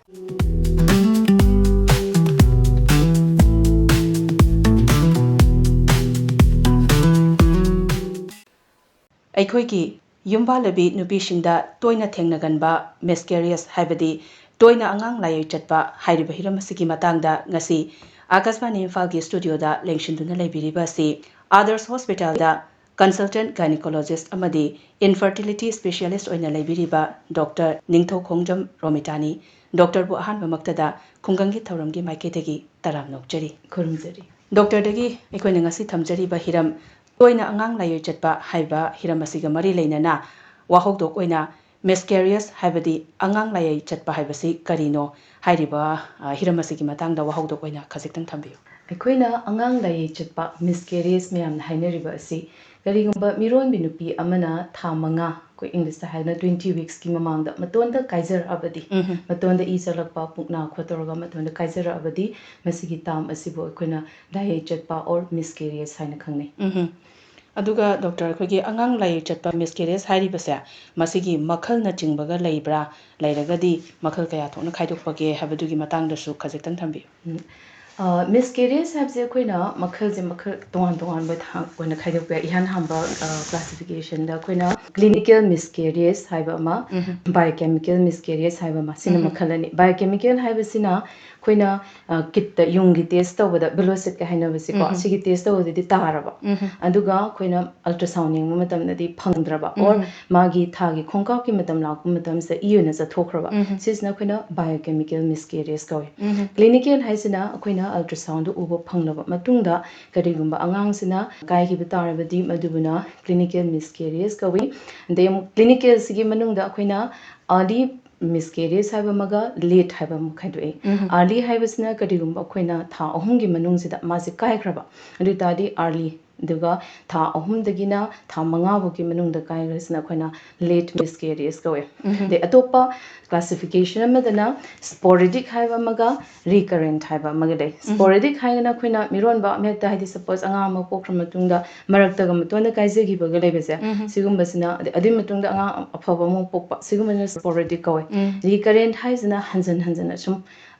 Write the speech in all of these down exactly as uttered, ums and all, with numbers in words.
ꯑꯩꯈꯣꯏꯒꯤ ꯌꯨꯝꯕꯥꯜꯂꯕꯤ ꯅꯨꯄꯤꯁꯤꯡꯗ ꯇꯣꯏꯅ ꯊꯦꯡꯅꯒꯟꯕ ꯃꯤꯁꯀꯦꯔꯤꯌꯁ, ꯍꯥꯏꯕꯗꯤ ꯇꯣꯏꯅ ꯑꯉꯥꯡ ꯂꯥꯏꯌꯦ ꯆꯠꯄ ꯍꯥꯏꯔꯤꯕ ꯍꯤꯔꯝ ꯑꯁꯤꯒꯤ ꯃꯇꯥꯡꯗ ꯉꯁꯤ ꯑꯥꯀꯥꯁꯕꯥꯅꯤ ꯏꯝꯐꯥꯜꯒꯤ ꯁ꯭ꯇꯨꯗꯤꯑꯣꯗ ꯂꯦꯡꯁꯤꯟꯗꯨꯅ ꯂꯩꯕꯤꯔꯤꯕ ꯑꯁꯤ ꯑꯥꯗꯔꯁ ꯍꯣꯁꯄꯤꯇꯥꯜꯗ consultant gynecologist ꯑꯃꯗꯤ infertility specialist ꯑꯣꯏꯅ ꯂꯩꯕꯤꯔꯤꯕ ꯗꯣꯛꯇꯔ ꯅꯤꯡꯊꯧꯈꯣꯡꯖꯝ ꯔꯣꯃꯤꯇꯥꯅꯤ꯫ ꯗꯣꯛꯇꯔꯕꯨ ꯑꯍꯥꯟꯕꯃꯛꯇꯗ ꯈꯨꯡꯒꯪꯒꯤ ꯊꯧꯔꯝꯒꯤ ꯃꯥꯏꯀꯩꯗꯒꯤ ꯇꯔꯥꯝꯅ ꯑꯣꯛꯆꯔꯤ꯫ ꯈꯨꯔꯨꯝꯖꯔꯤ꯫ ꯗꯣꯛꯇꯔꯗꯒꯤ ꯑꯩꯈꯣꯏꯅ ꯉꯁꯤ ꯊꯝꯖꯔꯤꯕ ꯍꯤꯔꯝ, ꯇꯣꯏꯅ ꯑꯉꯥꯡ ꯂꯥꯏꯌꯦ ꯆꯠꯄ ꯍꯥꯏꯕ ꯍꯤꯔꯝ ꯑꯁꯤꯒ ꯃꯔꯤ ꯂꯩꯅꯅ ꯋꯥꯍꯧꯗꯣꯛ ꯑꯣꯏꯅ ꯃꯤꯁꯀꯦꯔꯤꯌꯁ ꯍꯥꯏꯕꯗꯤ ꯑꯉꯥꯡ ꯂꯥꯏꯌꯦ ꯆꯠꯄ ꯍꯥꯏꯕꯁꯤ ꯀꯔꯤꯅꯣ ꯍꯥꯏꯔꯤꯕ, ꯑ, ꯍꯤꯔꯝ ꯑꯁꯤꯒꯤ ꯃꯇꯥꯡꯗ ꯋꯥꯍꯧꯗꯣꯛ ꯑꯣꯏꯅ ꯈꯖꯤꯛꯇꯪ ꯊꯝꯕꯤꯌꯨ꯫ ꯑꯩꯈꯣꯏꯅ ꯑꯉꯥꯡ ꯂꯥꯏꯌꯦ ꯆꯠꯄ, ꯃꯤꯁꯀꯦꯔꯤꯌꯁ ꯃꯌꯥꯝꯅ ꯍꯥꯏꯅꯔꯤꯕ ꯑꯁꯤ, ꯀꯔꯤꯒꯨꯝꯕ ꯃꯤꯔꯣꯟꯕꯤ ꯅꯨꯄꯤ ꯑꯃꯅ ꯊꯥ ꯃꯉꯥ, ꯑꯩꯈꯣꯏ ꯏꯪꯂꯤꯁꯇ ꯍꯥꯏꯔꯒꯅ twenty weeksꯀꯤ ꯃꯃꯥꯡꯗ ꯃꯇꯣꯟꯗ ꯀꯥꯏꯖꯔꯛꯑꯕꯗꯤ, ꯎꯝꯍꯨꯝ꯫ ꯃꯇꯣꯟꯗ ꯏ ꯆꯠꯂꯛꯄ, ꯄꯨꯛ ꯅꯥ ꯈꯣꯠꯇꯧꯔꯒ ꯃꯇꯣꯟꯗ ꯀꯥꯏꯖꯔꯛꯑꯕꯗꯤ, ꯃꯁꯤꯒꯤ ꯇꯥꯝ ꯑꯁꯤꯕꯨ ꯑꯩꯈꯣꯏꯅ ꯂꯥꯏꯌꯦ ꯆꯠꯄ or ꯃꯤꯁꯀꯦꯔꯤꯌꯁ ꯍꯥꯏꯅ ꯈꯪꯅꯩ꯫ ꯎꯝꯍꯨꯝ꯫ ꯑꯗꯨꯒ ꯗꯣꯛꯇꯔ, ꯑꯩꯈꯣꯏꯒꯤ ꯑꯉꯥꯡ ꯂꯥꯏꯌꯦ ꯆꯠꯄ ꯃꯤꯁꯀꯦꯔꯤꯌꯁ ꯍꯥꯏꯔꯤꯕꯁꯦ, ꯃꯁꯤꯒꯤ ꯃꯈꯜꯅꯆꯤꯡꯕꯒ ꯂꯩꯕ꯭ꯔꯥ? ꯂꯩꯔꯒꯗꯤ ꯃꯈꯜ ꯀꯌꯥ ꯊꯣꯛꯅ ꯈꯥꯏꯗꯣꯛꯄꯒꯦ ꯍꯥꯏꯕꯗꯨꯒꯤ ꯃꯇꯥꯡꯗꯁꯨ ꯈꯖꯤꯛꯇꯪ ꯊꯝꯕꯤꯌꯨ꯫ ꯎꯝ꯫ ꯑ, ꯃꯤꯁꯀꯦꯔꯤꯌꯁ ꯍꯥꯏꯕꯁꯦ ꯑꯩꯈꯣꯏꯅ ꯃꯈꯜꯁꯦ ꯃꯈꯜ ꯇꯣꯉꯥꯟ ꯇꯣꯉꯥꯟꯕ ꯊꯥꯛ ꯑꯣꯏꯅ ꯈꯥꯏꯗꯣꯛꯄ ꯌꯥꯏ꯫ ꯏꯍꯥꯟ ꯍꯥꯟꯕ, ꯑ, classificationꯗ ꯑꯩꯈꯣꯏꯅ clinical miscarriage ꯍꯥꯏꯕ ꯑꯃ, ꯎꯝꯍꯨꯝ꯫ Biochemical miscarriage ꯍꯥꯏꯕ ꯑꯃ, ꯁꯤꯅ ꯎꯝꯍꯨꯝ꯫ ꯃꯈꯜ ꯑꯅꯤ꯫ Biochemical ꯍꯥꯏꯕꯁꯤꯅ ꯑꯩꯈꯣꯏꯅ, ꯑ, ꯀꯤꯠꯇ ꯌꯨꯡꯒꯤ ꯇꯦꯁ ꯇꯧꯕꯗ, ꯕꯦꯂꯣꯁꯤꯠꯀ ꯍꯥꯏꯅꯕꯁꯦꯀꯣ, ꯎꯝꯍꯨꯝ꯫ ꯁꯤꯒꯤ ꯇꯦꯁ ꯇꯧꯕꯗꯗꯤ ꯇꯥꯔꯕ, ꯎꯝꯍꯨꯝ꯫ ꯑꯗꯨꯒ ꯑꯩꯈꯣꯏꯅ ꯑꯜꯇ꯭ꯔꯥꯁꯥꯎꯟ ꯌꯦꯡꯕ ꯃꯇꯝꯗꯗꯤ ꯐꯪꯗ꯭ꯔꯕ, or ꯎꯝꯍꯨꯝ꯫ ꯃꯥꯒꯤ ꯊꯥꯒꯤ ꯈꯣꯡꯀꯥꯞꯀꯤ ꯃꯇꯝ ꯂꯥꯛꯄ ꯃꯇꯝꯁꯤꯗ ꯏ ꯑꯣꯏꯅ ꯆꯠꯊꯣꯛꯈ꯭ꯔꯕ, ꯎꯝꯍꯨꯝ꯫ ꯁꯤꯁꯤꯅ ꯑꯩꯈꯣꯏꯅ biochemical miscarriage ꯀꯧꯏ꯫ ꯎꯝꯍꯨꯝ꯫ Clinical ꯍꯥꯏꯁꯤꯅ ꯑꯩꯈꯣꯏꯅ ꯑꯜꯇ꯭ꯔꯥꯁꯥꯎꯟꯗ ꯎꯕ ꯐꯪꯂꯕ ꯃꯇꯨꯡꯗ, ꯀꯔꯤꯒꯨꯝꯕ ꯑꯉꯥꯡꯁꯤꯅ ꯀꯥꯏꯈꯤꯕ ꯇꯥꯔꯕꯗꯤ, ꯃꯗꯨꯕꯨꯅ clinical miscarriage ꯀꯧꯏ꯫ ꯑꯗꯩ ꯑꯃꯨꯛ clinicalꯁꯤꯒꯤ ꯃꯅꯨꯡꯗ ꯑꯩꯈꯣꯏꯅ early miscarriage ꯍꯥꯏꯕ ꯑꯃꯒ late ꯍꯥꯏꯕ ꯑꯃ ꯈꯥꯏꯗꯣꯛꯏ꯫ ꯎꯝꯍꯨꯝ꯫ Early ꯍꯥꯏꯕꯁꯤꯅ ꯀꯔꯤꯒꯨꯝꯕ ꯑꯩꯈꯣꯏꯅ ꯊꯥ ꯑꯍꯨꯝꯒꯤ ꯃꯅꯨꯡꯁꯤꯗ ꯃꯥꯁꯦ ꯀꯥꯏꯈ꯭ꯔꯕ, ꯑꯗꯨ ꯑꯣꯏ ꯇꯥꯔꯗꯤ early ꯑꯗꯨꯒ ꯊꯥ ꯑꯍꯨꯝꯗꯒꯤꯅ ꯊꯥ ꯃꯉꯥ ꯐꯥꯎꯒꯤ ꯃꯅꯨꯡꯗ ꯀꯥꯏꯈ꯭ꯔꯁꯤꯅ ꯑꯩꯈꯣꯏꯅ late miscarriage ꯀꯧꯋꯦ꯫ ꯑꯗꯩ ꯑꯇꯣꯞꯄ classification ꯑꯃꯗꯅ sporadic ꯍꯥꯏꯕ ꯑꯃꯒ recurrent ꯍꯥꯏꯕ ꯑꯃꯒ ꯂꯩ꯫ Sporadic ꯍꯥꯏꯔꯒꯅ ꯑꯩꯈꯣꯏꯅ ꯃꯤꯔꯣꯟꯕ ꯑꯃ ꯍꯦꯛꯇ, ꯍꯥꯏꯗꯤ suppose ꯑꯉꯥꯡ ꯑꯃ ꯄꯣꯛꯈ꯭ꯔ ꯃꯇꯨꯡꯗ ꯃꯔꯛꯇꯒ ꯃꯇꯣꯟꯗ ꯀꯥꯏꯖꯈꯤꯕꯒ ꯂꯩꯕꯁꯦ, ꯁꯤꯒꯨꯝꯕꯁꯤꯅ, ꯑꯗꯩ ꯑꯗꯨꯒꯤ ꯃꯇꯨꯡꯗ ꯑꯉꯥꯡ ꯑꯐꯕ ꯑꯃꯨꯛ ꯄꯣꯛꯄ, ꯁꯤꯒꯨꯝꯕꯁꯤꯅ sporadic ꯀꯧꯋꯦ꯫ Recurrent ꯍꯥꯏꯁꯤꯅ ꯍꯟꯖꯟ ꯍꯟꯖꯟꯅ ꯁꯨꯝ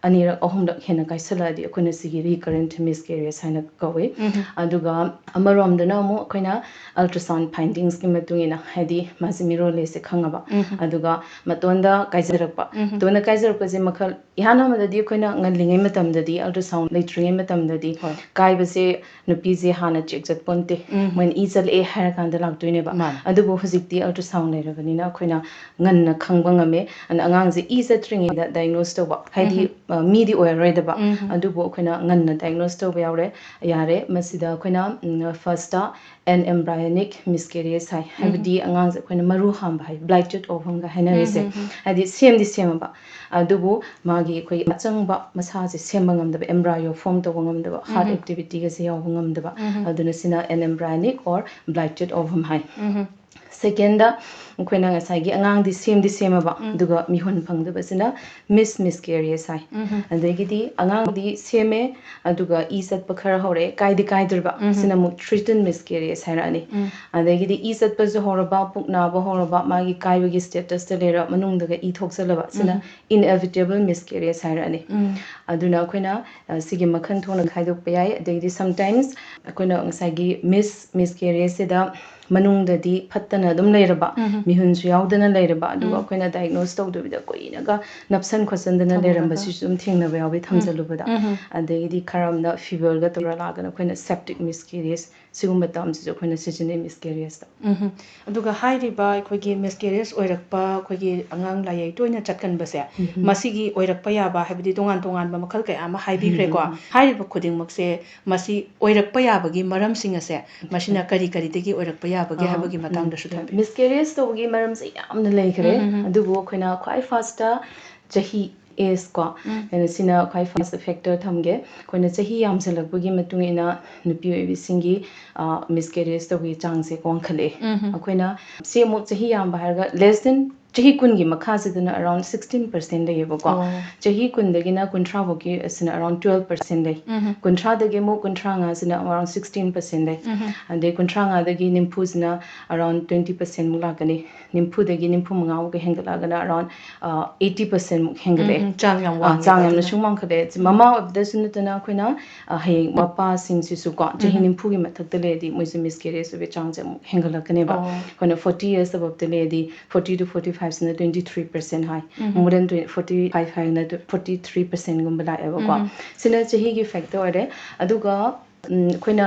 ꯑꯅꯤꯔꯛ ꯑꯍꯨꯝꯂꯛ ꯍꯦꯟꯅ ꯀꯥꯏꯁꯜꯂꯛꯑꯗꯤ ꯑꯩꯈꯣꯏꯅ ꯁꯤꯒꯤ recurrent miscarriage ꯍꯥꯏꯅ ꯀꯧꯋꯤ꯫ ꯑꯗꯨꯒ ꯑꯃꯔꯣꯝꯗꯅ ꯑꯃꯨꯛ ꯑꯩꯈꯣꯏꯅ ultrasound findingsꯀꯤ ꯃꯇꯨꯡ ꯏꯟꯅ, ꯍꯥꯏꯗꯤ ꯃꯥꯁꯦ ꯃꯤꯔꯣꯜꯂꯦꯁꯦ ꯈꯪꯉꯕ, ꯑꯗꯨꯒ ꯃꯇꯣꯟꯗ ꯀꯥꯏꯖꯔꯛꯄ, ꯃꯇꯣꯟꯗ ꯀꯥꯏꯖꯔꯛꯄꯁꯦ ꯃꯈꯜ, ꯏꯍꯥꯟ ꯍꯥꯟꯕꯗꯗꯤ ꯑꯩꯈꯣꯏꯅ ꯉꯜꯂꯤꯉꯩ ꯃꯇꯝꯗꯗꯤ, ultrasound ꯂꯩꯇ꯭ꯔꯤꯉꯩ ꯃꯇꯝꯗꯗꯤ, ꯍꯣꯏ, ꯀꯥꯏꯕꯁꯦ ꯅꯨꯄꯤꯁꯦ ꯍꯥꯟꯅ check ꯆꯠꯄꯣꯟꯇꯦ꯫ ꯎꯝ꯫ ꯃꯣꯏꯅ ꯏ ꯆꯠꯂꯛꯑꯦ ꯍꯥꯏꯔ ꯀꯥꯟꯗ ꯂꯥꯛꯇꯣꯏꯅꯦꯕ꯫ ꯃꯥꯅꯦ꯫ ꯑꯗꯨꯕꯨ ꯍꯧꯖꯤꯛꯇꯤ ultrasound ꯂꯩꯔꯕꯅꯤꯅ ꯑꯩꯈꯣꯏꯅ ꯉꯟꯅ ꯈꯪꯕ ꯉꯝꯃꯦ꯫ ꯑꯗꯨꯅ ꯑꯉꯥꯡꯁꯦ ꯏ ꯆꯠꯇ꯭ꯔꯤꯉꯩꯗ diagnose ꯇꯧꯕ, ꯍꯥꯏꯗꯤ, ꯎꯝ꯫ ꯑ, ꯃꯤꯗꯤ ꯑꯣꯏꯔꯔꯣꯏꯗꯕ, ꯎꯝ꯫ ꯑꯗꯨꯕꯨ ꯑꯩꯈꯣꯏꯅ ꯉꯟꯅ diagnose ꯇꯧꯕ ꯌꯥꯎꯔꯦ, ꯌꯥꯔꯦ꯫ ꯃꯁꯤꯗ ꯑꯩꯈꯣꯏꯅ, ꯎꯝ, first ꯑꯦꯟ ꯑꯦꯝꯕ꯭ꯔꯥꯏꯑꯣꯅꯤꯛ ꯃꯤꯁꯀꯦꯔꯤꯌꯦꯖ ꯍꯥꯏ, ꯎꯝ꯫ ꯍꯥꯏꯕꯗꯤ ꯑꯉꯥꯡꯁꯦ ꯑꯩꯈꯣꯏꯅ ꯃꯔꯨ ꯍꯥꯝꯕ ꯍꯥꯏ, blighted ovum ꯒ ꯍꯥꯏꯅꯔꯤꯁꯦ꯫ ꯎꯝ, ꯎꯝ, ꯎꯝ꯫ ꯍꯥꯏꯗꯤ ꯁꯦꯝꯗꯤ ꯁꯦꯝꯃꯕ, ꯑꯗꯨꯕꯨ ꯃꯥꯒꯤ ꯑꯩꯈꯣꯏꯒꯤ ꯑꯆꯪꯕ ꯃꯁꯥꯁꯦ ꯁꯦꯝꯕ ꯉꯝꯗꯕ, embryo form ꯇꯧꯕ ꯉꯝꯗꯕ, heart ꯎꯝ꯫ activity ꯒꯁꯦ ꯌꯥꯎꯕ ꯉꯝꯗꯕ, ꯎꯝ꯫ ꯑꯗꯨꯅ ꯁꯤꯅ an embryonic or blighted ovum high. Um. Second ꯑꯩꯈꯣꯏꯅ ꯉꯁꯥꯏꯒꯤ ꯑꯉꯥꯡꯗꯤ ꯁꯦꯝꯗꯤ ꯁꯦꯝꯃꯕ, ꯎꯝ꯫ ꯑꯗꯨꯒ ꯃꯤꯍꯨꯟ ꯐꯪꯗꯕꯁꯤꯅ ꯃꯤꯁ ꯃꯤꯁꯀꯦꯔꯤꯌꯦꯖ ꯍꯥꯏ꯫ ꯎꯝ꯫ ꯑꯗꯒꯤꯗꯤ ꯑꯉꯥꯡꯗꯤ ꯁꯦꯝꯃꯦ, ꯑꯗꯨꯒ ꯏ ꯆꯠꯄ ꯈꯔ ꯍꯧꯔꯛꯑꯦ, ꯀꯥꯏꯗꯤ ꯀꯥꯏꯗ꯭ꯔꯤꯕ, ꯎꯝ꯫ ꯁꯤꯅ ꯑꯃꯨꯛ threatened miscarriage ꯍꯥꯏꯔꯛꯑꯅꯤ꯫ ꯎꯝ꯫ ꯑꯗꯒꯤꯗꯤ ꯏ ꯆꯠꯄꯁꯨ ꯍꯧꯔꯕ, ꯄꯨꯛ ꯅꯥꯕ ꯍꯧꯔꯕ, ꯃꯥꯒꯤ ꯀꯥꯏꯕꯒꯤ status ꯇ ꯂꯩꯔ, ꯃꯅꯨꯡꯗꯒ ꯏ ꯊꯣꯛꯆꯜꯂꯕ, ꯁꯤꯅ ꯎꯝ꯫ inevitable miscarriage ꯍꯥꯏꯔꯛꯑꯅꯤ꯫ ꯎꯝ꯫ ꯑꯗꯨꯅ ꯑꯩꯈꯣꯏꯅ, ꯑ, ꯁꯤꯒꯤ ꯃꯈꯜ ꯊꯣꯛꯅ ꯈꯥꯏꯗꯣꯛꯄ ꯌꯥꯏ꯫ ꯑꯗꯒꯤꯗꯤ sometimes ꯑꯩꯈꯣꯏꯅ ꯉꯁꯥꯏꯒꯤ ꯃꯤꯁ ꯃꯤꯁꯀꯦꯔꯤꯌꯦꯖ ꯁꯤꯗ ꯃꯅꯨꯡꯗꯗꯤ ꯐꯠꯇꯅ ꯑꯗꯨꯝ ꯂꯩꯔꯕ, ꯎꯝ꯫ ꯃꯤꯍꯨꯟꯁꯨ ꯌꯥꯎꯗꯅ ꯂꯩꯔꯕ, ꯑꯗꯨꯒ ꯎꯝ꯫ ꯑꯩꯈꯣꯏꯅ diagnose ꯇꯧꯗꯕꯤꯗ ꯀꯨꯏꯅꯒ ꯅꯞꯁꯟ ꯈꯣꯠꯆꯟꯗꯅ ꯊꯝꯃꯒ꯫ ꯂꯩꯔꯝꯕꯁꯤꯁꯨ ꯑꯗꯨꯝ ꯊꯦꯡꯅꯕ ꯌꯥꯎꯋꯤ, ꯎꯝ꯫ ꯊꯝꯖꯜꯂꯨꯕꯗ꯫ ꯎꯝ꯫ ꯑꯗꯒꯤꯗꯤ ꯈꯔ ꯑꯃꯅ fever ꯒ ꯇꯧꯔ ꯂꯥꯛꯑꯒꯅ ꯑꯩꯈꯣꯏꯅ septic miscarriage, ꯁꯤꯒꯨꯝꯕ term ꯁꯤꯁꯨ ꯑꯩꯈꯣꯏꯅ ꯁꯤꯖꯤꯟꯅꯩ miscarriage ꯇ꯫ ꯎꯝ꯫ ꯑꯗꯨꯒ ꯍꯥꯏꯔꯤꯕ ꯑꯩꯈꯣꯏꯒꯤ ꯃꯤꯁꯀꯦꯔꯤꯌꯦꯖ ꯑꯣꯏꯔꯛꯄ, ꯑꯩꯈꯣꯏꯒꯤ ꯑꯉꯥꯡ ꯂꯥꯏꯌꯦꯡ ꯇꯣꯏꯅ ꯆꯠꯀꯟꯕꯁꯦ, ꯎꯝ꯫ ꯃꯁꯤꯒꯤ ꯑꯣꯏꯔꯛꯄ ꯌꯥꯕ, ꯍꯥꯏꯕꯗꯤ ꯇꯣꯉꯥꯟ ꯇꯣꯉꯥꯟꯕ ꯃꯈꯜ ꯀꯌꯥ ꯑꯃ ꯍꯥꯏꯕꯤꯈ꯭ꯔꯦꯀꯣ꯫ ꯎꯝ꯫ ꯍꯥꯏꯔꯤꯕ ꯈꯨꯗꯤꯡꯃꯛꯁꯦ, ꯃꯁꯤ ꯑꯣꯏꯔꯛꯄ ꯌꯥꯕꯒꯤ ꯃꯔꯝꯁꯤꯡ ꯑꯁꯦ, ꯃꯁꯤꯅ ꯀꯔꯤ ꯀꯔꯤꯗꯒꯤ ꯑꯣꯏꯔꯛꯄ ꯌꯥꯕꯒꯦ ꯑꯥ, ꯍꯥꯏꯕꯒꯤ ꯎꯝ, ꯃꯇꯥꯡꯗꯁꯨ ꯊꯝꯕꯤꯌꯨ꯫ Miscarriage ꯇꯧꯕꯒꯤ ꯃꯔꯝꯁꯦ ꯌꯥꯝꯅ ꯂꯩꯈ꯭ꯔꯦ, ꯎꯝ, ꯎꯝ, ꯎꯝ꯫ ꯑꯗꯨꯕꯨ ꯑꯩꯈꯣꯏꯅ ꯈ꯭ꯋꯥꯏ first ꯆꯍꯤ, ꯑꯦꯖ ꯀꯣ, ꯑꯩꯅ ꯁꯤꯅ ꯈ꯭ꯋꯥꯏ ꯐꯥꯔꯁ ꯐꯦꯛꯇꯔ ꯊꯝꯒꯦ꯫ ꯑꯩꯈꯣꯏꯅ ꯆꯍꯤ ꯌꯥꯝꯁꯤꯜꯂꯛꯄꯒꯤ ꯃꯇꯨꯡ ꯏꯟꯅ ꯅꯨꯄꯤ ꯑꯣꯏꯕꯤꯁꯤꯡꯒꯤ ꯃꯤꯁꯀꯦꯔꯦꯖ ꯇꯧꯕꯒꯤ ꯆꯥꯡꯁꯦ ꯋꯥꯡꯈꯠꯂꯛꯑꯦ꯫ ꯑꯩꯈꯣꯏꯅ ꯁꯤ ꯑꯃꯨꯛ ꯆꯍꯤ ꯌꯥꯝꯕ ꯍꯥꯏꯔꯒ ꯂꯦꯁ ꯗꯦꯟ ꯆꯍꯤ ꯀꯨꯟꯒꯤ ꯃꯈꯥꯁꯤꯗꯅ ꯑꯔꯥꯎꯟ ꯁꯤꯛꯁꯇꯤꯟ ꯄꯔꯁꯦꯟ ꯂꯩꯌꯦꯕꯀꯣ꯫ ꯆꯍꯤ ꯀꯨꯟꯗꯒꯤꯅ ꯀꯨꯟꯊ꯭ꯔꯥ ꯐꯥꯎꯒꯤ ꯑꯁꯤꯅ ꯑꯔꯥꯎꯟ ꯇꯨꯋꯦꯜꯞ ꯄꯔꯁꯦꯟ ꯂꯩ꯫ ꯀꯨꯟꯊ꯭ꯔꯥꯗꯒꯤ ꯑꯃꯨꯛ ꯀꯨꯟꯊ꯭ꯔꯥ ꯃꯉꯥꯁꯤꯅ ꯑꯔꯥꯎꯟ ꯁꯤꯛꯁꯇꯤꯟ ꯄꯔꯁꯦꯟ ꯂꯩ꯫ ꯑꯗꯩ ꯀꯨꯟꯊ꯭ꯔꯥ ꯃꯉꯥꯗꯒꯤ ꯅꯤꯝꯐꯨꯁꯤꯅ ꯑꯔꯥꯎꯟ ꯇ꯭ꯋꯦꯟꯇꯤ ꯄꯔꯁꯦꯟꯃꯨꯛ ꯂꯥꯛꯀꯅꯤ꯫ ꯅꯤꯝꯐꯨꯗꯒꯤ ꯅꯤꯝꯐꯨ ꯃꯉꯥꯃꯨꯛꯀ ꯍꯦꯟꯒꯠꯂꯛꯑꯒꯅ ꯑꯔꯥꯎꯟ ꯑꯩꯠꯇꯤ ꯄꯔꯁꯦꯟꯃꯨꯛ ꯍꯦꯟꯒꯠꯂꯛꯑꯦ꯫ ꯎꯝ, ꯆꯥꯡ ꯌꯥꯝ ꯑ, ꯋꯥꯡꯉꯦꯕ ꯆꯥꯡ ꯌꯥꯝꯅ ꯑꯗꯨꯅ꯫ ꯁꯨꯝ ꯋꯥꯡꯈꯠꯂꯛꯑꯦ꯫ ꯃꯃꯥ ꯑꯣꯏꯕꯗꯁꯨ ꯅꯠꯇꯅ ꯑꯩꯈꯣꯏꯅ ꯑ, ꯍꯌꯦꯡ ꯃꯄꯥꯁꯤꯡꯁꯤꯁꯨ ꯀꯣ ꯆꯍꯤ ꯅꯤꯝꯐꯨꯒꯤ ꯃꯊꯛꯇ ꯂꯩꯔꯗꯤ ꯃꯣꯏꯁꯦ ꯃꯤꯁꯀꯦꯔꯦꯖ ꯑꯣꯏꯕꯒꯤ ꯆꯥꯡꯁꯦ ꯑꯃꯨꯛ ꯍꯦꯟꯒꯠꯂꯛꯀꯅꯦꯕ꯫ ꯑꯣ꯫ ꯑꯩꯈꯣꯏꯅ ꯐꯣꯔꯇꯤ ꯌꯔꯁ ꯑꯕꯞꯇ ꯂꯩꯔꯗꯤ ꯐꯣꯔꯇꯤ ꯇꯨ ꯐꯣꯔꯇꯤ ꯐꯥꯏꯚꯁꯤꯅ ꯇ꯭ꯋꯦꯟꯇꯤ ꯊ꯭ꯔꯤ ꯄꯔꯁꯦꯟ ꯍꯥꯏ꯫ ꯃꯣꯔ ꯗꯦꯟ ꯐꯣꯔꯇꯤ ꯐꯥꯏꯚ ꯍꯥꯏꯅ ꯐꯣꯔꯇꯤ ꯊ꯭ꯔꯤ ꯄꯔꯁꯦꯟꯒꯨꯝꯕ ꯂꯥꯛꯑꯦꯕꯀꯣ꯫ ꯁꯤꯅ ꯆꯍꯤꯒꯤ ꯐꯦꯛꯇꯔ ꯑꯣꯏꯔꯦ꯫ ꯑꯗꯨꯒ ꯎꯝ, ꯑꯩꯈꯣꯏꯅ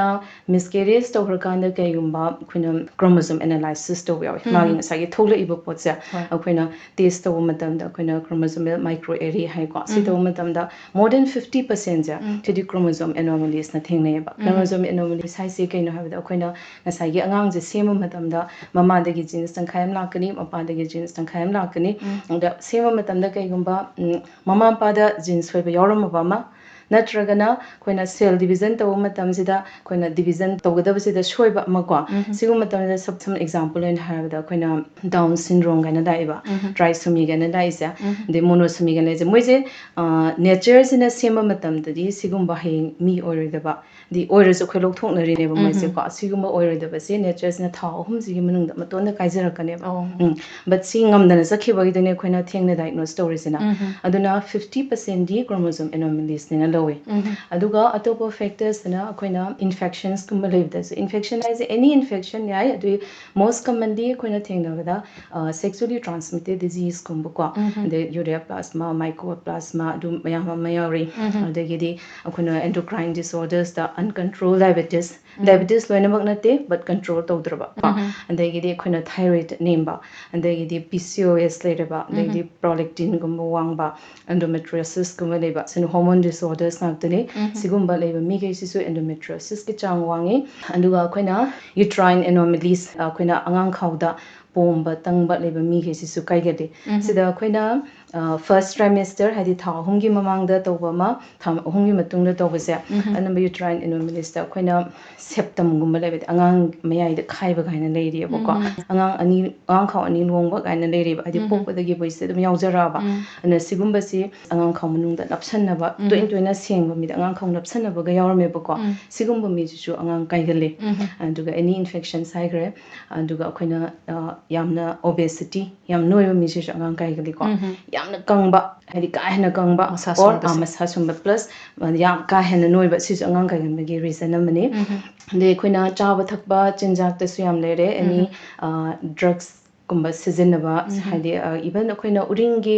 ꯃꯤꯁꯀꯦꯔꯦꯖ ꯇꯧꯈ꯭ꯔꯀꯥꯟꯗ ꯀꯩꯒꯨꯝꯕ ꯑꯩꯈꯣꯏꯅ ꯀ꯭ꯔꯣꯃꯣꯖꯣꯝ ꯑꯦꯅꯥꯂꯥꯏꯁꯤꯁ ꯇꯧꯕ ꯌꯥꯎꯋꯤ꯫ ꯃꯥꯒꯤ ꯉꯁꯥꯏꯒꯤ ꯊꯣꯛꯂꯛꯏꯕ ꯄꯣꯠꯁꯦ ꯍꯣꯏ꯫ ꯑꯩꯈꯣꯏꯅ ꯇꯦꯁ ꯇꯧꯕ ꯃꯇꯝꯗ ꯑꯩꯈꯣꯏꯅ ꯀ꯭ꯔꯣꯃꯣꯖꯣꯃꯦꯜ ꯃꯥꯏꯀ꯭ꯔꯣ ꯑꯦꯔꯦ ꯍꯥꯏꯀꯣ꯫ ꯁꯤ ꯇꯧꯕ ꯃꯇꯝꯗ ꯃꯣꯔ ꯗꯦꯟ ꯐꯤꯐꯇꯤ ꯄꯔꯁꯦꯟꯁꯦ ꯁꯤꯗꯤ ꯀ꯭ꯔꯣꯃꯣꯖꯣꯝ ꯑꯦꯅꯣꯃꯦꯂꯤꯁꯅ ꯊꯦꯡꯅꯩꯌꯦꯕ꯫ ꯀ꯭ꯔꯣꯃꯣꯖꯣꯝ ꯑꯦꯅꯣꯃꯦꯂꯤꯁ ꯍꯥꯏꯁꯦ ꯀꯩꯅꯣ ꯍꯥꯏꯕꯗ ꯑꯩꯈꯣꯏꯅ ꯉꯁꯥꯏꯒꯤ ꯑꯉꯥꯡꯁꯦ ꯁꯦꯝꯕ ꯃꯇꯝꯗ ꯃꯃꯥꯗꯒꯤ ꯖꯤꯟꯁ ꯇꯪꯈꯥꯏ ꯑꯃ ꯂꯥꯛꯀꯅꯤ, ꯃꯄꯥꯗꯒꯤ ꯖꯤꯟꯁ ꯇꯪꯈꯥꯏ ꯑꯃ ꯂꯥꯛꯀꯅꯤ꯫ ꯑꯗ ꯁꯦꯝꯕ ꯃꯇꯝꯗ ꯀꯩꯒꯨꯝꯕ ꯎꯝ, ꯃꯃꯥ ꯃꯄꯥꯗ ꯖꯤꯟꯁ ꯁꯣꯏꯕ ꯌꯥꯎꯔꯝꯃꯕ ꯑꯃ, ꯅꯠꯇ꯭ꯔꯒꯅ ꯑꯩꯈꯣꯏꯅ ꯁꯦꯜ ꯗꯤꯕꯤꯖꯟ ꯇꯧꯕ ꯃꯇꯝꯁꯤꯗ ꯑꯩꯈꯣꯏꯅ ꯗꯤꯕꯤꯖꯟ ꯇꯧꯒꯗꯕꯁꯤꯗ ꯁꯣꯏꯕ ꯑꯃ ꯀꯣ꯫ ꯁꯤꯒꯨꯝꯕ ꯃꯇꯝꯗ ꯁꯝ ꯑꯦꯛꯖꯥꯝꯄꯜ ꯑꯣꯏꯅ ꯍꯥꯏꯔꯕꯗ ꯑꯩꯈꯣꯏꯅ ꯗꯥꯎꯟ ꯁꯤꯟꯗ꯭ꯔꯣꯝ ꯀꯥꯏꯅ ꯂꯥꯛꯏꯕ, ꯇ꯭ꯔꯥꯏꯁꯣꯃꯤ ꯀꯥꯏꯅ ꯂꯥꯛꯏꯁꯦ, ꯑꯗꯩ ꯃꯣꯅꯣꯁꯣꯃꯤ ꯀꯥꯏꯅ ꯂꯩꯁꯦ꯫ ꯃꯣꯏꯁꯦ ꯅꯦꯆꯔꯁꯤꯅ ꯁꯦꯝꯕ ꯃꯇꯝꯗꯗꯤ ꯁꯤꯒꯨꯝꯕ ꯍꯌꯦꯡ ꯃꯤ ꯑꯣꯏꯔꯣꯏꯗꯕ, ꯑꯗꯩ ꯑꯣꯏꯔꯁꯨ ꯑꯩꯈꯣꯏ ꯂꯧꯊꯣꯛꯅꯔꯤꯅꯦꯕ ꯃꯣꯏꯁꯦꯀꯣ꯫ ꯁꯤꯒꯨꯝꯕ ꯑꯣꯏꯔꯣꯏꯗꯕꯁꯦ ꯅꯦꯆꯔꯁꯤꯅ ꯊꯥ ꯑꯍꯨꯝꯁꯤꯒꯤ ꯃꯅꯨꯡꯗ ꯃꯇꯣꯟꯗ ꯀꯥꯏꯖꯔꯛꯀꯅꯦꯕ꯫ ꯑꯣ꯫ ꯎꯝ꯫ ꯕꯠ ꯁꯤ ꯉꯝꯗꯅ ꯆꯠꯈꯤꯕꯒꯤꯗꯨꯅꯦ ꯑꯩꯈꯣꯏꯅ ꯊꯦꯡꯅ ꯗꯥꯏꯒꯅꯣꯁ ꯇꯧꯔꯤꯁꯤꯅ꯫ ꯑꯗꯨꯅ ꯐꯤꯐꯇꯤ ꯄꯔꯁꯦꯟꯗꯤ ꯀ꯭ꯔꯣꯃꯣꯖꯣꯝ ꯑꯦꯅꯣꯃꯦꯂꯤꯁꯅꯦꯅ ꯂꯧꯋꯤ꯫ ꯑꯗꯨꯒ ꯑꯇꯣꯞꯄ ꯐꯦꯛꯇꯔꯁꯇꯅ ꯑꯩꯈꯣꯏꯅ ꯏꯟꯐꯦꯛꯁꯟꯁꯀꯨꯝꯕ ꯂꯩꯕꯗꯁꯨ, ꯏꯟꯐꯦꯛꯁꯟ ꯍꯥꯏꯁꯦ ꯑꯦꯅꯤ ꯏꯟꯐꯦꯛꯁꯟ ꯌꯥꯏ꯫ ꯑꯗꯨꯒꯤ ꯃꯣꯁ ꯀꯃꯟꯂꯤ ꯑꯩꯈꯣꯏꯅ ꯊꯦꯡꯅꯕꯗ ꯁꯦꯛꯁꯨꯋꯦꯂꯤ ꯇ꯭ꯔꯥꯟꯁꯃꯤꯇꯦꯠ ꯗꯤꯖꯤꯖꯀꯨꯝꯕꯀꯣ, ꯑꯗꯩ ꯌꯨꯔꯤꯌꯥ ꯄ꯭ꯂꯥꯁꯃꯥ, ꯃꯥꯏꯀꯣ ꯄ꯭ꯂꯥꯁꯃꯥ, ꯑꯗꯨ ꯃꯌꯥꯝ ꯑꯃ ꯌꯥꯎꯔꯤ꯫ ꯑꯗꯒꯤꯗꯤ ꯑꯩꯈꯣꯏꯅ ꯑꯦꯟꯗꯣꯀ꯭ꯔꯥꯏꯟ ꯗꯤꯁꯑꯣꯔꯗꯔꯁꯇ ꯑꯟꯀꯟꯇ꯭ꯔꯣꯜ ꯗꯥꯏꯕꯦꯇꯤꯁ, ꯗꯥꯏꯕꯦꯇꯤꯁ ꯂꯣꯏꯅꯃꯛ ꯅꯠꯇꯦ, ꯕꯠ ꯀꯟꯇ꯭ꯔꯣꯜ ꯇꯧꯗ꯭ꯔꯕ ꯀꯣ꯫ ꯑꯗꯒꯤꯗꯤ ꯑꯩꯈꯣꯏꯅ ꯊꯥꯏꯔꯣꯏꯗ ꯅꯦꯝꯕ, ꯑꯗꯒꯤꯗꯤ ꯄꯤ ꯁꯤ ꯑꯣ ꯑꯦꯁ ꯂꯩꯔꯕ, ꯑꯗꯒꯤꯗꯤ ꯄ꯭ꯔꯣꯂꯦꯛꯇꯤꯟꯒꯨꯝꯕ ꯋꯥꯡꯕ, ꯑꯦꯟꯗꯣꯃꯦꯇ꯭ꯔꯤꯌꯣꯁꯤꯁꯀꯨꯝꯕ ꯂꯩꯕ, ꯁꯤꯅ ꯍꯣꯔꯃꯣꯟ ꯗꯤꯁꯑꯣꯔꯗꯔꯁ ꯉꯥꯛꯇꯅꯤ꯫ ꯁꯤꯒꯨꯝꯕ ꯂꯩꯕ ꯃꯤꯈꯩꯁꯤꯁꯨ ꯑꯦꯟꯗꯣꯃꯦꯇ꯭ꯔꯤꯌꯣꯁꯤꯁꯀꯤ ꯆꯥꯡ ꯋꯥꯡꯉꯤ꯫ ꯑꯗꯨꯒ ꯑꯩꯈꯣꯏꯅ ꯌꯨꯇ꯭ꯔꯥꯏꯟ ꯑꯦꯅꯣꯃꯦꯂꯤꯁ, ꯑꯩꯈꯣꯏꯅ ꯑꯉꯥꯡ ꯈꯥꯎꯗ ꯄꯣꯝꯕ ꯇꯪꯕ ꯂꯩꯕ ꯃꯤꯈꯩꯁꯤꯁꯨ ꯀꯥꯏꯒꯜꯂꯤ꯫ ꯁꯤꯗ ꯑꯩꯈꯣꯏꯅ ꯐꯥꯔꯁ ꯇ꯭ꯔꯥꯏꯃꯦꯁꯇꯔ, ꯍꯥꯏꯗꯤ ꯊꯥ ꯑꯍꯨꯝꯒꯤ ꯃꯃꯥꯡꯗ ꯇꯧꯕ ꯑꯃ, ꯊꯥ ꯑꯍꯨꯝꯒꯤ ꯃꯇꯨꯡꯗ ꯇꯧꯕꯁꯦ, ꯑꯅꯝꯕ ꯌꯨꯇ꯭ꯔꯥꯏꯟ ꯑꯦꯅꯣꯃꯦꯂꯤꯁꯇ ꯑꯩꯈꯣꯏꯅ ꯁꯦꯞꯇꯝꯒꯨꯝꯕ ꯂꯩꯕꯗꯤ ꯑꯉꯥꯡ ꯃꯌꯥꯏꯗ ꯈꯥꯏꯕ ꯀꯥꯏꯅ ꯂꯩꯔꯤꯑꯕꯀꯣ꯫ ꯑꯉꯥꯡ ꯑꯅꯤ, ꯑꯉꯥꯡ ꯈꯥꯎ ꯑꯅꯤ ꯂꯣꯡꯕ ꯀꯥꯏꯅ ꯂꯩꯔꯤꯕ, ꯍꯥꯏꯗꯤ ꯄꯣꯛꯄꯗꯒꯤ ꯃꯣꯏꯁꯦ ꯑꯗꯨꯝ ꯌꯥꯎꯖꯔꯛꯑꯕ꯫ ꯑꯗꯨꯅ ꯁꯤꯒꯨꯝꯕꯁꯤ ꯑꯉꯥꯡ ꯈꯥꯎ ꯃꯅꯨꯡꯗ ꯅꯞꯁꯟꯅꯕ, ꯇꯣꯏꯅ ꯇꯣꯏꯅ ꯁꯦꯡꯕ ꯃꯤꯗ ꯑꯉꯥꯡ ꯈꯥꯎ ꯅꯞꯁꯟꯅꯕꯒ ꯌꯥꯎꯔꯝꯃꯦꯕꯀꯣ꯫ ꯁꯤꯒꯨꯝꯕ ꯃꯤꯁꯤꯁꯨ ꯑꯉꯥꯡ ꯀꯥꯏꯒꯜꯂꯤ꯫ ꯑꯗꯨꯒ ꯑꯦꯅꯤ ꯏꯟꯐꯦꯛꯁꯟꯁ ꯍꯥꯏꯈ꯭ꯔꯦ, ꯑꯗꯨꯒ ꯑꯩꯈꯣꯏꯅ, ꯑ, ꯌꯥꯝꯅ ꯑꯣꯕꯦꯁꯤꯇꯤ, ꯌꯥꯝ ꯅꯣꯏꯕ ꯃꯤꯁꯤꯁꯨ ꯑꯉꯥꯡ ꯀꯥꯏꯒꯜꯂꯤꯀꯣ꯫ ꯌꯥꯝꯅ ꯀꯪꯕ, ꯍꯥꯏꯗꯤ ꯀꯥ ꯍꯦꯟꯅ ꯀꯪꯕ, ꯃꯁꯥ or, ꯁꯣꯟꯕꯁꯦ꯫ ꯑ, ꯃꯁꯥ ꯁꯣꯟꯕ, ꯄ꯭ꯂꯁ ꯌꯥꯝ ꯀꯥ ꯍꯦꯟꯅ ꯅꯣꯏꯕ, ꯁꯤꯁꯨ ꯑꯉꯥꯡ ꯀꯥꯏꯒꯟꯕꯒꯤ ꯔꯤꯖꯟ ꯑꯃꯅꯤ꯫ ꯑꯗꯩ ꯑꯩꯈꯣꯏꯅ ꯆꯥꯕ ꯊꯛꯄ ꯆꯤꯟꯖꯥꯛꯇꯁꯨ ꯌꯥꯝ ꯂꯩꯔꯦ, ꯑꯦꯅꯤ ꯗ꯭ꯔꯛꯁ ꯀꯨꯝꯕ ꯁꯤꯖꯤꯟꯅꯕ, ꯍꯥꯏꯗꯤ, ꯏꯚꯟ ꯑꯩꯈꯣꯏꯅ ꯎꯔꯤꯡꯒꯤ,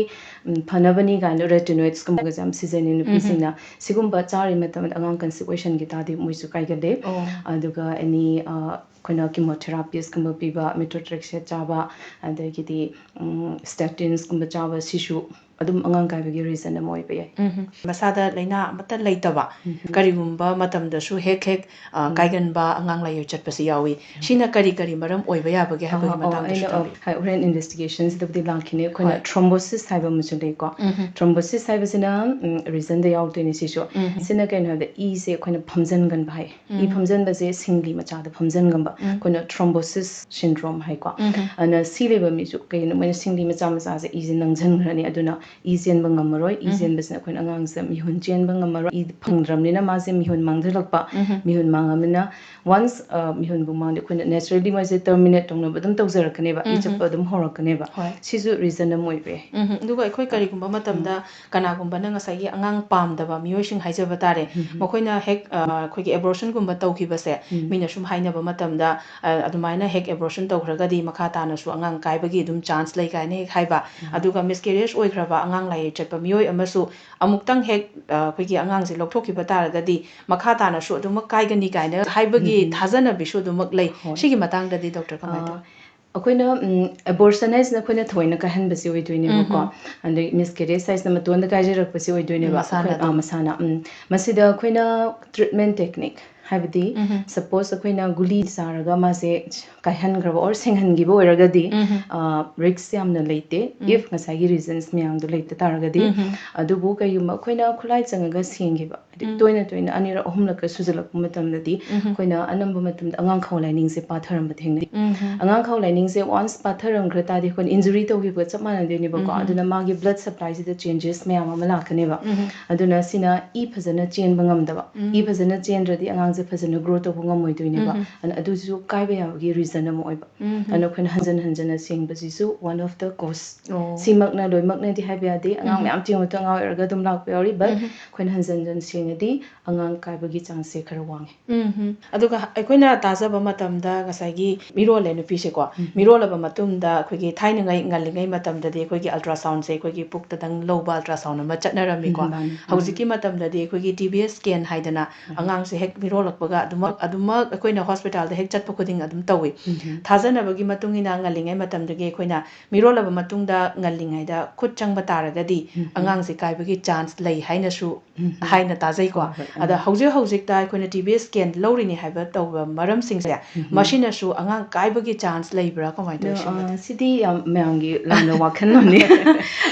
ꯎꯝ, ꯐꯅꯕꯅꯤ ꯀꯥꯏꯅ ꯔꯦꯇꯤꯅꯣꯏꯗꯁꯀꯨꯝꯕꯒꯁꯦ ꯌꯥꯝ ꯁꯤꯖꯤꯟꯅꯩ ꯅꯨꯄꯤꯁꯤꯡꯅ꯫ ꯁꯤꯒꯨꯝꯕ ꯆꯥꯔꯤ ꯃꯇꯝꯗ ꯑꯉꯥꯡ ꯀꯟꯁꯤꯞ ꯑꯣꯏꯁꯟꯈꯤ ꯇꯥꯔꯗꯤ ꯃꯣꯏꯁꯨ ꯀꯥꯏꯒꯜꯂꯤ꯫ ꯑꯣ꯫ ꯑꯗꯨꯒ ꯑꯦꯅꯤ, ꯑ, ꯑꯩꯈꯣꯏꯅ ꯀꯤꯃꯣꯊꯦꯔꯥꯄꯤꯁꯀꯨꯝꯕ ꯄꯤꯕ, ꯃꯤꯇꯣꯇ꯭ꯔꯦꯛꯁꯦꯠ ꯆꯥꯕ, ꯑꯗꯒꯤꯗꯤ, ꯎꯝ, ꯁ꯭ꯇꯦꯇꯤꯟꯁꯀꯨꯝꯕ ꯆꯥꯕ, ꯁꯤꯁꯨ ꯑꯗꯨꯝ ꯑꯉꯥꯡ ꯀꯥꯏꯕꯒꯤ ꯔꯤꯖꯟ ꯑꯃ ꯑꯣꯏꯕ ꯌꯥꯏ꯫ ꯎꯝ꯫ ꯃꯁꯥꯗ ꯂꯥꯏꯅꯥ ꯑꯃꯠꯇ ꯂꯩꯇꯕ, ꯎꯝ꯫ ꯀꯔꯤꯒꯨꯝꯕ ꯃꯇꯝꯗꯁꯨ ꯍꯦꯛ ꯍꯦꯛ, ꯑ, ꯎꯝ꯫ ꯀꯥꯏꯒꯟꯕ ꯑꯉꯥꯡ ꯂꯥꯏꯌꯣꯏ ꯆꯠꯄꯁꯨ ꯌꯥꯎꯏ꯫ ꯎꯝ꯫ ꯁꯤꯅ ꯀꯔꯤ ꯀꯔꯤ ꯃꯔꯝ ꯑꯣꯏꯕ ꯌꯥꯕꯒꯦ ꯍꯥꯏꯕꯒꯤ ꯑꯣ, ꯑꯣ, ꯃꯇꯥꯡꯗꯁꯨ ꯑꯩꯅ, ꯑꯣ, ꯊꯝꯕꯤꯌꯨ꯫ ꯍꯣꯏ, ꯍꯣꯔꯦꯟ ꯏꯟꯚꯦꯁꯇꯤꯒꯦꯁꯟꯁꯤꯗꯕꯨꯗꯤ ꯂꯥꯛꯈꯤꯅꯤ꯫ ꯑꯩꯈꯣꯏꯅ ꯍꯣꯏ꯫ ꯊ꯭ꯔꯣꯝꯕꯣꯁꯤꯁ ꯍꯥꯏꯕ ꯑꯃꯁꯨ ꯂꯩꯀꯣ꯫ ꯎꯝ꯫ ꯊ꯭ꯔꯣꯝꯕꯣꯁꯤꯁ ꯍꯥꯏꯕꯁꯤꯅ, ꯎꯝ, ꯔꯤꯖꯟꯗ ꯌꯥꯎꯗꯣꯏꯅꯤ ꯁꯤꯁꯨ꯫ ꯎꯝ꯫ ꯁꯤꯅ ꯀꯩꯅꯣ ꯍꯥꯏꯕꯗ ꯏꯁꯦ ꯑꯩꯈꯣꯏꯅ ꯐꯝꯖꯟꯒꯟꯕ ꯍꯥꯏ꯫ ꯏ ꯎꯝ꯫ ꯐꯝꯖꯟꯕꯁꯦ ꯁꯤꯡꯂꯤ ꯃꯆꯥꯗ ꯐꯝꯖꯟꯒꯟꯕ꯫ ꯎꯝ꯫ ꯑꯩꯈꯣꯏꯅ ꯊ꯭ꯔꯣꯝꯕꯣꯁꯤꯁ ꯁꯤꯟꯗ꯭ꯔꯣꯝ ꯍꯥꯏꯀꯣ꯫ ꯎꯝ꯫ ꯑꯗꯨꯅ ꯁꯤ ꯂꯩꯕ ꯃꯤꯁꯨ ꯀꯩꯒꯤꯅꯣ ꯃꯣꯏꯅ ꯁꯤꯡꯂꯤ ꯃꯆꯥ ꯃꯆꯥꯁꯦ ꯏꯁꯦ ꯅꯪꯁꯤꯟꯈ꯭ꯔꯅꯤ꯫ ꯑꯗꯨꯅ ꯏ ꯆꯦꯟꯕ ꯉꯝꯃꯔꯣꯏ꯫ ꯏ ꯎꯝ꯫ ꯆꯦꯟꯕꯁꯤꯅ ꯑꯩꯈꯣꯏꯅ ꯑꯉꯥꯡꯁꯦ ꯃꯤꯍꯨꯟ ꯆꯦꯟꯕ ꯉꯝꯃꯔꯣꯏ꯫ ꯏ ꯐꯪꯗ꯭ꯔꯕꯅꯤꯅ ꯃꯥꯁꯦ ꯃꯤꯍꯨꯟ ꯃꯥꯡꯁꯤꯜꯂꯛꯄ꯫ ꯎꯝ꯫ ꯃꯤꯍꯨꯟ ꯃꯥꯡꯉꯕꯅꯤꯅ ꯋꯥꯟꯁ, ꯑ, ꯃꯤꯍꯨꯟꯕꯨ ꯃꯥꯡꯗꯤ ꯑꯩꯈꯣꯏꯅ ꯅꯦꯆꯔꯦꯜꯂꯤ ꯃꯣꯏꯁꯦ ꯇꯔꯃꯤꯅꯦꯠ ꯇꯧꯅꯕ ꯑꯗꯨꯝ ꯇꯧꯖꯔꯛꯀꯅꯦꯕ꯫ ꯏ ꯎꯝ꯫ ꯆꯠꯄ ꯑꯗꯨꯝ ꯍꯧꯔꯛꯀꯅꯦꯕ꯫ ꯍꯣꯏ꯫ ꯁꯤꯁꯨ ꯔꯤꯖꯟ ꯑꯃ ꯑꯣꯏꯕ ꯌꯥꯏ꯫ ꯎꯝ꯫ ꯑꯗꯨꯒ ꯑꯩꯈꯣꯏ ꯀꯔꯤꯒꯨꯝꯕ ꯃꯇꯝꯗ ꯎꯝ꯫ ꯀꯅꯥꯒꯨꯝꯕꯅ ꯉꯁꯥꯏꯒꯤ ꯑꯉꯥꯡ ꯄꯥꯝꯗꯕ ꯃꯤꯑꯣꯏꯁꯤꯡ ꯍꯥꯏꯖꯕ ꯇꯥꯔꯦ꯫ ꯎꯝ꯫ ꯃꯈꯣꯏꯅ ꯍꯦꯛ, ꯑ, ꯑꯩꯈꯣꯏꯒꯤ ꯑꯦꯕꯣꯔꯁꯟꯒꯨꯝꯕ ꯇꯧꯈꯤꯕꯁꯦ, ꯎꯝ꯫ ꯃꯤꯅ ꯁꯨꯝ ꯍꯥꯏꯅꯕ ꯃꯇꯝꯗ, ꯑ, ꯑꯗꯨꯃꯥꯏꯅ ꯍꯦꯛ ꯑꯦꯕꯣꯔꯁꯟ ꯇꯧꯈ꯭ꯔꯒꯗꯤ ꯃꯈꯥ ꯇꯥꯅꯁꯨ ꯑꯉꯥꯡ ꯀꯥꯏꯕꯒꯤ ꯑꯗꯨꯝ ꯆꯥꯟꯁ ꯂꯩ ꯀꯥꯏꯅ ꯍꯦꯛ ꯍꯥꯏꯕ꯫ ꯎꯝ꯫ ꯑꯗꯨꯒ ꯃꯤꯁꯀꯦꯔꯤꯌꯦꯖ ꯑꯣꯏꯈ꯭ꯔꯕ ꯑꯉꯥꯡ ꯂꯥꯏꯌꯦ ꯆꯠꯄ ꯃꯤꯑꯣꯏ ꯑꯃꯁꯨ ꯑꯃꯨꯛꯇꯪ ꯍꯦꯛ, ꯑ, ꯑꯩꯈꯣꯏꯒꯤ ꯑꯉꯥꯡꯁꯦ ꯂꯧꯊꯣꯛꯈꯤꯕ ꯇꯥꯔꯒꯗꯤ ꯃꯈꯥ ꯇꯥꯅꯁꯨ ꯑꯗꯨꯃꯛ ꯀꯥꯏꯒꯅꯤ ꯀꯥꯏꯅ ꯍꯥꯏꯕꯒꯤ ꯎꯝ꯫ ꯊꯥꯖꯅꯕꯤꯁꯨ ꯑꯗꯨꯃꯛ ꯂꯩ꯫ ꯍꯣꯏ꯫ ꯁꯤꯒꯤ ꯃꯇꯥꯡꯗꯗꯤ ꯗꯣꯛꯇꯔ ꯀꯃꯥꯏꯅ ꯑ, ꯇꯧꯏ? ꯑꯩꯈꯣꯏꯅ, ꯎꯝ, ꯑꯦꯕꯣꯔꯁꯟ ꯍꯥꯏꯁꯤꯅ ꯑꯩꯈꯣꯏꯅ ꯊꯑꯣꯏꯅ ꯀꯥꯏꯍꯟꯕꯁꯦ ꯑꯣꯏꯗꯣꯏꯅꯦꯕꯀꯣ꯫ ꯎꯝ꯫ ꯑꯗꯩ ꯃꯤꯁꯀꯦꯔꯤꯌꯦꯖ ꯍꯥꯏꯁꯤꯅ ꯃꯇꯣꯟꯗ ꯀꯥꯏꯖꯔꯛꯄꯁꯦ ꯑꯣꯏꯗꯣꯏꯅꯦꯕ꯫ ꯃꯁꯥꯅ ꯑꯩꯈꯣꯏ, ꯑ, ꯑꯗꯨꯝ꯫ ꯃꯁꯥꯅ꯫ ꯎꯝ꯫ ꯃꯁꯤꯗ ꯑꯩꯈꯣꯏꯅ ꯇ꯭ꯔꯤꯠꯃꯦꯟ ꯇꯦꯛꯅꯤꯛ ꯍꯥꯏꯕꯗꯤ, ꯎꯝ꯫ Suppose ꯑꯩꯈꯣꯏꯅ ꯒꯨꯂꯤ ꯆꯥꯔꯒ ꯃꯥꯁꯦ ꯀꯥꯏꯍꯟꯈ꯭ꯔꯕ or ꯁꯦꯡꯍꯟꯈꯤꯕ ꯑꯣꯏꯔꯒꯗꯤ, ꯎꯝ꯫ ꯑ, risk ꯌꯥꯝꯅ ꯂꯩꯇꯦ, ꯎꯝ꯫ If ꯉꯁꯥꯏꯒꯤ reasons ꯃꯌꯥꯝꯗꯣ ꯂꯩꯇ ꯇꯥꯔꯒꯗꯤ꯫ ꯎꯝ꯫ ꯑꯗꯨꯕꯨ ꯀꯩꯒꯨꯝꯕ ꯑꯩꯈꯣꯏꯅ ꯈꯨꯠꯂꯥꯏ ꯆꯪꯉꯒ ꯁꯦꯡꯈꯤꯕ, ꯍꯥꯏꯗꯤ, ꯎꯝ꯫ ꯇꯣꯏꯅ ꯇꯣꯏꯅ ꯑꯅꯤꯔꯛ ꯑꯍꯨꯝꯂꯛꯀ ꯁꯨꯖꯜꯂꯛꯄ ꯃꯇꯝꯗꯗꯤ, ꯎꯝ꯫ ꯑꯩꯈꯣꯏꯅ ꯑꯅꯝꯕ ꯃꯇꯝꯗ ꯑꯉꯥꯡ ꯈꯥꯎ ꯂꯥꯏꯅꯤꯡꯁꯦ ꯄꯥꯊꯔꯝꯕ ꯊꯦꯡꯅꯩ꯫ ꯎꯝ꯫ ꯑꯉꯥꯡ ꯈꯥꯎ ꯂꯥꯏꯅꯤꯡꯁꯦ once ꯄꯥꯊꯔꯝꯈ꯭ꯔ ꯇꯥꯔꯗꯤ, ꯑꯩꯈꯣꯏꯅ injury ꯇꯧꯈꯤꯕꯒ ꯆꯞ ꯃꯥꯟꯅꯗꯣꯏꯅꯦꯕꯀꯣ꯫ ꯎꯝ꯫ ꯑꯗꯨꯅ ꯃꯥꯒꯤ blood supplyꯁꯤꯗ changes ꯃꯌꯥꯝ ꯑꯃ ꯂꯥꯛꯀꯅꯦꯕ꯫ ꯎꯝ꯫ ꯑꯗꯨꯅ ꯁꯤꯅ ꯏ ꯐꯖꯅ ꯆꯦꯟꯕ ꯉꯝꯗꯕ꯫ ꯎꯝ꯫ ꯏ ꯐꯖꯅ ꯆꯦꯟꯗ꯭ꯔꯗꯤ ꯑꯉꯥꯡꯁꯦ ꯐꯖꯅ grow ꯇꯧꯕ ꯉꯝꯃꯣꯏꯗꯣꯏꯅꯦꯕ꯫ ꯎꯝ꯫ ꯑꯗꯨꯅ ꯑꯗꯨꯁꯨ ꯀꯥꯏꯕ ꯌꯥꯕꯒꯤ reason ꯑꯃ ꯑꯣꯏꯕ꯫ ꯎꯝ꯫ ꯑꯗꯨꯅ ꯑꯩꯈꯣꯏꯅ ꯍꯟꯖꯟ ꯍꯟꯖꯟꯅ ꯁꯦꯡꯕꯁꯤꯁꯨ one of the cause꯫ ꯑꯣ꯫ ꯁꯤꯃꯛꯅ ꯂꯣꯏꯅꯃꯛꯅꯗꯤ ꯍꯥꯏꯕ ꯌꯥꯗꯦ꯫ ꯑꯉꯥꯡ ꯎꯝ꯫ ꯃꯌꯥꯝ ꯊꯦꯡꯕꯗ ꯑꯉꯥꯡ ꯑꯣꯏꯔꯒ ꯑꯗꯨꯝ ꯂꯥꯛꯄ ꯌꯥꯎꯔꯤ, but ꯎꯝ꯫ ꯑꯩꯈꯣꯏꯅ ꯍꯟꯖꯟ ꯍꯟꯖꯟ ꯁꯦꯡꯉꯗꯤ ꯑꯉꯥꯡ ꯀꯥꯏꯕꯒꯤ chanceꯁꯦ ꯈꯔ ꯋꯥꯡꯉꯦ꯫ ꯎꯝ꯫ ꯑꯗꯨꯒ ꯑꯩꯈꯣꯏꯅ ꯇꯥꯖꯕ ꯃꯇꯝꯗ ꯉꯁꯥꯏꯒꯤ ꯃꯤꯔꯣꯜꯂꯦ ꯅꯨꯄꯤꯁꯦꯀꯣ, ꯎꯝ꯫ ꯃꯤꯔꯣꯜꯂꯕ ꯃꯇꯨꯡꯗ ꯑꯩꯈꯣꯏꯒꯤ ꯊꯥꯏꯅꯉꯩ ꯉꯜꯂꯤꯉꯩ ꯃꯇꯝꯗꯗꯤ ꯑꯩꯈꯣꯏꯒꯤ ultrasoundꯁꯦ ꯑꯩꯈꯣꯏꯒꯤ ꯄꯨꯛꯇꯗꯪ ꯂꯧꯕ ultrasound ꯑꯃ ꯆꯠꯅꯔꯝꯃꯤꯀꯣ꯫ ꯎꯝ, ꯃꯥꯅꯤ꯫ ꯍꯧꯖꯤꯛꯀꯤ ꯃꯇꯝꯗꯗꯤ ꯑꯩꯈꯣꯏꯒꯤ T B S scan ꯍꯥꯏꯗꯅ ꯎꯝ꯫ ꯑꯉꯥꯡꯁꯦ ꯍꯦꯛ ꯃꯤꯔꯣꯜꯂꯛꯄꯒ ꯑꯗꯨꯃꯛ, ꯑꯗꯨꯃꯛ ꯑꯩꯈꯣꯏꯅ hospitalꯗ ꯍꯦꯛ ꯆꯠꯄ ꯈꯨꯗꯤꯡ ꯑꯗꯨꯝ ꯇꯧꯏ꯫ ꯎꯝ꯫ ꯊꯥꯖꯅꯕꯒꯤ ꯃꯇꯨꯡ ꯏꯟꯅ ꯉꯜꯂꯤꯉꯩ ꯃꯇꯝꯗꯒꯤ ꯑꯩꯈꯣꯏꯅ ꯃꯤꯔꯣꯜꯂꯕ ꯃꯇꯨꯡꯗ ꯉꯜꯂꯤꯉꯩꯗ ꯈꯨꯠ ꯆꯪꯕ ꯇꯥꯔꯒꯗꯤ ꯎꯝ꯫ ꯑꯉꯥꯡꯁꯦ ꯀꯥꯏꯕꯒꯤ chance ꯂꯩ ꯍꯥꯏꯅꯁꯨ ꯎꯝ꯫ ꯍꯥꯏꯅ ꯇꯥꯖꯩꯀꯣ꯫ ꯍꯣꯏ, ꯍꯣꯏ, ꯑꯗ ꯎꯝ꯫ ꯍꯧꯖꯤꯛ ꯍꯧꯖꯤꯛꯇ ꯑꯩꯈꯣꯏꯅ T B S scan ꯂꯧꯔꯤꯅꯤ ꯍꯥꯏꯕ ꯇꯧꯕ ꯃꯔꯝꯁꯤꯡꯁꯦ, ꯎꯝ꯫ ꯃꯁꯤꯅꯁꯨ ꯑꯉꯥꯡ ꯀꯥꯏꯕꯒꯤ chance ꯂꯩꯕ꯭ꯔꯥ? ꯀꯃꯥꯏꯅ ꯇꯧꯋꯤ ꯑꯗꯣ, ꯁꯤꯃꯗꯤ? ꯑ, ꯁꯤꯗꯤ ꯌꯥꯝ ꯃꯌꯥꯝꯒꯤ ꯂꯥꯟꯅ ꯋꯥꯈꯜꯂꯣꯟꯅꯤ꯫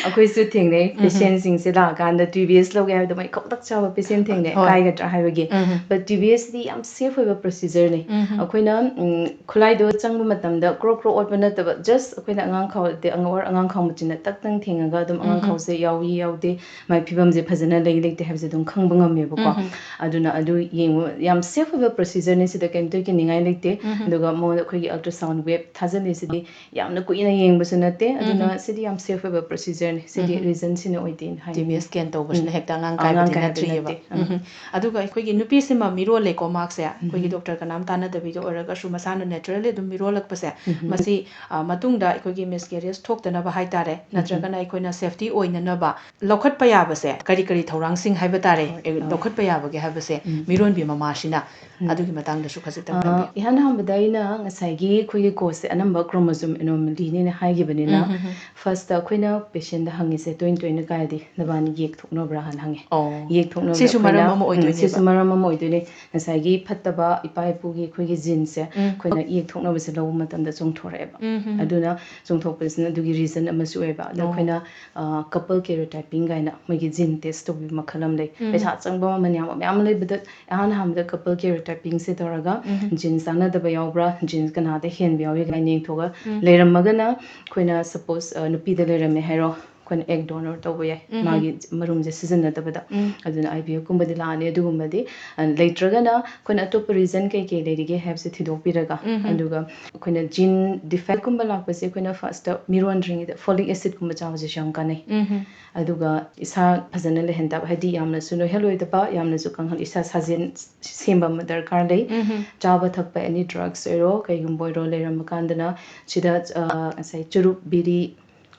ꯑꯩꯈꯣꯏꯁꯨ ꯊꯦꯡꯅꯩ, ꯎꯝ꯫ Patientꯁꯤꯡꯁꯦ ꯂꯥꯛꯑꯀꯥꯟꯗ T B S ꯂꯧꯒꯦ ꯍꯥꯏꯕꯗ ꯃꯩ ꯈꯧꯇꯛ ꯆꯥꯕ patient ꯊꯦꯡꯅꯩ, ꯍꯣꯏ꯫ ꯀꯥꯏꯒꯗ꯭ꯔꯥ ꯍꯥꯏꯕꯒꯤ꯫ ꯎꯝ꯫ But T B Sꯗꯤ ꯌꯥꯝ safe ꯑꯣꯏꯕ procedureꯅꯤ꯫ ꯎꯝ꯫ ꯑꯩꯈꯣꯏꯅ, ꯎꯝ, ꯈꯨꯠꯂꯥꯏꯗꯣ ꯆꯪꯕ ꯃꯇꯝꯗ ꯀ꯭ꯔꯣꯛ ꯀ꯭ꯔꯣꯛ ꯑꯣꯠꯄ ꯅꯠꯇꯕ, just ꯑꯩꯈꯣꯏꯅ ꯑꯉꯥꯡ ꯈꯥꯎ, or ꯑꯉꯥꯡ ꯈꯥꯎ ꯃꯆꯤꯟꯅ ꯇꯛꯇꯪ ꯊꯦꯡꯉꯒ ꯑꯗꯨꯝ ꯑꯉꯥꯡ ꯎꯝ꯫ ꯈꯥꯎꯁꯦ ꯌꯥꯎꯏ ꯌꯥꯎꯗꯦ, ꯃꯥꯏ ꯐꯤꯕꯝꯁꯦ ꯐꯖꯅ ꯂꯩ ꯂꯩꯇꯦ ꯍꯥꯏꯕꯁꯦ ꯑꯗꯨꯝ ꯈꯪꯕ ꯉꯝꯃꯦꯕꯀꯣ꯫ ꯎꯝ꯫ ꯑꯗꯨꯅ ꯑꯗꯨ ꯌꯦꯡꯕ ꯌꯥꯝ safe ꯑꯣꯏꯕ procedureꯅꯤ, ꯁꯤꯗ ꯀꯩꯝꯇ ꯀꯤꯅꯤꯡꯉꯥꯏ ꯂꯩꯇꯦ꯫ ꯎꯝ꯫ ꯑꯗꯨꯒ ꯃꯉꯣꯟꯗ ꯑꯩꯈꯣꯏꯒꯤ ultrasound wave ꯊꯥꯖꯤꯜꯂꯤꯁꯤꯗꯤ ꯌꯥꯝꯅ ꯀꯨꯏꯅ ꯌꯦꯡꯕꯁꯨ ꯅꯠꯇꯦ, ꯑꯗꯨꯅ ꯎꯝ꯫ ꯁꯤꯗꯤ ꯌꯥꯝ safe ꯑꯣꯏꯕ procedureꯅꯤ, ꯁꯤꯗꯤ ꯎꯝ꯫ Reasonꯁꯤꯅ ꯑꯣꯏꯗꯦꯅ ꯍꯥꯏꯅꯤꯡꯉꯤ꯫ T B S scan ꯇꯧꯕꯁꯤꯅ ꯎꯝ꯫ ꯍꯦꯛꯇ ꯑꯉꯥꯡ ꯑꯉꯥꯡ ꯀꯥꯏꯕꯗꯤ ꯀꯥꯏꯕꯗꯤ ꯅꯠꯇ꯭ꯔꯤꯑꯕ꯫ ꯅꯠꯇꯦ꯫ ꯎꯝ꯫ ꯎꯝ꯫ ꯑꯗꯨꯒ ꯑꯩꯈꯣꯏꯒꯤ ꯅꯨꯄꯤꯁꯤꯃ ꯃꯤꯔꯣꯜꯂꯦꯀꯣ, ꯃꯍꯥꯛꯁꯦ ꯑꯩꯈꯣꯏꯒꯤ ꯎꯝ꯫ Doctor ꯀꯅꯥꯝ ꯇꯥꯟꯅꯗꯕꯤꯗ ꯑꯣꯏꯔꯒꯁꯨ ꯃꯁꯥꯅ naturally ꯑꯗꯨꯝ ꯃꯤꯔꯣꯜꯂꯛꯄꯁꯦ, ꯎꯝ꯫ ꯃꯁꯤ, ꯑ, ꯃꯇꯨꯡꯗ ꯑꯩꯈꯣꯏꯒꯤ miscarriage ꯊꯣꯛꯇꯅꯕ ꯍꯥꯏꯇꯥꯔꯦ, ꯎꯝ꯫ ꯅꯠꯇ꯭ꯔꯒꯅ ꯑꯩꯈꯣꯏꯅ safety ꯑꯣꯏꯅꯅꯕ ꯂꯧꯈꯠꯄ ꯌꯥꯕꯁꯦ ꯀꯔꯤ ꯀꯔꯤ ꯊꯧꯔꯥꯡꯁꯤꯡ ꯍꯥꯏꯕ ꯇꯥꯔꯦ, ꯍꯣꯏ꯫ ꯑꯦ, ꯂꯧꯈꯠꯄ ꯌꯥꯕꯒꯦ ꯍꯥꯏꯕꯁꯦ ꯎꯝ. ꯃꯤꯔꯣꯟꯕꯤ ꯃꯃꯥꯁꯤꯅ ꯎꯝ. ꯑꯗꯨꯒꯤ ꯃꯇꯥꯡꯗꯁꯨ ꯈꯖꯤꯛꯇꯪ ꯑ, ꯊꯝꯕꯤꯌꯨ꯫ ꯏꯍꯥꯟ ꯑꯍꯥꯟꯕꯗ ꯑꯩꯅ ꯉꯁꯥꯏꯒꯤ ꯑꯩꯈꯣꯏꯒꯤ ꯀꯣꯁꯁꯦ ꯑꯅꯝꯕ chromosome anomalyꯅꯦꯅ ꯍꯥꯏꯈꯤꯕꯅꯤꯅ, ꯎꯝ, ꯎꯝ, ꯎꯝ. Firstꯇ ꯑꯩꯈꯣꯏꯅ patientꯗ ꯍꯪꯉꯤꯁꯦ ꯇꯣꯏꯅ ꯇꯣꯏꯅ ꯀꯥꯏꯗꯤ ꯅꯕꯥꯅꯤ ꯌꯦꯛ ꯊꯣꯛꯅꯕ꯭ꯔꯥ ꯍꯥꯏꯅ ꯍꯪꯉꯦ꯫ ꯑꯣ. ꯌꯦꯛ ꯊꯣꯛꯅꯕꯗ ꯁꯤꯁꯨ ꯃꯔꯝ ꯑꯩꯈꯣꯏꯅ, ꯑꯃ ꯎꯝ, ꯑꯣꯏꯗꯣꯏꯅꯦꯕ꯫ ꯁꯤꯁꯨ ꯃꯔꯝ ꯑꯃ ꯑꯣꯏꯗꯣꯏꯅꯦ꯫ ꯉꯁꯥꯏꯒꯤ ꯐꯠꯇꯕ ꯏꯄꯥ ꯏꯄꯨꯒꯤ ꯑꯩꯈꯣꯏꯒꯤ geneꯁꯦ ꯎꯝ. ꯑꯩꯈꯣꯏꯅ ꯌꯦꯛ ꯊꯣꯛꯅꯕꯁꯦ ꯂꯧꯕ ꯃꯇꯝꯗ ꯆꯣꯡꯊꯣꯔꯛꯑꯦꯕ꯫ ꯎꯝ, ꯎꯝ, ꯎꯝ. ꯑꯗꯨꯅ ꯆꯣꯡꯊꯣꯛꯄꯁꯤꯅ ꯑꯗꯨꯒꯤ reason ꯑꯃꯁꯨ ꯑꯣꯏꯕ꯫ ꯑꯗꯣ ꯑꯣ. ꯑꯩꯈꯣꯏꯅ, ꯑ, couple karyotyping ꯀꯥꯏꯅ ꯃꯣꯏꯒꯤ gene test ꯇꯧꯕꯤꯕ ꯃꯈꯜ ꯑꯃ ꯂꯩ꯫ ꯎꯝ. ꯄꯩꯁꯥ ꯆꯪꯕ ꯑꯃ ꯃꯌꯥꯝ ꯃꯌꯥꯝ ꯑꯃ ꯂꯩꯕꯗ ꯑꯍꯥꯟ ꯑꯍꯥꯟꯕꯗ couple karyotypingꯁꯦ ꯇꯧꯔꯒ ꯎꯝ. genes ꯆꯥꯟꯅꯗꯕ ꯌꯥꯎꯕ꯭ꯔꯥ, genes ꯀꯅꯥꯗ ꯍꯦꯟꯕ ꯌꯥꯎꯏ ꯀꯥꯏꯅ ꯌꯦꯡꯊꯣꯛꯑꯒ ꯎꯝ. ꯂꯩꯔꯝꯃꯒꯅ ꯑꯩꯈꯣꯏꯅ suppose, ꯑ, ꯅꯨꯄꯤꯗ ꯂꯩꯔꯝꯃꯦ ꯍꯥꯏꯔꯣ, ꯑꯩꯈꯣꯏꯅ egg donor ꯇꯧꯕ ꯌꯥꯏ, ꯎꯝ. ꯃꯥꯒꯤ ꯃꯔꯨꯝꯁꯦ ꯁꯤꯖꯤꯟꯅꯗꯕꯗ꯫ ꯎꯝ. ꯑꯗꯨꯅ IVFꯀꯨꯝꯕꯗꯤ ꯂꯥꯛꯑꯅꯤ꯫ ꯑꯗꯨꯒꯨꯝꯕꯗꯤ, ꯑ, ꯂꯩꯇ꯭ꯔꯒꯅ ꯑꯩꯈꯣꯏꯅ ꯑꯇꯣꯞꯄ reason ꯀꯩ ꯀꯩ ꯂꯩꯔꯤꯒꯦ ꯍꯥꯏꯕꯁꯦ ꯊꯤꯗꯣꯛꯄꯤꯔꯒ, ꯎꯝ. ꯑꯗꯨꯒ ꯑꯩꯈꯣꯏꯅ gene defectꯀꯨꯝꯕ ꯂꯥꯛꯄꯁꯦ ꯑꯩꯈꯣꯏꯅ firstꯇ ꯃꯤꯔꯣꯟꯗ꯭ꯔꯤꯉꯩꯗ folic acidꯀꯨꯝꯕ ꯆꯥꯕꯁꯤꯁꯨ ꯌꯥꯝ ꯀꯥꯟꯅꯩ꯫ ꯎꯝ. ꯑꯗꯨꯒ ꯏꯁꯥ ꯐꯖꯅ ꯂꯩꯍꯟꯗꯕ, ꯍꯥꯏꯗꯤ ꯌꯥꯝꯅꯁꯨ ꯅꯣꯏꯍꯜꯂꯣꯏꯗꯕ, ꯌꯥꯝꯅꯁꯨ ꯀꯪꯍꯜ-, ꯏꯁꯥ ꯁꯥꯖꯦꯜ ꯁꯦꯝꯕ ꯑꯃ ꯗꯔꯀꯥꯔ ꯂꯩ꯫ ꯎꯝ. ꯆꯥꯕ ꯊꯛꯄ any drugs ꯑꯣꯏꯔꯣ, ꯀꯩꯒꯨꯝꯕ ꯑꯣꯏꯔꯣ, ꯂꯩꯔꯝꯕ ꯀꯥꯟꯗꯅ ꯁꯤꯗ, ꯑ, ꯉꯁꯥꯏ ꯆꯨꯔꯨꯞ, ꯕꯤꯔꯤ,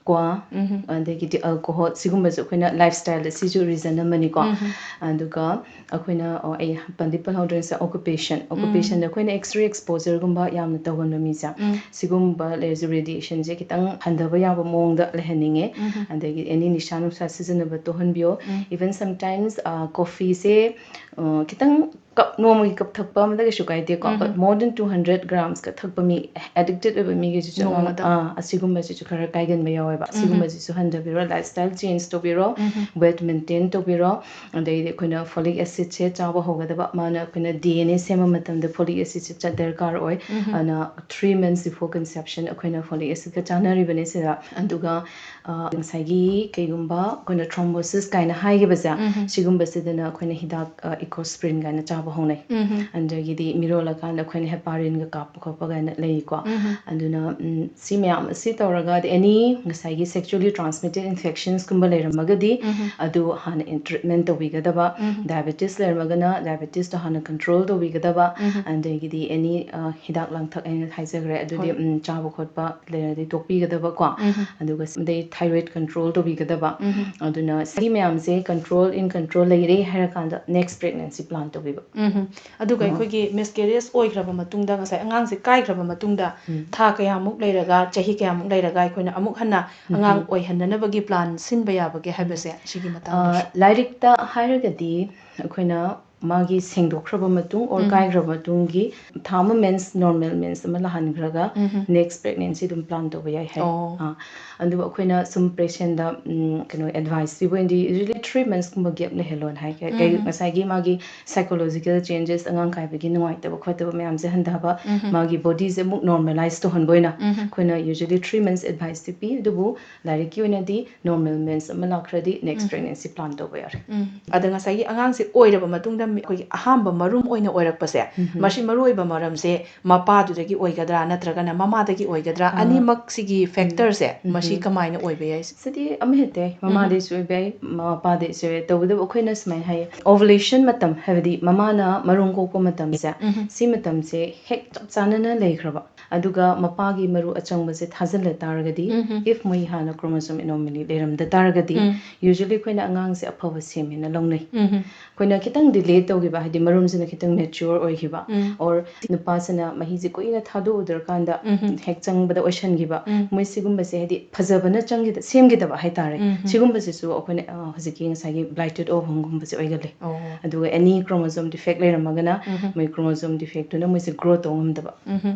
ꯀ꯭ꯋꯥ, ꯎꯝ. ꯑꯗꯒꯤꯗꯤ alcohol, ꯁꯤꯒꯨꯝꯕꯁꯨ ꯑꯩꯈꯣꯏꯅ lifestyle, ꯁꯤꯁꯨ reason ꯑꯃꯅꯤꯀꯣ꯫ ꯎꯝ. ꯑꯗꯨꯒ ꯑꯩꯈꯣꯏꯅ, ꯑꯣ, ꯑꯩ ꯄꯟꯗꯤ ꯄꯜꯍꯧꯗ꯭ꯔꯦ, ꯉꯁꯥꯏ occupationꯗ ꯑꯩꯈꯣꯏꯅ X-ray exposureꯒꯨꯝꯕ ꯌꯥꯝꯅ ꯇꯧꯒꯟꯕ ꯃꯤꯁꯦ, ꯎꯝ. ꯁꯤꯒꯨꯝꯕ ꯂꯩꯔꯁꯨ radiationꯁꯦ ꯈꯤꯇꯪ ꯍꯟꯊꯕ ꯌꯥꯕ ꯃꯑꯣꯡꯗ ꯂꯩꯍꯟꯅꯤꯡꯉꯦ꯫ ꯎꯝ. ꯑꯗꯒꯤ any ꯅꯤꯁꯥ ꯅꯨꯡꯁꯥ ꯁꯤꯖꯤꯟꯅꯕ ꯇꯣꯛꯍꯟꯕꯤꯌꯣ꯫ ꯎꯝ. Even sometimes, ꯑ, coffeeꯁꯦ, ꯑ, ꯈꯤꯇꯪ cup, ꯅꯣꯡꯃꯒꯤ cup ꯊꯛꯄ ꯑꯃꯗ ꯀꯩꯁꯨ ꯀꯥꯏꯗꯦꯀꯣ꯫ ꯎꯝ. But more than two hundred gramsꯀ ꯊꯛꯄ ꯃꯤ, addicted ꯑꯣꯏꯕ ꯃꯤꯒꯤꯁꯤꯁꯨ ꯑꯉꯥꯡ-, ꯅꯣꯡꯃꯗ? ꯑꯥ, ꯑꯁꯤꯒꯨꯝꯕꯁꯤꯁꯨ ꯈꯔ ꯀꯥꯏꯒꯟꯕ ꯌꯥꯎꯋꯦꯕ꯫ ꯎꯝ. ꯁꯤꯒꯨꯝꯕꯁꯤꯁꯨ ꯍꯟꯊꯕꯤꯔꯣ, lifestyle change ꯇꯧꯕꯤꯔꯣ, ꯎꯝ. weight maintain ꯇꯧꯕꯤꯔꯣ꯫ ꯑꯗꯩꯗꯤ ꯑꯩꯈꯣꯏꯅ folic acidꯁꯦ ꯆꯥꯕ ꯍꯧꯒꯗꯕ, ꯃꯥꯅ ꯑꯩꯈꯣꯏꯅ DNA ꯁꯦꯝꯕ ꯃꯇꯝꯗ folic acidꯁꯦ ꯆ-, ꯗꯔꯀꯥꯔ ꯑꯣꯏ꯫ ꯎꯝ. ꯑꯗꯨꯅ three months before conception ꯑꯩꯈꯣꯏꯅ folic acidꯀ ꯆꯥꯅꯔꯤꯕꯅꯦ ꯁꯤꯗ꯫ ꯑꯗꯨꯒ, ꯑ, ꯉꯁꯥꯏꯒꯤ ꯀꯩꯒꯨꯝꯕ ꯑꯩꯈꯣꯏꯅ thrombosis ꯀꯥꯏꯅ ꯍꯥꯏꯈꯤꯕꯁꯦ, ꯎꯝ. ꯁꯤꯒꯨꯝꯕꯁꯤꯗꯅ ꯑꯩꯈꯣꯏꯅ ꯍꯤꯗꯥꯛ, ꯑ, Ecosprin ꯀꯥꯏꯅ ꯆꯥꯕ ꯍꯧꯅꯩ꯫ ꯎꯝ. ꯑꯗꯒꯤꯗꯤ ꯃꯤꯔꯣꯜꯂꯀꯥꯟꯗ ꯑꯩꯈꯣꯏꯅ heparinꯒ ꯀꯥꯞꯄ ꯈꯣꯠꯄ ꯀꯥꯏꯅ ꯂꯩꯀꯣ꯫ ꯎꯝ. ꯑꯗꯨꯅ, ꯎꯝ, ꯁꯤ ꯃꯌꯥꯝ ꯑꯁꯤ ꯇꯧꯔꯒ, ꯑꯗꯩ any ꯉꯁꯥꯏꯒꯤ sexually transmitted infectionsꯀꯨꯝꯕ ꯂꯩꯔꯝꯃꯒꯗꯤ, ꯑꯗꯨ ꯍꯥꯟꯅ treatment ꯇꯧꯕꯤꯒꯗꯕ, diabetes ꯂꯩꯔꯝꯃꯒꯅ diabetesꯇꯣ ꯍꯥꯟꯅ control ꯇꯧꯕꯤꯒꯗꯕ, ꯑꯗꯒꯤꯗꯤ any ꯍꯤꯗꯥꯛ ꯂꯥꯡꯊꯛ ꯑꯩꯅ ꯍꯥꯏꯖꯈ꯭ꯔꯦ, ꯑꯗꯨꯗꯤ ꯆꯥꯕ ꯈꯣꯠꯄ ꯂꯩꯔꯗꯤ ꯇꯣꯛꯄꯤꯒꯗꯕꯀꯣ꯫ ꯑꯗꯨꯒ ꯑꯗꯩ thyroid control ꯇꯧꯕꯤꯒꯗꯕ꯫ ꯑꯗꯨꯅ ꯁꯤ ꯃꯌꯥꯝꯁꯦ control in control ꯂꯩꯔꯦ ꯍꯥꯏꯔꯀꯥꯟꯗ next pregnancy plan ꯇꯧꯕꯤꯕ꯫ ꯑꯗꯨꯒ ꯑꯩꯈꯣꯏꯒꯤ miscarriage ꯑꯣꯏꯈ꯭ꯔꯕ ꯃꯇꯨꯡꯗ, ꯉꯁꯥꯏ ꯑꯉꯥꯡꯁꯦ ꯀꯥꯏꯈ꯭ꯔꯕ ꯃꯇꯨꯡꯗ ꯊꯥ ꯀꯌꯥꯃꯨꯛ ꯂꯩꯔꯒ, ꯆꯍꯤ ꯀꯌꯥꯃꯨꯛ ꯂꯩꯔꯒ ꯑꯩꯈꯣꯏꯅ ꯑꯃꯨꯛ ꯍꯟꯅ ꯑꯉꯥꯡ ꯑꯣꯏꯍꯟꯅꯅꯕꯒꯤ plan ꯁꯤꯟꯕ ꯌꯥꯕꯒꯦ ꯍꯥꯏꯕꯁꯦ, ꯁꯤꯒꯤ ꯃꯇꯥꯡꯗꯁꯨ? ꯂꯥꯏꯔꯤꯛꯇ ꯍꯥꯏꯔꯒꯗꯤ ꯑꯩꯈꯣꯏꯅ ꯃꯥꯒꯤ ꯁꯦꯡꯗꯣꯛꯈ꯭ꯔꯕ ꯃꯇꯨꯡ or ꯀꯥꯏꯈ꯭ꯔꯕ ꯃꯇꯨꯡꯒꯤ ꯊꯥ ꯑꯃ mens, normal mens ꯑꯃ ꯂꯥꯛꯍꯟꯈ꯭ꯔꯒ next pregnancy ꯑꯗꯨꯝ plan ꯇꯧꯕ ꯌꯥꯏ ꯍꯥꯏ꯫ ꯑꯗꯨꯕꯨ ꯑꯩꯈꯣꯏꯅ ꯁꯨꯝ patientꯗ ꯀꯩꯅꯣ advice ꯄꯤꯕ ꯑꯣꯏꯅꯗꯤ usually three monthsꯀꯨꯝꯕ gap ꯂꯩꯍꯜꯂꯣꯅ ꯍꯥꯏ꯫ ꯀꯩ- ꯀꯩ- ꯉꯁꯥꯏꯒꯤ ꯃꯥꯒꯤ psychological changes, ꯑꯉꯥꯡ ꯀꯥꯏꯕꯒꯤ ꯅꯨꯡꯉꯥꯏꯇꯕ ꯈꯣꯠꯇꯕ ꯃꯌꯥꯝꯁꯦ ꯍꯟꯊꯕ, ꯃꯥꯒꯤ bodyꯁꯦ ꯑꯃꯨꯛ normalize ꯇꯧꯍꯟꯕ ꯑꯣꯏꯅ ꯑꯩꯈꯣꯏꯅ usually three months adviceꯇꯤ ꯄꯤ꯫ ꯑꯗꯨꯕꯨ ꯂꯥꯏꯔꯤꯛꯀꯤ ꯑꯣꯏꯅꯗꯤ normal mens ꯑꯃ ꯂꯥꯛꯈ꯭ꯔꯗꯤ next pregnancy plan ꯇꯧꯕ ꯌꯥꯔꯦ꯫ ꯑꯗ ꯉꯁꯥꯏꯒꯤ ꯑꯉꯥꯡꯁꯦ ꯑꯣꯏꯔꯕ ꯃꯇꯨꯡꯗ ꯑꯩꯈꯣꯏꯒꯤ ꯑꯍꯥꯟꯕ ꯃꯔꯨꯝ ꯑꯣꯏꯅ ꯑꯣꯏꯔꯛꯄꯁꯦ, ꯃꯁꯤ ꯃꯔꯨ ꯑꯣꯏꯕ ꯃꯔꯝꯁꯦ ꯃꯄꯥꯗꯨꯗꯒꯤ ꯑꯣꯏꯒꯗ꯭ꯔꯥ ꯅꯠꯇ꯭ꯔꯒꯅ ꯃꯃꯥꯗꯒꯤ ꯑꯣꯏꯒꯗ꯭ꯔꯥ? ꯑꯅꯤꯃꯛꯁꯤꯒꯤ factorꯁꯦ ꯃꯁꯤ ꯀꯃꯥꯏꯅ ꯑꯣꯏꯕ ꯌꯥꯏ? ꯁꯤꯗꯤ ꯑꯃ ꯍꯦꯛꯇ ꯌꯥꯏ, ꯃꯃꯥꯗꯩꯁꯨ ꯑꯣꯏꯕ ꯌꯥꯏ, ꯃꯄꯥꯗꯩꯁꯨ ꯑꯣꯏꯕ ꯌꯥꯏ꯫ ꯇꯧꯕꯇꯕꯨ ꯑꯩꯈꯣꯏꯅ ꯁꯨꯃꯥꯏꯅ ꯍꯥꯏꯌꯦ, ovulation ꯃꯇꯝ, ꯍꯥꯏꯕꯗꯤ ꯃꯃꯥꯅ ꯃꯔꯨꯝ ꯀꯣꯛꯄ ꯃꯇꯝꯁꯦ, ꯁꯤ ꯃꯇꯝꯁꯦ ꯍꯦꯛ ꯆꯞ ꯆꯥꯅꯅ ꯂꯩꯈ꯭ꯔꯕ, ꯑꯗꯨꯒ ꯃꯄꯥꯒꯤ ꯃꯔꯨ ꯑꯆꯪꯕꯁꯦ ꯊꯥꯖꯤꯜꯂ ꯇꯥꯔꯒꯗꯤ, if ꯃꯣꯏ ꯍꯥꯟꯅ chromosome anomaly ꯂꯩꯔꯝꯗ ꯇꯥꯔꯒꯗꯤ, usually ꯑꯩꯈꯣꯏꯅ ꯑꯉꯥꯡꯁꯦ ꯑꯐꯕ ꯁꯦꯝꯃꯦꯅ ꯂꯧꯅꯩ꯫ ꯑꯩꯈꯣꯏꯅ ꯈꯤꯇꯪ delay ꯇꯧꯈꯤꯕ, ꯍꯥꯏꯗꯤ ꯃꯔꯨꯝꯁꯤꯅ ꯈꯤꯇꯪ mature ꯑꯣꯏꯈꯤꯕ, or ꯅꯨꯄꯥꯁꯤꯅ ꯃꯍꯤꯁꯦ ꯀꯨꯏꯅ ꯊꯥꯗꯣꯛꯎꯗ꯭ꯔꯀꯥꯟꯗ ꯍꯦꯛ ꯆꯪꯕꯗ ꯑꯣꯏꯁꯟꯈꯤꯕ, ꯃꯣꯏ ꯁꯤꯒꯨꯝꯕꯁꯦ, ꯍꯥꯏꯗꯤ ꯐꯖꯕꯅ ꯆꯪꯈꯤꯗ-, ꯁꯦꯝꯈꯤꯗꯕ ꯍꯥꯏꯇꯥꯔꯦ꯫ ꯁꯤꯒꯨꯝꯕꯁꯤꯁꯨ ꯑꯩꯈꯣꯏꯅ, ꯑ, ꯍꯧꯖꯤꯛꯀꯤ ꯉꯁꯥꯏꯒꯤ blighted ovumꯒꯨꯝꯕꯁꯦ ꯑꯣꯏꯒꯜꯂꯦ꯫ ꯑꯗꯨꯒ any chromosome defect ꯂꯩꯔꯝꯃꯒꯅ, ꯃꯣꯏ chromosome defectꯇꯨꯅ ꯃꯣꯏꯁꯦ grow ꯇꯧ ꯉꯝꯗꯕ꯫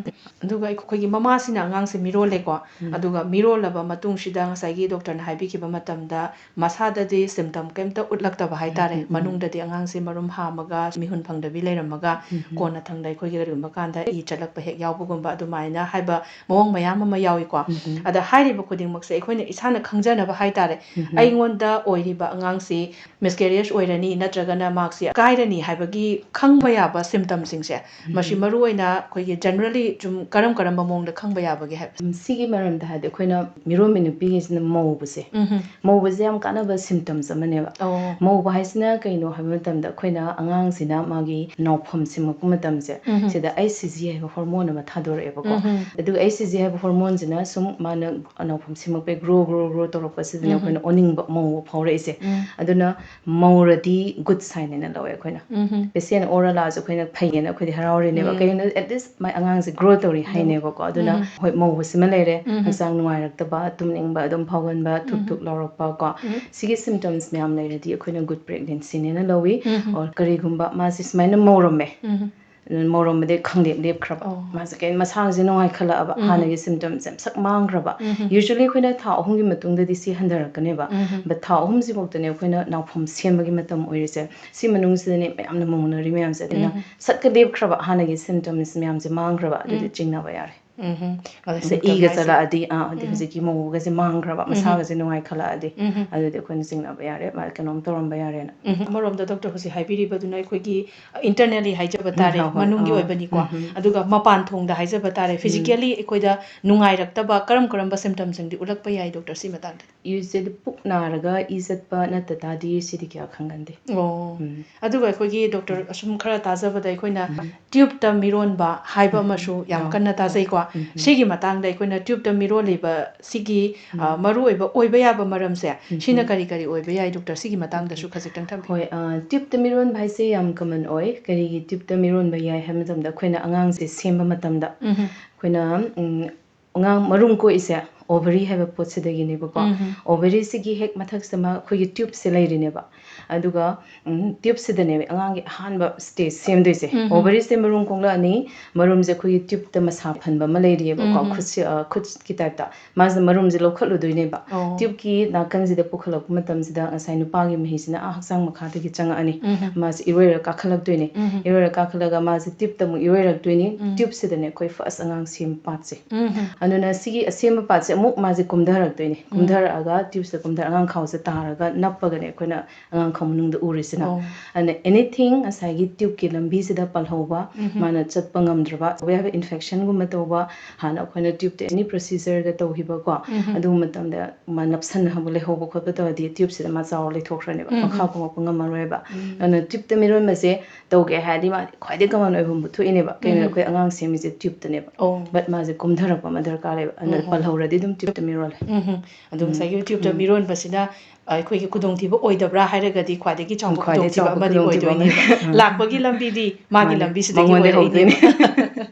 ꯑꯗꯨꯒ ꯑꯩꯈꯣꯏꯒꯤ ꯃꯃꯥꯁꯤꯅ ꯑꯉꯥꯡꯁꯦ ꯃꯤꯔꯣꯜꯂꯦꯀꯣ꯫ ꯑꯗꯨꯒ ꯃꯤꯔꯣꯜꯂꯕ ꯃꯇꯨꯡꯁꯤꯗ ꯉꯁꯥꯏꯒꯤ doctorꯅ ꯍꯥꯏꯕꯤꯈꯤꯕ ꯃꯇꯝꯗ ꯃꯁꯥꯗꯗꯤ symptom ꯀꯩꯝꯇ ꯎꯠꯂꯛꯇꯕ ꯍꯥꯏꯇꯥꯔꯦ꯫ ꯃꯅꯨꯡꯗꯗꯤ ꯑꯉꯥꯡꯁꯦ ꯃꯔꯨꯝ ꯍꯥ- ꯑꯃꯒ ꯃꯤꯍꯨꯟ ꯐꯪꯗꯕꯤ ꯂꯩꯔꯝꯃꯒ ꯎꯝ꯫ ꯀꯣꯟꯅ ꯊꯪꯗ ꯑꯩꯈꯣꯏꯒꯤ ꯀꯔꯤꯒꯨꯝꯕ ꯀꯥꯟꯗ ꯏ ꯆꯠꯂꯛꯄ ꯍꯦꯛ ꯌꯥꯎꯕꯒꯨꯝꯕ ꯑꯗꯨꯃꯥꯏꯅ ꯍꯥꯏꯕ ꯃꯑꯣꯡ ꯃꯌꯥꯝ ꯑꯃ ꯌꯥꯎꯏꯀꯣ꯫ ꯎꯝ꯫ ꯑꯗ ꯍꯥꯏꯔꯤꯕ ꯈꯨꯗꯤꯡꯃꯛꯁꯦ ꯑꯩꯈꯣꯏꯅ ꯏꯁꯥꯅ ꯈꯪꯖꯅꯕ ꯍꯥꯏꯇꯥꯔꯦ꯫ ꯎꯝ꯫ ꯑꯩꯉꯣꯟꯗ ꯑꯣꯏꯔꯤꯕ ꯑꯉꯥꯡꯁꯤ ꯃꯤꯁꯀꯦꯔꯤꯌꯦꯖ ꯑꯣꯏꯔꯅꯤ ꯅꯠꯇ꯭ꯔꯒꯅ ꯃꯍꯥꯛꯁꯤ ꯀꯥꯏꯔꯅꯤ ꯍꯥꯏꯕꯒꯤ ꯈꯪꯕ ꯌꯥꯕ ꯁꯤꯝꯇꯝꯁꯤꯡꯁꯦ ꯎꯝ꯫ ꯃꯁꯤ ꯃꯔꯨ ꯑꯣꯏꯅ ꯑꯩꯈꯣꯏꯒꯤ ꯖꯦꯅꯔꯦꯜꯂꯤ ꯁꯨꯝ ꯀꯔꯝ ꯀꯔꯝꯕ ꯃꯑꯣꯡꯗ ꯈꯪꯕ ꯌꯥꯕꯒꯦ ꯍꯥꯏꯕ? ꯎꯝ, ꯁꯤꯒꯤ ꯃꯔꯝꯗ ꯍꯥꯏꯔꯗꯤ ꯑꯩꯈꯣꯏꯅ ꯃꯤꯔꯣꯟꯕꯤ ꯅꯨꯄꯤꯒꯤꯁꯤꯅ ꯃꯧꯕꯁꯦ, ꯎꯝ꯫ ꯃꯧꯕꯁꯦ ꯌꯥꯝ ꯀꯥꯟꯅꯕ ꯁꯤꯝꯇꯝꯁ ꯑꯃꯅꯦꯕ꯫ ꯑꯣ꯫ ꯃꯧꯕ ꯍꯥꯏꯁꯤꯅ ꯀꯩꯅꯣ ꯍꯥꯏꯕ ꯃꯇꯝꯗ ꯑꯩꯈꯣꯏꯅ ꯑꯉꯥꯡꯁꯤꯅ ꯃꯥꯒꯤ ꯅꯥꯎꯐꯝ ꯁꯦꯝꯃꯛꯄ ꯃꯇꯝꯁꯦ ꯎꯝ꯫ ꯁꯤꯗ ꯑꯩꯆ ꯁꯤ ꯖꯤ ꯍꯥꯏꯕ ꯍꯣꯔꯃꯣꯟ ꯑꯃ ꯊꯥꯗꯣꯔꯛꯑꯦꯕꯀꯣ꯫ ꯎꯝ꯫ ꯑꯗꯨꯒ ꯑꯩꯆ ꯁꯤ ꯖꯤ ꯍꯥꯏꯕ ꯍꯣꯔꯃꯣꯟꯁꯤꯅ ꯁꯨꯝ ꯃꯥꯅ ꯅꯥꯎꯐꯝ ꯁꯦꯝꯃꯛꯄꯩ ꯒ꯭ꯔꯣ ꯒ꯭ꯔꯣ ꯒ꯭ꯔꯣ ꯇꯧꯔꯛꯄꯁꯤꯗꯅꯦ ꯎꯝ꯫ ꯑꯩꯈꯣꯏꯅ ꯑꯣꯅꯤꯡꯕ ꯃꯧꯕ ꯐꯥꯎꯔꯛꯏꯁꯦ꯫ ꯎꯝ꯫ ꯑꯗꯨꯅ ꯃꯧꯔꯗꯤ ꯒꯨꯗ ꯁꯥꯏꯟ ꯍꯥꯏꯅ ꯂꯧꯋꯦ ꯑꯩꯈꯣꯏꯅ꯫ ꯎꯝ꯫ ꯄꯦꯁꯦꯟ ꯑꯣꯔ ꯂꯥꯛꯑꯁꯨ ꯑꯩꯈꯣꯏꯅ ꯐꯩꯌꯦꯅ ꯑꯩꯈꯣꯏꯗꯤ ꯍꯔꯥꯎꯔꯤꯅꯦꯕ꯫ ꯎꯝ꯫ ꯀꯩꯒꯤꯅꯣ, ꯑꯦꯠ ꯂꯤꯁ ꯃꯥꯏ ꯑꯉꯥꯡꯁꯦ ꯒ꯭ꯔꯣ ꯇꯧꯔꯤ ꯎꯝ꯫ ꯍꯥꯏꯅꯦꯕꯀꯣ꯫ ꯑꯗꯨꯅ ꯎꯝ꯫ ꯍꯣꯏ, ꯃꯧꯕꯁꯤꯃ ꯂꯩꯔꯦ, ꯎꯝ꯫ ꯍꯛꯆꯥꯡ ꯅꯨꯡꯉꯥꯏꯔꯛꯇꯕ, ꯇꯨꯝꯅꯤꯡꯕ ꯑꯗꯨꯝ ꯐꯥꯎꯒꯟꯕ, ꯊꯨꯛ ꯎꯝ꯫ ꯊꯨꯛ ꯂꯥꯎꯔꯛꯄ ꯀꯣ꯫ ꯎꯝ꯫ ꯁꯤꯒꯤ ꯁꯤꯝꯇꯝꯁ ꯃꯌꯥꯝ ꯂꯩꯔꯗꯤ ꯑꯩꯈꯣꯏꯅ ꯒꯨꯗ ꯄ꯭ꯔꯦꯒꯅꯦꯟꯁꯤꯅꯦꯅ ꯂꯧꯏ꯫ ꯎꯝ꯫ ꯑꯣꯔ ꯀꯔꯤꯒꯨꯝꯕ ꯃꯥꯁꯦ ꯁꯨꯃꯥꯏꯅ ꯃꯧꯔꯝꯃꯦ, ꯎꯝ꯫ ꯃꯧꯔꯝꯕꯗꯒꯤ ꯈꯪꯂꯦꯞ ꯂꯦꯞꯈ꯭ꯔꯕ, ꯑꯣ꯫ ꯃꯥꯁꯦ ꯀꯩ, ꯃꯁꯥꯁꯦ ꯅꯨꯡꯉꯥꯏꯈꯠꯂꯛꯑꯕ, ꯎꯝ꯫ ꯍꯥꯟꯅꯒꯤ ꯁꯤꯝꯇꯝꯁꯦ ꯃꯁꯛ ꯃꯥꯡꯈ꯭ꯔꯕ꯫ ꯎꯝ꯫ Usually ꯑꯩꯈꯣꯏꯅ ꯊꯥ ꯑꯍꯨꯝꯒꯤ ꯃꯇꯨꯡꯗꯗꯤ ꯁꯤ ꯍꯟꯊꯔꯛꯀꯅꯦꯕ꯫ ꯎꯝ꯫ But ꯊꯥ ꯑꯍꯨꯝꯁꯤꯐꯥꯎꯗꯅꯦ ꯑꯩꯈꯣꯏꯅ ꯅꯥꯎꯐꯝ ꯁꯦꯝꯕꯒꯤ ꯃꯇꯝ ꯑꯣꯏꯔꯤꯁꯦ꯫ ꯁꯤ ꯃꯅꯨꯡꯁꯤꯗꯅꯦ ꯃꯌꯥꯝꯅ ꯃꯧꯅꯔꯤ ꯃꯌꯥꯝꯁꯦ꯫ ꯑꯗꯨꯅ ꯎꯝ꯫ ꯁꯠꯀ ꯂꯦꯞꯈ꯭ꯔꯕ, ꯍꯥꯟꯅꯒꯤ ꯁꯤꯝꯇꯝꯁ ꯃꯌꯥꯝꯁꯦ ꯃꯥꯡꯈ꯭ꯔꯕ, ꯑꯗꯨꯗꯤ ꯎꯝ꯫ ꯆꯤꯡꯅꯕ ꯌꯥꯔꯦ꯫ ꯎꯝ꯫ ꯑꯗ ꯑꯗ ꯁꯤꯝꯇꯝ ꯏꯒ ꯍꯥꯏꯁꯦ ꯆꯠꯂꯛꯑꯗꯤ, ꯑꯥ, ꯑꯗꯩ ꯎꯝ꯫ ꯍꯧꯖꯤꯛꯀꯤ ꯃꯧꯒꯁꯦ ꯃꯥꯡꯈ꯭ꯔꯕ, ꯎꯝ꯫ ꯃꯁꯥꯒꯁꯦ ꯅꯨꯡꯉꯥꯏꯈꯠꯂꯛꯑꯗꯤ, ꯎꯝ꯫ ꯑꯗꯨꯗꯤ ꯑꯩꯈꯣꯏꯅ ꯆꯤꯡꯅꯕ ꯌꯥꯔꯦ, ꯃꯥ ꯀꯩꯅꯣꯝ ꯇꯧꯔꯝꯕ ꯌꯥꯔꯦꯅ꯫ ꯎꯝ꯫ ꯑꯃꯔꯣꯝꯗ ꯗꯣꯛꯇꯔ ꯍꯧꯖꯤꯛ ꯍꯥꯏꯕꯤꯔꯤꯕꯗꯨꯅ ꯑꯩꯈꯣꯏꯒꯤ ꯏꯟꯇꯔꯅꯦꯂꯤ ꯍꯥꯏꯖꯕ ꯎꯝ, ꯇꯥꯔꯦ, ꯍꯣꯏ, ꯍꯣꯏ, ꯃꯅꯨꯡꯒꯤ ꯑꯥ, ꯑꯣꯏꯕꯅꯤꯀꯣ꯫ ꯎꯝ, ꯎꯝ꯫ ꯑꯗꯨꯒ ꯃꯄꯥꯟ ꯊꯣꯡꯗ ꯍꯥꯏꯖꯕ ꯇꯥꯔꯦ, ꯎꯝ꯫ ꯐꯤꯖꯤꯀꯦꯂꯤ ꯑꯩꯈꯣꯏꯗ ꯅꯨꯡꯉꯥꯏꯔꯛꯇꯕ ꯀꯔꯝ ꯀꯔꯝꯕ ꯁꯤꯝꯇꯝꯁꯤꯡꯗꯤ ꯎꯠꯂꯛꯄ ꯌꯥꯏ ꯗꯣꯛꯇꯔ, ꯁꯤ ꯃꯇꯥꯡꯗ? ꯏꯁꯦ ꯄꯨꯛ ꯅꯥꯔꯒ ꯏ ꯆꯠꯄ ꯅꯠꯇ ꯇꯥꯔꯗꯤ ꯁꯤꯗꯤ ꯀꯌꯥ ꯈꯪꯒꯟꯗꯦ꯫ ꯑꯣ꯫ ꯎꯝ꯫ ꯑꯗꯨꯒ ꯑꯩꯈꯣꯏꯒꯤ ꯗꯣꯛꯇꯔ, ꯑꯁꯨꯝ ꯈꯔ ꯇꯥꯖꯕꯗ ꯑꯩꯈꯣꯏꯅ ꯎꯝ꯫ ꯇ꯭ꯌꯨꯕꯇ ꯃꯤꯔꯣꯟꯕ ꯍꯥꯏꯕ ꯎꯝ꯫ ꯑꯃꯁꯨ ꯌꯥꯝ ꯑꯥ꯫ ꯀꯟꯅ ꯇꯥꯖꯩꯀꯣ꯫ ꯎꯝ꯫ ꯁꯤꯒꯤ ꯃꯇꯥꯡꯗ ꯑꯩꯈꯣꯏꯅ ꯇ꯭ꯌꯨꯕꯇ ꯃꯤꯔꯣꯜꯂꯤꯕ ꯁꯤꯒꯤ, ꯎꯝ꯫ ꯑ, ꯃꯔꯨꯑꯣꯏꯕ ꯑꯣꯏꯕ ꯌꯥꯕ ꯃꯔꯝꯁꯦ ꯎꯝ꯫ ꯁꯤꯅ ꯀꯔꯤ ꯀꯔꯤ ꯑꯣꯏꯕ ꯌꯥꯏ ꯗꯣꯛꯇꯔ? ꯁꯤꯒꯤ ꯃꯇꯥꯡꯗꯁꯨ ꯎꯝ꯫ ꯈꯖꯤꯛꯇꯪ ꯊꯝꯕꯤꯌꯨ꯫ ꯍꯣꯏ, ꯑ, ꯇ꯭ꯌꯨꯕꯇ ꯃꯤꯔꯣꯟꯕ ꯍꯥꯏꯁꯦ ꯌꯥꯝ ꯀꯃꯟ ꯑꯣꯏ꯫ ꯀꯔꯤꯒꯤ ꯇ꯭ꯌꯨꯕꯇ ꯃꯤꯔꯣꯟꯕ ꯌꯥꯏ ꯍꯥꯏꯕ ꯃꯇꯝꯗ ꯑꯩꯈꯣꯏꯅ ꯑꯉꯥꯡꯁꯦ ꯁꯦꯝꯕ ꯃꯇꯝꯗ ꯎꯝ꯫ ꯑꯩꯈꯣꯏꯅ, ꯎꯝ, ꯑꯉꯥꯡ ꯃꯔꯨꯝ ꯀꯣꯛꯏꯁꯦ ovary ꯍꯥꯏꯕ ꯄꯣꯠꯁꯤꯗꯒꯤꯅꯦꯕꯀꯣ꯫ ꯎꯝ꯫ Ovary ꯁꯤꯒꯤ ꯍꯦꯛ ꯃꯊꯛꯁꯤꯗ ꯑꯃ ꯑꯩꯈꯣꯏꯒꯤ tube ꯁꯦ ꯂꯩꯔꯤꯅꯦꯕ꯫ ꯑꯗꯨꯒ ꯎꯝ, tube ꯁꯤꯗꯅꯦꯕ ꯑꯉꯥꯡꯒꯤ ꯑꯍꯥꯟꯕ stage ꯁꯦꯝꯗꯣꯏꯁꯦ꯫ ꯎꯝ꯫ Ovary ꯁꯦ ꯃꯔꯨꯝ ꯀꯣꯡꯂꯛꯑꯅꯤ, ꯃꯔꯨꯝꯁꯦ ꯑꯩꯈꯣꯏꯒꯤ tube ꯇ ꯃꯁꯥ ꯐꯟꯕ ꯑꯃ ꯂꯩꯔꯤꯑꯕꯀꯣ, ꯎꯝ꯫ ꯈꯨꯠꯁꯤ ꯑ, ꯈꯨꯠꯀꯤ type ꯇ꯫ ꯃꯥꯁꯦ ꯃꯔꯨꯝꯁꯦ ꯂꯧꯈꯠꯂꯨꯗꯣꯏꯅꯦꯕ꯫ ꯑꯣ꯫ Tube ꯀꯤ ꯅꯥꯀꯟꯁꯤꯗ ꯄꯨꯈꯠꯂꯛꯄ ꯃꯇꯝꯁꯤꯗ ꯉꯁꯥꯏ ꯅꯨꯄꯥꯒꯤ ꯃꯍꯤꯁꯤꯅ ꯑꯥ ꯍꯛꯆꯥꯡ ꯃꯈꯥꯗꯒꯤ ꯆꯪꯉꯛꯑꯅꯤ꯫ ꯎꯝ꯫ ꯃꯥꯁꯦ ꯏꯔꯣꯏꯔ ꯀꯥꯈꯠꯂꯛꯇꯣꯏꯅꯦ꯫ ꯎꯝ꯫ ꯏꯔꯣꯏꯔ ꯀꯥꯈꯠꯂꯒ ꯃꯥꯁꯦ tube ꯇ ꯑꯃꯨꯛ ꯏꯔꯣꯏꯔꯛꯇꯣꯏꯅꯤ꯫ ꯎꯝ꯫ Tube ꯁꯤꯗꯅꯦ ꯑꯩꯈꯣꯏ first ꯑꯉꯥꯡ ꯁꯦꯝꯕ part ꯁꯦ꯫ ꯎꯝ꯫ ꯑꯗꯨꯅ ꯁꯤꯒꯤ ꯑꯁꯦꯝꯕ part ꯁꯦ ꯑꯃꯨꯛ ꯃꯥꯁꯦ ꯀꯨꯝꯊꯔꯛꯇꯣꯏꯅꯦ꯫ ꯎꯝ꯫ ꯀꯨꯝꯊꯔꯛꯑꯒ tube ꯁꯤꯗ ꯀꯨꯝꯊꯔ ꯑꯉꯥꯡ ꯈꯥꯎꯁꯦ ꯇꯥꯔꯒ ꯅꯞꯄꯒꯅꯦ ꯑꯩꯈꯣꯏꯅ ꯑꯉꯥꯡ ꯈꯥꯎ ꯃꯅꯨꯡꯗ ꯎꯔꯤꯁꯤꯅ꯫ ꯑꯣ꯫ ꯑꯗꯨꯅ anything ꯉꯁꯥꯏꯒꯤ tube ꯀꯤ ꯂꯝꯕꯤꯁꯤꯗ ꯄꯜꯍꯧꯕ, ꯎꯝ꯫ ꯃꯥꯅ ꯆꯠꯄ ꯉꯝꯗ꯭ꯔꯕ, ꯑꯩꯈꯣꯏ ꯍꯥꯏꯕ infection ꯒꯨꯝꯕ ꯇꯧꯕ, ꯍꯥꯟꯅ ꯑꯩꯈꯣꯏꯅ tube ꯇ any procedure ꯒ ꯇꯧꯈꯤꯕꯀꯣ, ꯎꯝ꯫ ꯑꯗꯨꯒꯨꯝꯕ ꯃꯇꯝꯗ ꯃꯥ ꯅꯞꯁꯟꯅꯕ ꯂꯩꯍꯧꯕ ꯈꯣꯠꯄ ꯇꯧꯔꯗꯤ tube ꯁꯤꯗ ꯃꯥ ꯆꯥꯎꯔ ꯂꯩꯊꯣꯛꯈ꯭ꯔꯅꯦꯕ, ꯎꯝ꯫ ꯃꯈꯥ ꯀꯨꯝꯃꯛꯄ ꯉꯝꯃꯔꯣꯏꯕ꯫ ꯎꯝ꯫ ꯑꯗꯨꯅ tube ꯇ ꯃꯤꯔꯣꯟꯕꯁꯦ ꯇꯧꯒꯦ ꯍꯥꯏꯔꯗꯤ ꯃꯥ ꯈ꯭ꯋꯥꯏꯗꯒꯤ common ꯑꯣꯏꯕ ꯑꯃ ꯊꯣꯛꯏꯅꯦꯕ꯫ ꯀꯩꯅꯣ, ꯎꯝ꯫ ꯑꯩꯈꯣꯏ ꯑꯉꯥꯡ ꯁꯦꯝꯃꯤꯁꯦ tube ꯇꯅꯦꯕ꯫ ꯑꯣ꯫ But ꯃꯥꯁꯦ ꯀꯨꯝꯊꯔꯛꯄ ꯑꯃ ꯗꯔꯀꯥꯔ ꯂꯩꯕ꯫ ꯑꯗꯨꯅ ꯎꯝ꯫ ꯄꯜꯍꯧꯔꯗꯤ ꯑꯗꯨꯝ tube ꯇ ꯃꯤꯔꯣꯜꯂꯦ꯫ ꯎꯝ꯫ ꯑꯗꯣ ꯎꯝ꯫ ꯉꯁꯥꯏꯒꯤ tube ꯇ ꯎꯝ꯫ ꯃꯤꯔꯣꯟꯕꯁꯤꯅ ꯑꯩꯈꯣꯏꯒꯤ ꯈꯨꯗꯣꯡꯊꯤꯕ ꯑꯣꯏꯗꯕ꯭ꯔꯥ ꯍꯥꯏꯔꯒꯗꯤ ꯈ꯭ꯋꯥꯏꯗꯒꯤ ꯆꯥꯎꯕ ꯈ꯭ꯋꯥꯏꯗꯒꯤ ꯈꯨꯗꯣꯡꯊꯤꯕ ꯆꯥꯎꯕ ꯑꯃꯗꯤ ꯈꯨꯗꯣꯡꯊꯤꯕ ꯑꯣꯏꯗꯣꯏꯅꯦꯕ꯫ ꯑꯃꯅꯤ꯫ ꯎꯝ꯫ ꯂꯥꯛꯄꯒꯤ ꯂꯝꯕꯤꯗꯤ ꯃꯥꯒꯤ ꯃꯥꯅꯦ꯫ ꯂꯝꯕꯤꯁꯤꯗꯒꯤ ꯃꯉꯣꯟꯗ ꯑꯣꯏꯔꯛꯏꯅꯦꯕ꯫ ꯍꯧꯗꯣꯏꯅꯦ꯫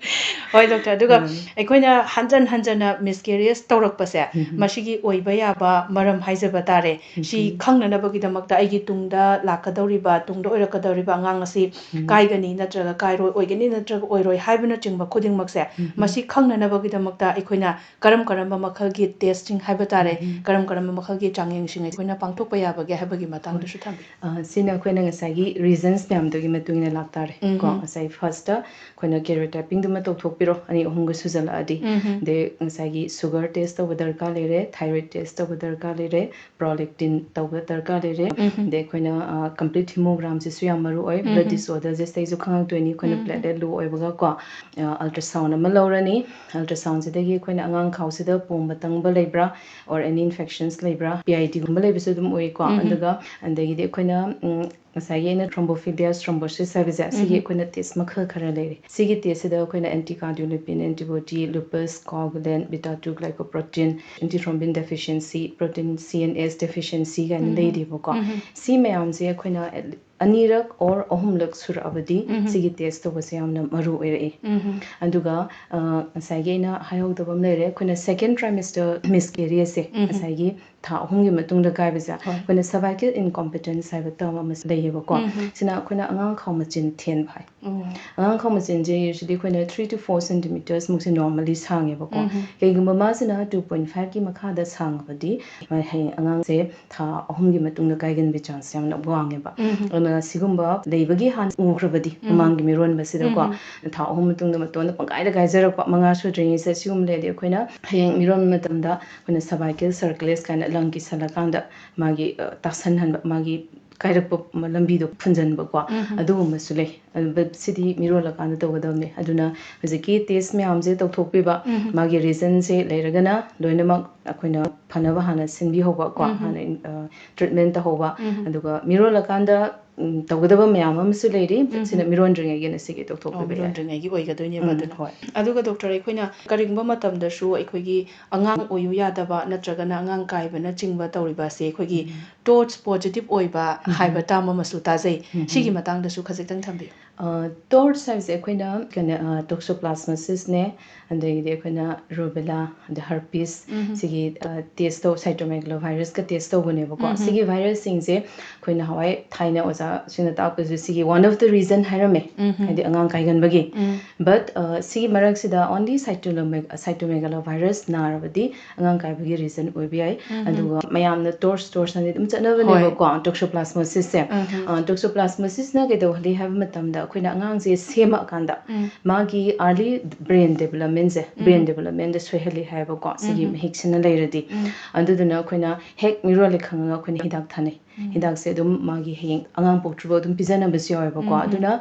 ꯍꯣꯏ doctor, ꯑꯗꯨꯒ ꯎꯝ꯫ ꯑꯩꯈꯣꯏꯅ ꯍꯟꯖꯟ ꯍꯟꯖꯟꯅ miscarriage ꯇꯧꯔꯛꯄꯁꯦ, ꯎꯝ꯫ ꯃꯁꯤꯒꯤ ꯑꯣꯏꯕ ꯌꯥꯕ ꯃꯔꯝ ꯍꯥꯏꯖꯕ ꯇꯥꯔꯦ꯫ ꯁꯤ ꯎꯝ꯫ ꯈꯪꯅꯅꯕꯒꯤꯗꯃꯛꯇ ꯑꯩꯒꯤ ꯇꯨꯡꯗ ꯂꯥꯛꯀꯗꯧꯔꯤꯕ, ꯇꯨꯡꯗ ꯑꯣꯏꯔꯛꯀꯗꯧꯔꯤꯕ ꯑꯉꯥꯡ ꯑꯁꯤ ꯎꯝ꯫ ꯀꯥꯏꯒꯅꯤ ꯅꯠꯇ꯭ꯔꯒ ꯀꯥꯏꯔꯣꯏ, ꯑꯣꯏꯒꯅꯤ ꯅꯠꯇ꯭ꯔꯒ ꯑꯣꯏꯔꯣꯏ ꯍꯥꯏꯕꯅꯆꯤꯡꯕ ꯈꯨꯗꯤꯡꯃꯛꯁꯦ, ꯎꯝ꯫ ꯃꯁꯤ ꯈꯪꯅꯅꯕꯒꯤꯗꯃꯛꯇ ꯑꯩꯈꯣꯏꯅ ꯀꯔꯝ ꯀꯔꯝꯕ ꯃꯈꯜꯒꯤ test ꯁꯤꯡ ꯍꯥꯏꯕ ꯇꯥꯔꯦ, ꯎꯝ꯫ ꯀꯔꯝ ꯀꯔꯝꯕ ꯃꯈꯜꯒꯤ ꯆꯥꯡꯌꯦꯡꯁꯤꯡ ꯑꯩꯈꯣꯏꯅ ꯄꯥꯡꯊꯣꯛꯄ ꯌꯥꯕꯒꯦ ꯍꯥꯏꯕꯒꯤ ꯃꯇꯥꯡꯗꯁꯨ ꯊꯝꯕꯤꯌꯨ꯫ ꯑ, ꯁꯤꯅ ꯑꯩꯈꯣꯏꯅ ꯉꯁꯥꯏꯒꯤ reasons ꯃꯌꯥꯝꯗꯨꯒꯤ ꯃꯇꯨꯡ ꯏꯟꯅ ꯂꯥꯛꯇꯥꯔꯦ꯫ ꯎꯝ꯫ ꯀꯣ, ꯉꯁꯥꯏ first ꯑꯩꯈꯣꯏꯅ karyotyping ꯗꯨꯃ ꯇꯧꯊꯣꯛꯄꯤꯔꯣ, ꯑꯅꯤ ꯑꯍꯨꯝꯒ ꯁꯨꯖꯜꯂꯛꯑꯗꯤ꯫ ꯎꯝ꯫ ꯑꯗꯩ ꯉꯁꯥꯏꯒꯤ sugar test ꯇꯧꯕ ꯗꯔꯀꯥꯔ ꯂꯩꯔꯦ, thyroid test ꯇꯧꯕ ꯗꯔꯀꯥꯔ ꯂꯩꯔꯦ, prolactin ꯇꯧꯕ ꯗꯔꯀꯥꯔ ꯂꯩꯔꯦ꯫ ꯎꯝ꯫ ꯑꯗꯩ ꯑꯩꯈꯣꯏꯅ, ꯑ, complete hemogram ꯁꯤꯁꯨ ꯌꯥꯝ ꯃꯔꯨ ꯑꯣꯏ꯫ ꯎꯝ꯫ Blood disorder ꯁꯤꯗꯩꯁꯨ ꯈꯪꯉꯛꯇꯣꯏꯅꯤ ꯑꯩꯈꯣꯏꯅ, ꯎꯝ꯫ platelet low ꯑꯣꯏꯕꯒ ꯀꯣ꯫ ꯑ, ultrasound ꯑꯃ ꯂꯧꯔꯅꯤ꯫ Ultrasound ꯁꯤꯗꯒꯤ ꯑꯩꯈꯣꯏꯅ ꯑꯉꯥꯡ ꯈꯥꯎꯁꯤꯗ ꯄꯣꯝꯕ ꯇꯪꯕ ꯂꯩꯕ꯭ꯔꯥ, or any infections ꯂꯩꯕ꯭ꯔꯥ, P I D ꯒꯨꯝꯕ ꯂꯩꯕꯁꯨ ꯑꯗꯨꯝ ꯎꯏꯀꯣ꯫ ꯎꯝ꯫ ꯑꯗꯨꯒ ꯑꯗꯒꯤꯗꯤ ꯑꯩꯈꯣꯏꯅ, ꯎꯝ, ꯉꯁꯥꯏꯒꯤ ꯑꯩꯅ thrombophilia, thrombosis ꯍꯥꯏꯕꯁꯦ, ꯁꯤꯒꯤ ꯎꯝ꯫ ꯑꯩꯈꯣꯏꯅ test ꯃꯈꯜ ꯈꯔ ꯂꯩꯔꯦ꯫ ꯁꯤꯒꯤ test ꯁꯤꯗ ꯑꯩꯈꯣꯏꯅ anti cardiolipin antibody, lupus, coagulant, beta two glycoprotein, antithrombin deficiency, protein C N S deficiency ꯀꯥꯏꯅ ꯎꯝ꯫ ꯂꯩꯔꯤꯕꯀꯣ꯫ ꯎꯝ꯫ ꯁꯤ ꯃꯌꯥꯝꯁꯦ ꯑꯩꯈꯣꯏꯅ at le-, ꯑꯅꯤꯔꯛ or ꯑꯍꯨꯝꯂꯛ ꯁꯨꯔꯛꯑꯕꯗꯤ ꯎꯝ꯫ ꯁꯤꯒꯤ ꯇꯦꯁ ꯇꯧꯕꯁꯦ ꯌꯥꯝꯅ ꯃꯔꯨ ꯑꯣꯏꯔꯛꯏ꯫ ꯎꯝ꯫ ꯑꯗꯨꯒ ꯑ, ꯉꯁꯥꯏꯒꯤ ꯑꯩꯅ ꯍꯥꯏꯍꯧꯗꯕ ꯑꯃ ꯂꯩꯔꯦ, ꯑꯩꯈꯣꯏꯅ second trimester miscarriageꯁꯦ, ꯎꯝ꯫ ꯉꯁꯥꯏꯒꯤ ꯊꯥ ꯑꯍꯨꯝꯒꯤ ꯃꯇꯨꯡꯗ ꯀꯥꯏꯕꯁꯦ, ꯍꯣꯏ꯫ ꯑꯩꯈꯣꯏꯅ cervical incompetence ꯍꯥꯏꯕ term ꯑꯃꯁꯨ ꯂꯩꯌꯦꯕꯀꯣ꯫ ꯎꯝ꯫ ꯁꯤꯅ ꯑꯩꯈꯣꯏꯅ ꯑꯉꯥꯡꯈꯥꯎ ꯃꯆꯤꯟ ꯊꯦꯟꯕ ꯍꯥꯏ꯫ ꯑꯣ꯫ ꯑꯉꯥꯡꯈꯥꯎ ꯃꯆꯤꯟꯁꯦ usually ꯑꯩꯈꯣꯏꯅ three to four centimeters ꯃꯨꯛꯁꯦ normally ꯁꯥꯡꯉꯦꯕꯀꯣ꯫ ꯎꯝ꯫ ꯀꯩꯒꯨꯝꯕ ꯃꯥꯁꯤꯅ two point five ꯀꯤ ꯃꯈꯥꯗ ꯁꯥꯡꯉꯕꯗꯤ ꯍꯌꯦꯡ ꯑꯉꯥꯡꯁꯦ ꯊꯥ ꯑꯍꯨꯝꯒꯤ ꯃꯇꯨꯡꯗ ꯀꯥꯏꯒꯟꯕꯒꯤ chance ꯌꯥꯝꯅ ꯋꯥꯡꯉꯦꯕ꯫ ꯎꯝ꯫ ꯑꯗꯨꯅ ꯁꯤꯒꯨꯝꯕ ꯂꯩꯕꯒꯤ ꯍꯥꯟꯅ ꯎꯈ꯭ꯔꯕꯗꯤ ꯎꯝ꯫ ꯃꯃꯥꯡꯒꯤ ꯃꯤꯔꯣꯟꯕꯁꯤꯗꯀꯣ, ꯎꯝ꯫ ꯊꯥ ꯑꯍꯨꯝ ꯃꯇꯨꯡꯗ ꯃꯇꯣꯟꯗ ꯄꯪꯀꯥꯏꯗ ꯀꯥꯏꯖꯔꯛꯄ ꯃꯉꯥ ꯁꯨꯗ꯭ꯔꯤꯉꯩꯁꯤꯗ ꯁꯤꯒꯨꯝꯕ ꯂꯩꯔꯗꯤ ꯑꯩꯈꯣꯏꯅ ꯍꯌꯦꯡ ꯃꯤꯔꯣꯟꯕ ꯃꯇꯝꯗ ꯑꯩꯈꯣꯏꯅ cervical circlage ꯀꯥꯏꯅ ꯂꯪ ꯀꯤꯁꯜꯂꯀꯥꯟꯗ ꯃꯥꯒꯤ, ꯑ, ꯇꯥꯁꯟꯍꯟꯕ, ꯃꯥꯒꯤ ꯀꯥꯏꯔꯛꯄ ꯃ-, ꯂꯝꯕꯤꯗꯣ ꯐꯨꯟꯖꯟꯕꯀꯣ, ꯎꯝ꯫ ꯑꯗꯨꯒꯨꯝꯕꯁꯨ ꯂꯩ꯫ ꯑꯗꯨ ꯕ-, ꯁꯤꯗꯤ ꯃꯤꯔꯣꯜꯂꯀꯥꯟꯗ ꯇꯧꯒꯗꯕꯅꯦ꯫ ꯑꯗꯨꯅ ꯍꯧꯖꯤꯛꯀꯤ ꯇꯦꯁ ꯃꯌꯥꯝꯁꯦ ꯇꯧꯊꯣꯛꯄꯤꯕ, ꯎꯝ꯫ ꯃꯥꯒꯤ reasonꯁꯦ ꯂꯩꯔꯒꯅ ꯂꯣꯏꯅꯃꯛ ꯑꯩꯈꯣꯏꯅ ꯐꯅꯕ ꯍꯥꯟꯅ ꯁꯤꯟꯕꯤꯍꯧꯕ ꯀꯣ, ꯎꯝ꯫ ꯍꯥꯟꯅ ꯏꯟ-, ꯑ, treatment ꯇꯧꯍꯧꯕ, ꯎꯝ꯫ ꯑꯗꯨꯒ ꯃꯤꯔꯣꯜꯂꯀꯥꯟꯗ, ꯎꯝ, ꯇꯧꯒꯗꯕ ꯃꯌꯥꯝ ꯑꯃꯁꯨ ꯂꯩꯔꯤ꯫ ꯎꯝ꯫ ꯁꯤꯅ ꯃꯤꯔꯣꯟꯗ꯭ꯔꯤꯉꯩꯒꯤ ꯑꯣꯏꯅ ꯁꯤꯒꯤ ꯑꯣ, ꯇꯧꯊꯣꯛꯄꯤꯕ ꯌꯥꯏ꯫ ꯃꯤꯔꯣꯟꯗ꯭ꯔꯤꯉꯩꯒꯤ ꯑꯣꯏꯒꯗꯣꯏꯅꯦꯕ ꯎꯝ, ꯑꯗꯨꯅ꯫ ꯍꯣꯏ꯫ ꯑꯗꯨꯒ ꯗꯣꯛꯇꯔ, ꯑꯩꯈꯣꯏꯅ ꯀꯔꯤꯒꯨꯝꯕ ꯃꯇꯝꯗꯁꯨ ꯑꯩꯈꯣꯏꯒꯤ ꯑꯉꯥꯡ ꯑꯣꯏꯌꯨ ꯌꯥꯗꯕ ꯅꯠꯇ꯭ꯔꯒꯅ ꯑꯉꯥꯡ ꯀꯥꯏꯕꯅꯆꯤꯡꯕ ꯇꯧꯔꯤꯕ ꯑꯁꯦ ꯑꯩꯈꯣꯏꯒꯤ ꯎꯝ꯫ TORCH positive ꯑꯣꯏꯕ ꯎꯝ꯫ ꯍꯥꯏꯕ term ꯑꯃꯁꯨ ꯇꯥꯖꯩ꯫ ꯎꯝ꯫ ꯁꯤꯒꯤ ꯃꯇꯥꯡꯗꯁꯨ ꯈꯖꯤꯛꯇꯪ ꯊꯝꯕꯤꯌꯨ꯫ ꯑ, TORCH ꯍꯥꯏꯕꯁꯦ ꯑꯩꯈꯣꯏꯅ ꯀꯩꯅꯣ, ꯑ, toxoplasmosisꯅꯦ, ꯑꯗꯒꯤꯗꯤ ꯑꯩꯈꯣꯏꯅ rubella, ꯑꯗ herpes, ꯎꯝ꯫ ꯁꯤꯒꯤ, ꯑ, test ꯇꯧ, cytomegalovirusꯀ test ꯇꯧꯕꯅꯦꯕꯀꯣ꯫ ꯎꯝ꯫ ꯁꯤꯒꯤ virusꯁꯤꯡꯁꯦ ꯑꯩꯈꯣꯏ ꯅꯍꯥꯟꯋꯥꯏ ꯊꯥꯏꯅ ꯑꯣꯖꯥꯁꯤꯡꯅ ꯇꯥꯛꯄꯁꯨ ꯁꯤꯒꯤ one of the reason ꯍꯥꯏꯔꯝꯃꯦ, ꯎꯝ꯫ ꯍꯥꯏꯗꯤ ꯑꯉꯥꯡ ꯀꯥꯏꯒꯟꯕꯒꯤ꯫ ꯎꯝ꯫ But, ꯑ, ꯁꯤꯒꯤ ꯃꯔꯛꯁꯤꯗ only cytome-, cytomegalovirus ꯅꯥꯔꯕꯗꯤ ꯑꯉꯥꯡ ꯀꯥꯏꯕꯒꯤ reason ꯑꯣꯏꯕ ꯌꯥꯏ꯫ ꯎꯝ꯫ ꯑꯗꯨꯒ ꯃꯌꯥꯝꯅ TORCH, TORCHꯅꯗꯤ ꯑꯗꯨꯝ ꯆꯠꯅꯕꯅꯦꯕꯀꯣ, toxoplasmosisꯁꯦ꯫ ꯎꯝ꯫ ꯑ, toxoplasmosisꯅ ꯀꯩꯗꯧꯍꯜꯂꯤ ꯍꯥꯏꯕ ꯃꯇꯝꯗ ꯑꯩꯈꯣꯏꯅ ꯑꯉꯥꯡꯁꯦ ꯁꯦꯝꯃꯛꯑꯀꯥꯟꯗ ꯎꯝ꯫ ꯃꯥꯒꯤ early brain developmentꯁꯦ, brain ꯎꯝ꯫ developmentꯗ ꯁꯣꯏꯍꯜꯂꯤ ꯍꯥꯏꯕꯀꯣ, ꯁꯤꯒꯤ ꯎꯝ꯫ ꯃꯍꯤꯛꯁꯤꯅ ꯂꯩꯔꯗꯤ꯫ ꯎꯝ꯫ ꯑꯗꯨꯗꯨꯅ ꯑꯩꯈꯣꯏꯅ ꯍꯦꯛ ꯃꯤꯔꯣꯜꯂꯦ ꯈꯪꯉꯒ ꯑꯩꯈꯣꯏꯅ ꯍꯤꯗꯥꯛ ꯊꯥꯅꯩ꯫ ꯎꯝ꯫ ꯍꯤꯗꯥꯛꯁꯦ ꯑꯗꯨꯝ ꯃꯥꯒꯤ ꯍꯌꯦꯡ ꯑꯉꯥꯡ ꯄꯣꯛꯇ꯭ꯔꯤꯐꯥꯎ ꯑꯗꯨꯝ ꯄꯤꯖꯅꯕꯁꯨ ꯌꯥꯎꯋꯦꯕꯀꯣ꯫ ꯎꯝ, ꯎꯝ꯫ ꯑꯗꯨꯅ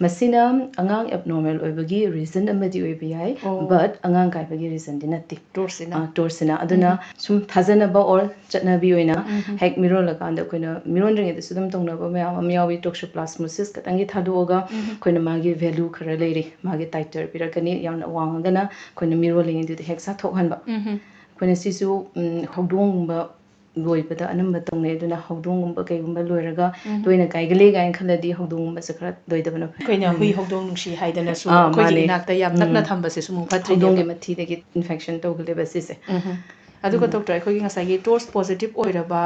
ꯃꯁꯤꯅ ꯑꯉꯥꯡ abnormal ꯑꯣꯏꯕꯒꯤ reason ꯑꯃꯗꯤ ꯑꯣꯏꯕ ꯌꯥꯏ, ꯑꯣ꯫ But ꯑꯉꯥꯡ ꯀꯥꯏꯕꯒꯤ reasonꯗꯤ ꯅꯠꯇꯦ꯫ TORCHꯁꯤꯅ? ꯑꯥ, TORCHꯁꯤꯅ꯫ ꯑꯗꯨꯅ ꯎꯝ꯫ ꯁꯨꯝ ꯊꯥꯖꯅꯕ or ꯆꯠꯅꯕꯤ ꯑꯣꯏꯅ ꯎꯝ, ꯎꯝ꯫ ꯍꯦꯛ ꯃꯤꯔꯣꯜꯂꯀꯥꯟꯗ ꯑꯩꯈꯣꯏꯅ ꯃꯤꯔꯣꯟꯗ꯭ꯔꯤꯉꯩꯗꯁꯨ ꯑꯗꯨꯝ ꯇꯧꯅꯕ ꯃꯌꯥꯝ ꯑꯃ ꯌꯥꯎꯏ꯫ Toxoplasmosis ꯈꯛꯇꯪꯒꯤ ꯊꯥꯗꯣꯛꯑꯒ ꯎꯝ꯫ ꯑꯩꯈꯣꯏꯅ ꯃꯥꯒꯤ value ꯈꯔ ꯂꯩꯔꯤ, ꯃꯥꯒꯤ titer ꯄꯤꯔꯛꯀꯅꯤ, ꯌꯥꯝꯅ ꯋꯥꯡꯉꯒꯅ ꯑꯩꯈꯣꯏꯅ ꯃꯤꯔꯣꯜꯂꯤꯉꯩꯗꯨꯗ ꯍꯦꯛ ꯆꯥꯊꯣꯛꯍꯟꯕ꯫ ꯎꯝ, ꯎꯝ꯫ ꯑꯩꯈꯣꯏꯅ ꯁꯤꯁꯨ, ꯎꯝ, ꯍꯧꯗꯣꯡꯒꯨꯝꯕ ꯂꯣꯏꯕꯗ ꯑꯅꯝꯕ ꯇꯧꯅꯩ꯫ ꯑꯗꯨꯅ ꯍꯧꯗꯣꯡꯒꯨꯝꯕ ꯀꯩꯒꯨꯝꯕ ꯂꯣꯏꯔꯒ ꯎꯝ꯫ ꯇꯣꯏꯅ ꯀꯥꯏꯒꯜꯂꯦ ꯀꯥꯏꯅ ꯈꯜꯂꯗꯤ ꯍꯧꯗꯣꯡꯒꯨꯝꯕꯁꯦ ꯈꯔ ꯂꯣꯏꯗꯕꯅ ꯐꯩ꯫ ꯑꯩꯈꯣꯏꯅ ꯎꯝ꯫ ꯍꯨꯏ ꯍꯧꯗꯣꯡ ꯅꯨꯡꯁꯤ ꯍꯥꯏꯗꯅꯁꯨ ꯑꯥ, ꯑꯩꯈꯣꯏꯒꯤ ꯃꯥꯅꯦ꯫ ꯏꯅꯥꯛꯇ ꯌꯥꯝ ꯅꯛꯅ ꯎꯝ꯫ ꯊꯝꯕꯁꯦ ꯁꯨꯃꯨꯛ ꯐꯠꯇ꯭ꯔꯤꯅꯦꯕ꯫ ꯍꯧꯗꯣꯡꯒꯤ ꯃꯊꯤꯗꯒꯤ ꯏꯟꯐꯦꯛꯁꯟ ꯇꯧꯒꯜꯂꯦꯕ ꯁꯤꯁꯦ꯫ ꯎꯝ꯫ ꯑꯗꯨꯒ ꯎꯝ꯫ ꯗꯣꯛꯇꯔ, ꯑꯩꯈꯣꯏꯒꯤ ꯉꯁꯥꯏꯒꯤ ꯇꯣꯔꯁ ꯄꯣꯖꯤꯇꯤꯚ ꯑꯣꯏꯔꯕ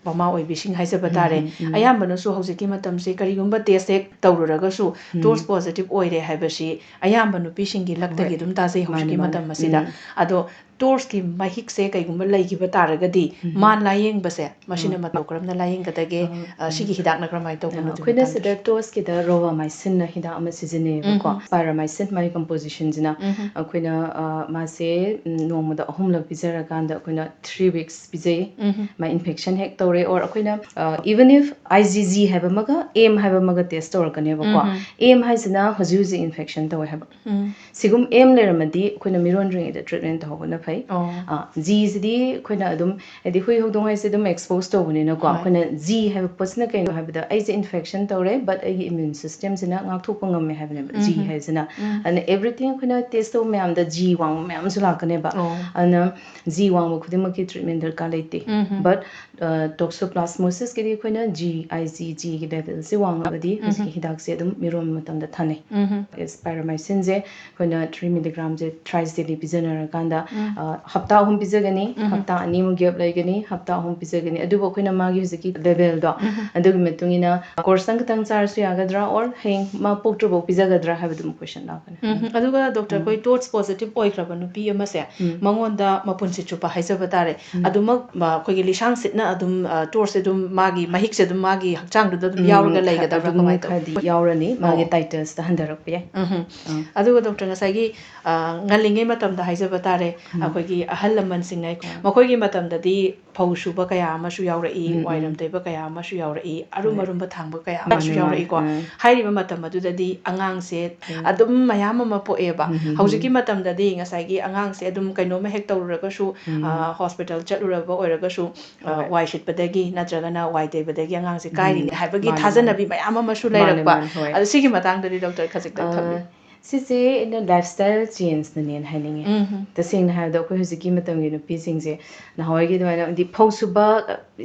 ꯃꯃꯥ ꯑꯣꯏꯕꯤꯁꯤꯡ ꯍꯥꯏꯖꯕ ꯎꯝ, ꯇꯥꯔꯦ, ꯎꯝ, ꯎꯝ꯫ ꯑꯌꯥꯝꯕꯅꯁꯨ ꯍꯧꯖꯤꯛꯀꯤ ꯃꯇꯝꯁꯦ ꯀꯔꯤꯒꯨꯝꯕ ꯇꯦꯁ ꯍꯦꯛ ꯇꯧꯔꯨꯔꯒꯁꯨ ꯎꯝ꯫ ꯇꯣꯔꯁ ꯄꯣꯖꯤꯇꯤꯚ ꯑꯣꯏꯔꯦ ꯍꯥꯏꯕꯁꯤ ꯑꯌꯥꯝꯕ ꯅꯨꯄꯤꯁꯤꯡꯒꯤ ꯂꯛꯇꯒꯤ ꯍꯣꯏ꯫ ꯑꯗꯨꯝ ꯇꯥꯖꯩ ꯍꯧꯖꯤꯛꯀꯤ ꯃꯥꯅꯦ, ꯃꯥꯅꯦ꯫ ꯃꯇꯝ ꯑꯁꯤꯗ꯫ ꯎꯝ꯫ ꯑꯗꯣ ꯇꯣꯔꯁꯀꯤ ꯃꯍꯤꯛꯁꯦ ꯀꯩꯒꯨꯝꯕ ꯂꯩꯈꯤꯕ ꯇꯥꯔꯒꯗꯤ ꯎꯝ꯫ ꯃꯥ ꯂꯥꯌꯦꯡꯕꯁꯦ ꯃꯁꯤꯅ ꯎꯝ꯫ ꯃꯇꯧ ꯀꯔꯝꯅ ꯂꯥꯌꯦꯡꯒꯗꯒꯦ? ꯑ, ꯑ, ꯁꯤꯒꯤ ꯍꯤꯗꯥꯛꯅ ꯀꯔꯝꯍꯥꯏꯅ ꯇꯧꯕꯅꯣ? ꯑ, ꯑꯗꯨꯒꯤ ꯑꯩꯈꯣꯏꯅ ꯃꯇꯥꯡꯗꯁꯨ꯫ ꯁꯤꯗ ꯇꯣꯔꯁꯀꯤꯗ ꯔꯣꯕꯥꯃꯥꯏꯁꯤꯟꯅ ꯍꯤꯗꯥꯛ ꯑꯃ ꯁꯤꯖꯤꯟꯅꯩꯌꯦꯕꯀꯣ꯫ ꯎꯝ꯫ ꯄꯥꯏꯔꯥꯃꯥꯏꯁꯤꯟ ꯃꯥꯒꯤ ꯀꯝꯄꯣꯖꯤꯁꯟꯁꯤꯅ ꯎꯝ꯫ ꯑꯩꯈꯣꯏꯅ, ꯑ, ꯃꯥꯁꯦ, ꯎꯝ, ꯅꯣꯡꯃꯗ ꯑꯍꯨꯝꯂꯛ ꯄꯤꯖꯔꯀꯥꯟꯗ ꯑꯩꯈꯣꯏꯅ ꯊ꯭ꯔꯤ ꯋꯤꯛꯁ ꯄꯤꯖꯩ꯫ ꯎꯝ꯫ ꯃꯥ ꯏꯟꯐꯦꯛꯁꯟ ꯍꯦꯛ ꯇꯧꯔꯦ, or ꯑꯩꯈꯣꯏꯅ, ꯑ, even if I G G ꯍꯥꯏꯕ ꯑꯃꯒ M ꯍꯥꯏꯕ ꯑꯃꯒ ꯇꯦꯁ ꯇꯧꯔꯛꯀꯅꯦꯕꯀꯣ꯫ ꯎꯝ꯫ M ꯍꯥꯏꯁꯤꯅ ꯍꯧꯖꯤꯛ ꯍꯧꯖꯤꯛ ꯏꯟꯐꯦꯛꯁꯟ ꯇꯧꯋꯦ ꯍꯥꯏꯕ꯫ ꯎꯝ꯫ ꯁꯤꯒꯨꯝ M ꯂꯩꯔꯝꯃꯗꯤ ꯑꯩꯈꯣꯏꯅ ꯃꯤꯔꯣꯟꯗ꯭ꯔꯤꯉꯩꯗ ꯇ꯭ꯔꯤꯠꯃꯦꯟ ꯇꯧꯍꯧꯕꯅ ꯐꯩ꯫ ꯑꯣ꯫ ꯑ, G ꯁꯤꯗꯤ ꯑꯩꯈꯣꯏꯅ ꯑꯗꯨꯝ, ꯍꯥꯏꯗꯤ ꯍꯨꯏ ꯍꯧꯗꯣꯡ ꯍꯥꯏꯁꯦ ꯑꯗꯨꯝ ꯑꯦꯛꯁꯄꯣꯖ ꯇꯧꯕꯅꯤꯅꯀꯣ꯫ ꯍꯣꯏ꯫ ꯑꯩꯈꯣꯏꯅ G ꯍꯥꯏꯕ ꯄꯣꯠꯁꯤꯅ ꯀꯩꯅꯣ ꯍꯥꯏꯕꯗ, ꯑꯩꯁꯦ ꯏꯟꯐꯦꯛꯁꯟ ꯇꯧꯔꯦ, but ꯑꯩꯒꯤ ꯏꯃ꯭ꯌꯨꯟ ꯁꯤꯁꯇꯦꯝꯁꯤꯅ ꯉꯥꯛꯊꯣꯛꯄ ꯉꯝꯃꯦ ꯍꯥꯏꯕꯅꯦꯕ G ꯎꯝ꯫ ꯍꯥꯏꯁꯤꯅ꯫ ꯎꯝ꯫ ꯑꯗꯨꯅ everything ꯑꯩꯈꯣꯏꯅ ꯇꯦꯁ ꯇꯧꯕ ꯃꯌꯥꯝꯗ G ꯋꯥꯡꯕ ꯃꯌꯥꯝꯁꯨ ꯂꯥꯛꯀꯅꯦꯕ꯫ ꯑꯣ꯫ ꯑꯗꯨꯅ G ꯋꯥꯡꯕ ꯈꯨꯗꯤꯡꯃꯛꯀꯤ ꯇ꯭ꯔꯤꯠꯃꯦꯟ ꯗꯔꯀꯥꯔ ꯂꯩꯇꯦ꯫ ꯎꯝ꯫ But, ꯑ, ꯇꯣꯛꯁꯣꯄ꯭ꯂꯥꯁꯃꯣꯁꯤꯁꯀꯤꯗꯤ ꯑꯩꯈꯣꯏꯅ G I G G ꯒꯤ ꯂꯦꯚꯦꯜꯁꯦ ꯋꯥꯡꯉꯒꯗꯤ ꯎꯝ꯫ ꯍꯧꯖꯤꯛꯀꯤ ꯍꯤꯗꯥꯛꯁꯦ ꯑꯗꯨꯝ ꯃꯤꯔꯣꯟꯕ ꯃꯇꯝꯗ ꯊꯥꯅꯩ꯫ ꯎꯝ꯫ ꯄꯥꯏꯔꯥꯃꯥꯏꯁꯤꯟꯁꯦ ꯑꯩꯈꯣꯏꯅ ꯊ꯭ꯔꯤ ꯃꯤꯂꯤꯒ꯭ꯔꯥꯝꯁꯦ ꯊ꯭ꯔꯥꯏꯁ ꯗꯦꯂꯤ ꯄꯤꯖꯅꯔꯀꯥꯟꯗ, ꯎꯝ꯫ ꯑ, ꯍꯞꯇꯥ ꯑꯍꯨꯝ ꯄꯤꯖꯒꯅꯤ, ꯎꯝ꯫ ꯍꯞꯇꯥ ꯑꯅꯤꯃꯨꯛ ꯒꯦꯞ ꯂꯩꯒꯅꯤ, ꯍꯞꯇꯥ ꯑꯍꯨꯝ ꯄꯤꯖꯒꯅꯤ꯫ ꯑꯗꯨꯕꯨ ꯑꯩꯈꯣꯏꯅ ꯃꯥꯒꯤ ꯍꯧꯖꯤꯛꯀꯤ ꯂꯦꯚꯦꯜꯗꯣ, ꯎꯝ꯫ ꯑꯗꯨꯒꯤ ꯃꯇꯨꯡ ꯏꯟꯅ ꯀꯣꯔꯁꯇꯪ ꯈꯤꯇꯪ ꯆꯥꯔꯁꯨ ꯌꯥꯒꯗ꯭ꯔꯥ, or ꯍꯌꯦꯡ ꯃꯥ ꯄꯣꯛꯇ꯭ꯔꯤꯐꯥꯎ ꯄꯤꯖꯒꯗ꯭ꯔꯥ ꯍꯥꯏꯕꯗꯨꯃ ꯀꯣꯏꯁꯟ ꯂꯥꯛꯀꯅꯤ꯫ ꯎꯝ꯫ ꯑꯗꯨꯒ ꯗꯣꯛꯇꯔ, ꯎꯝ꯫ ꯑꯩꯈꯣꯏ ꯇꯣꯔꯁ ꯄꯣꯖꯤꯇꯤꯚ ꯑꯣꯏꯈ꯭ꯔꯕ ꯅꯨꯄꯤ ꯑꯃꯁꯦ ꯎꯝ꯫ ꯃꯉꯣꯟꯗ ꯃꯄꯨꯟꯁꯤ ꯆꯨꯞꯄ ꯍꯥꯏꯖꯕ ꯇꯥꯔꯦ, ꯎꯝ꯫ ꯑꯗꯨꯃꯛ, ꯃ-, ꯑꯩꯈꯣꯏꯒꯤ ꯂꯤꯁꯥꯡ ꯁꯤꯠꯅ ꯑꯗꯨꯝ, ꯑ, ꯇꯣꯔꯁꯁꯦ ꯑꯗꯨꯝ ꯃꯥꯒꯤ ꯃꯍꯤꯛꯁꯦ ꯑꯗꯨꯝ ꯃꯥꯒꯤ ꯍꯛꯆꯥꯡꯗꯨꯗ ꯑꯗꯨꯝ ꯎꯝ, ꯌꯥꯎꯔꯒ ꯈ-, ꯂꯩꯒꯗꯕ꯭ꯔꯥ? ꯑꯗꯨꯝ ꯀꯃꯥꯏꯅ ꯇꯧ? ꯈꯔꯗꯤ ꯌꯥꯎꯔꯅꯤ, ꯃꯥꯒꯤ ꯑꯣ꯫ ꯇꯥꯏꯇꯁꯇ ꯍꯟꯊꯔꯛꯄ ꯌꯥꯏ꯫ ꯎꯝ꯫ ꯑꯥ꯫ ꯑꯗꯨꯒ ꯗꯣꯛꯇꯔ, ꯉꯁꯥꯏꯒꯤ, ꯑ, ꯉꯜꯂꯤꯉꯩ ꯃꯇꯝꯗ ꯍꯥꯏꯖꯕ ꯇꯥꯔꯦ, ꯎꯝ꯫ ꯑꯩꯈꯣꯏꯒꯤ ꯑꯍꯜ ꯂꯃꯟꯁꯤꯡꯅ, ꯑꯥ꯫ ꯃꯈꯣꯏꯒꯤ ꯃꯇꯝꯗꯗꯤ ꯐꯧ ꯁꯨꯕ ꯀꯌꯥ ꯑꯃꯁꯨ ꯌꯥꯎꯔꯛꯏ, ꯎꯝ, ꯎꯝ꯫ ꯋꯥꯏꯔꯝ ꯇꯩꯕ ꯀꯌꯥ ꯑꯃꯁꯨ ꯌꯥꯎꯔꯛꯏ, ꯑꯔꯨꯝ ꯍꯣꯏ꯫ ꯑꯔꯨꯝꯕ ꯊꯥꯡꯕ ꯀꯌꯥ ꯑꯃꯁꯨ ꯃꯥꯅꯦ, ꯃꯥꯅꯦ꯫ ꯌꯥꯎꯔꯛꯏꯀꯣ꯫ ꯑꯥ꯫ ꯍꯥꯏꯔꯤꯕ ꯃꯇꯝ ꯑꯗꯨꯗꯗꯤ ꯑꯉꯥꯡꯁꯦ ꯎꯝ꯫ ꯑꯗꯨꯝ ꯃꯌꯥꯝ ꯑꯃ ꯄꯣꯛꯑꯦꯕ꯫ ꯎꯝ, ꯎꯝ, ꯎꯝ꯫ ꯍꯧꯖꯤꯛꯀꯤ ꯃꯇꯝꯗꯗꯤ ꯉꯁꯥꯏꯒꯤ ꯑꯉꯥꯡꯁꯦ ꯑꯗꯨꯝ ꯀꯩꯅꯣꯝꯃ ꯍꯦꯛ ꯇꯧꯔꯨꯔꯒꯁꯨ, ꯎꯝ꯫ ꯑ, ꯍꯣꯁꯄꯤꯇꯥꯜ ꯆꯠꯂꯨꯔꯕ ꯑꯣꯏꯔꯒꯁꯨ, ꯑ, ꯍꯣꯏ꯫ ꯋꯥꯏ ꯁꯤꯠꯄꯗꯒꯤ ꯅꯠꯇ꯭ꯔꯒꯅ ꯋꯥꯏ ꯇꯩꯕꯗꯒꯤ ꯑꯉꯥꯡꯁꯦ ꯎꯝ꯫ ꯀꯥꯏꯔꯤꯅꯦ ꯍꯥꯏꯕꯒꯤ ꯃꯥꯅꯦ, ꯊꯥꯖꯅꯕꯤ ꯃꯥꯅꯦ꯫ ꯃꯌꯥꯝ ꯑꯃꯁꯨ ꯃꯥꯅꯦ, ꯂꯩꯔꯛꯄ꯫ ꯃꯥꯅꯦ, ꯍꯣꯏ꯫ ꯑꯗꯣ ꯁꯤꯒꯤ ꯃꯇꯥꯡꯗꯗꯤ ꯗꯣꯛꯇꯔ ꯈꯖꯤꯛꯇꯪ ꯑ, ꯊꯝꯕꯤꯌꯨ꯫ ꯁꯤꯁꯦ ꯑꯩꯅ ꯂꯥꯏꯐ ꯁ꯭ꯇꯥꯏꯜ ꯆꯦꯟꯖꯅꯅꯦꯅ ꯍꯥꯏꯅꯤꯡꯉꯦ꯫ ꯎꯝ꯫ ꯇꯁꯦꯡꯅ ꯍꯥꯏꯔꯕꯗ ꯑꯩꯈꯣꯏ ꯍꯧꯖꯤꯛꯀꯤ ꯃꯇꯝꯒꯤ ꯅꯨꯄꯤꯁꯤꯡꯁꯦ ꯅꯍꯥꯟꯋꯥꯏꯒꯤ ꯑꯗꯨꯃꯥꯏꯅ ꯍꯥꯏꯗꯤ ꯐꯧ ꯁꯨꯕ,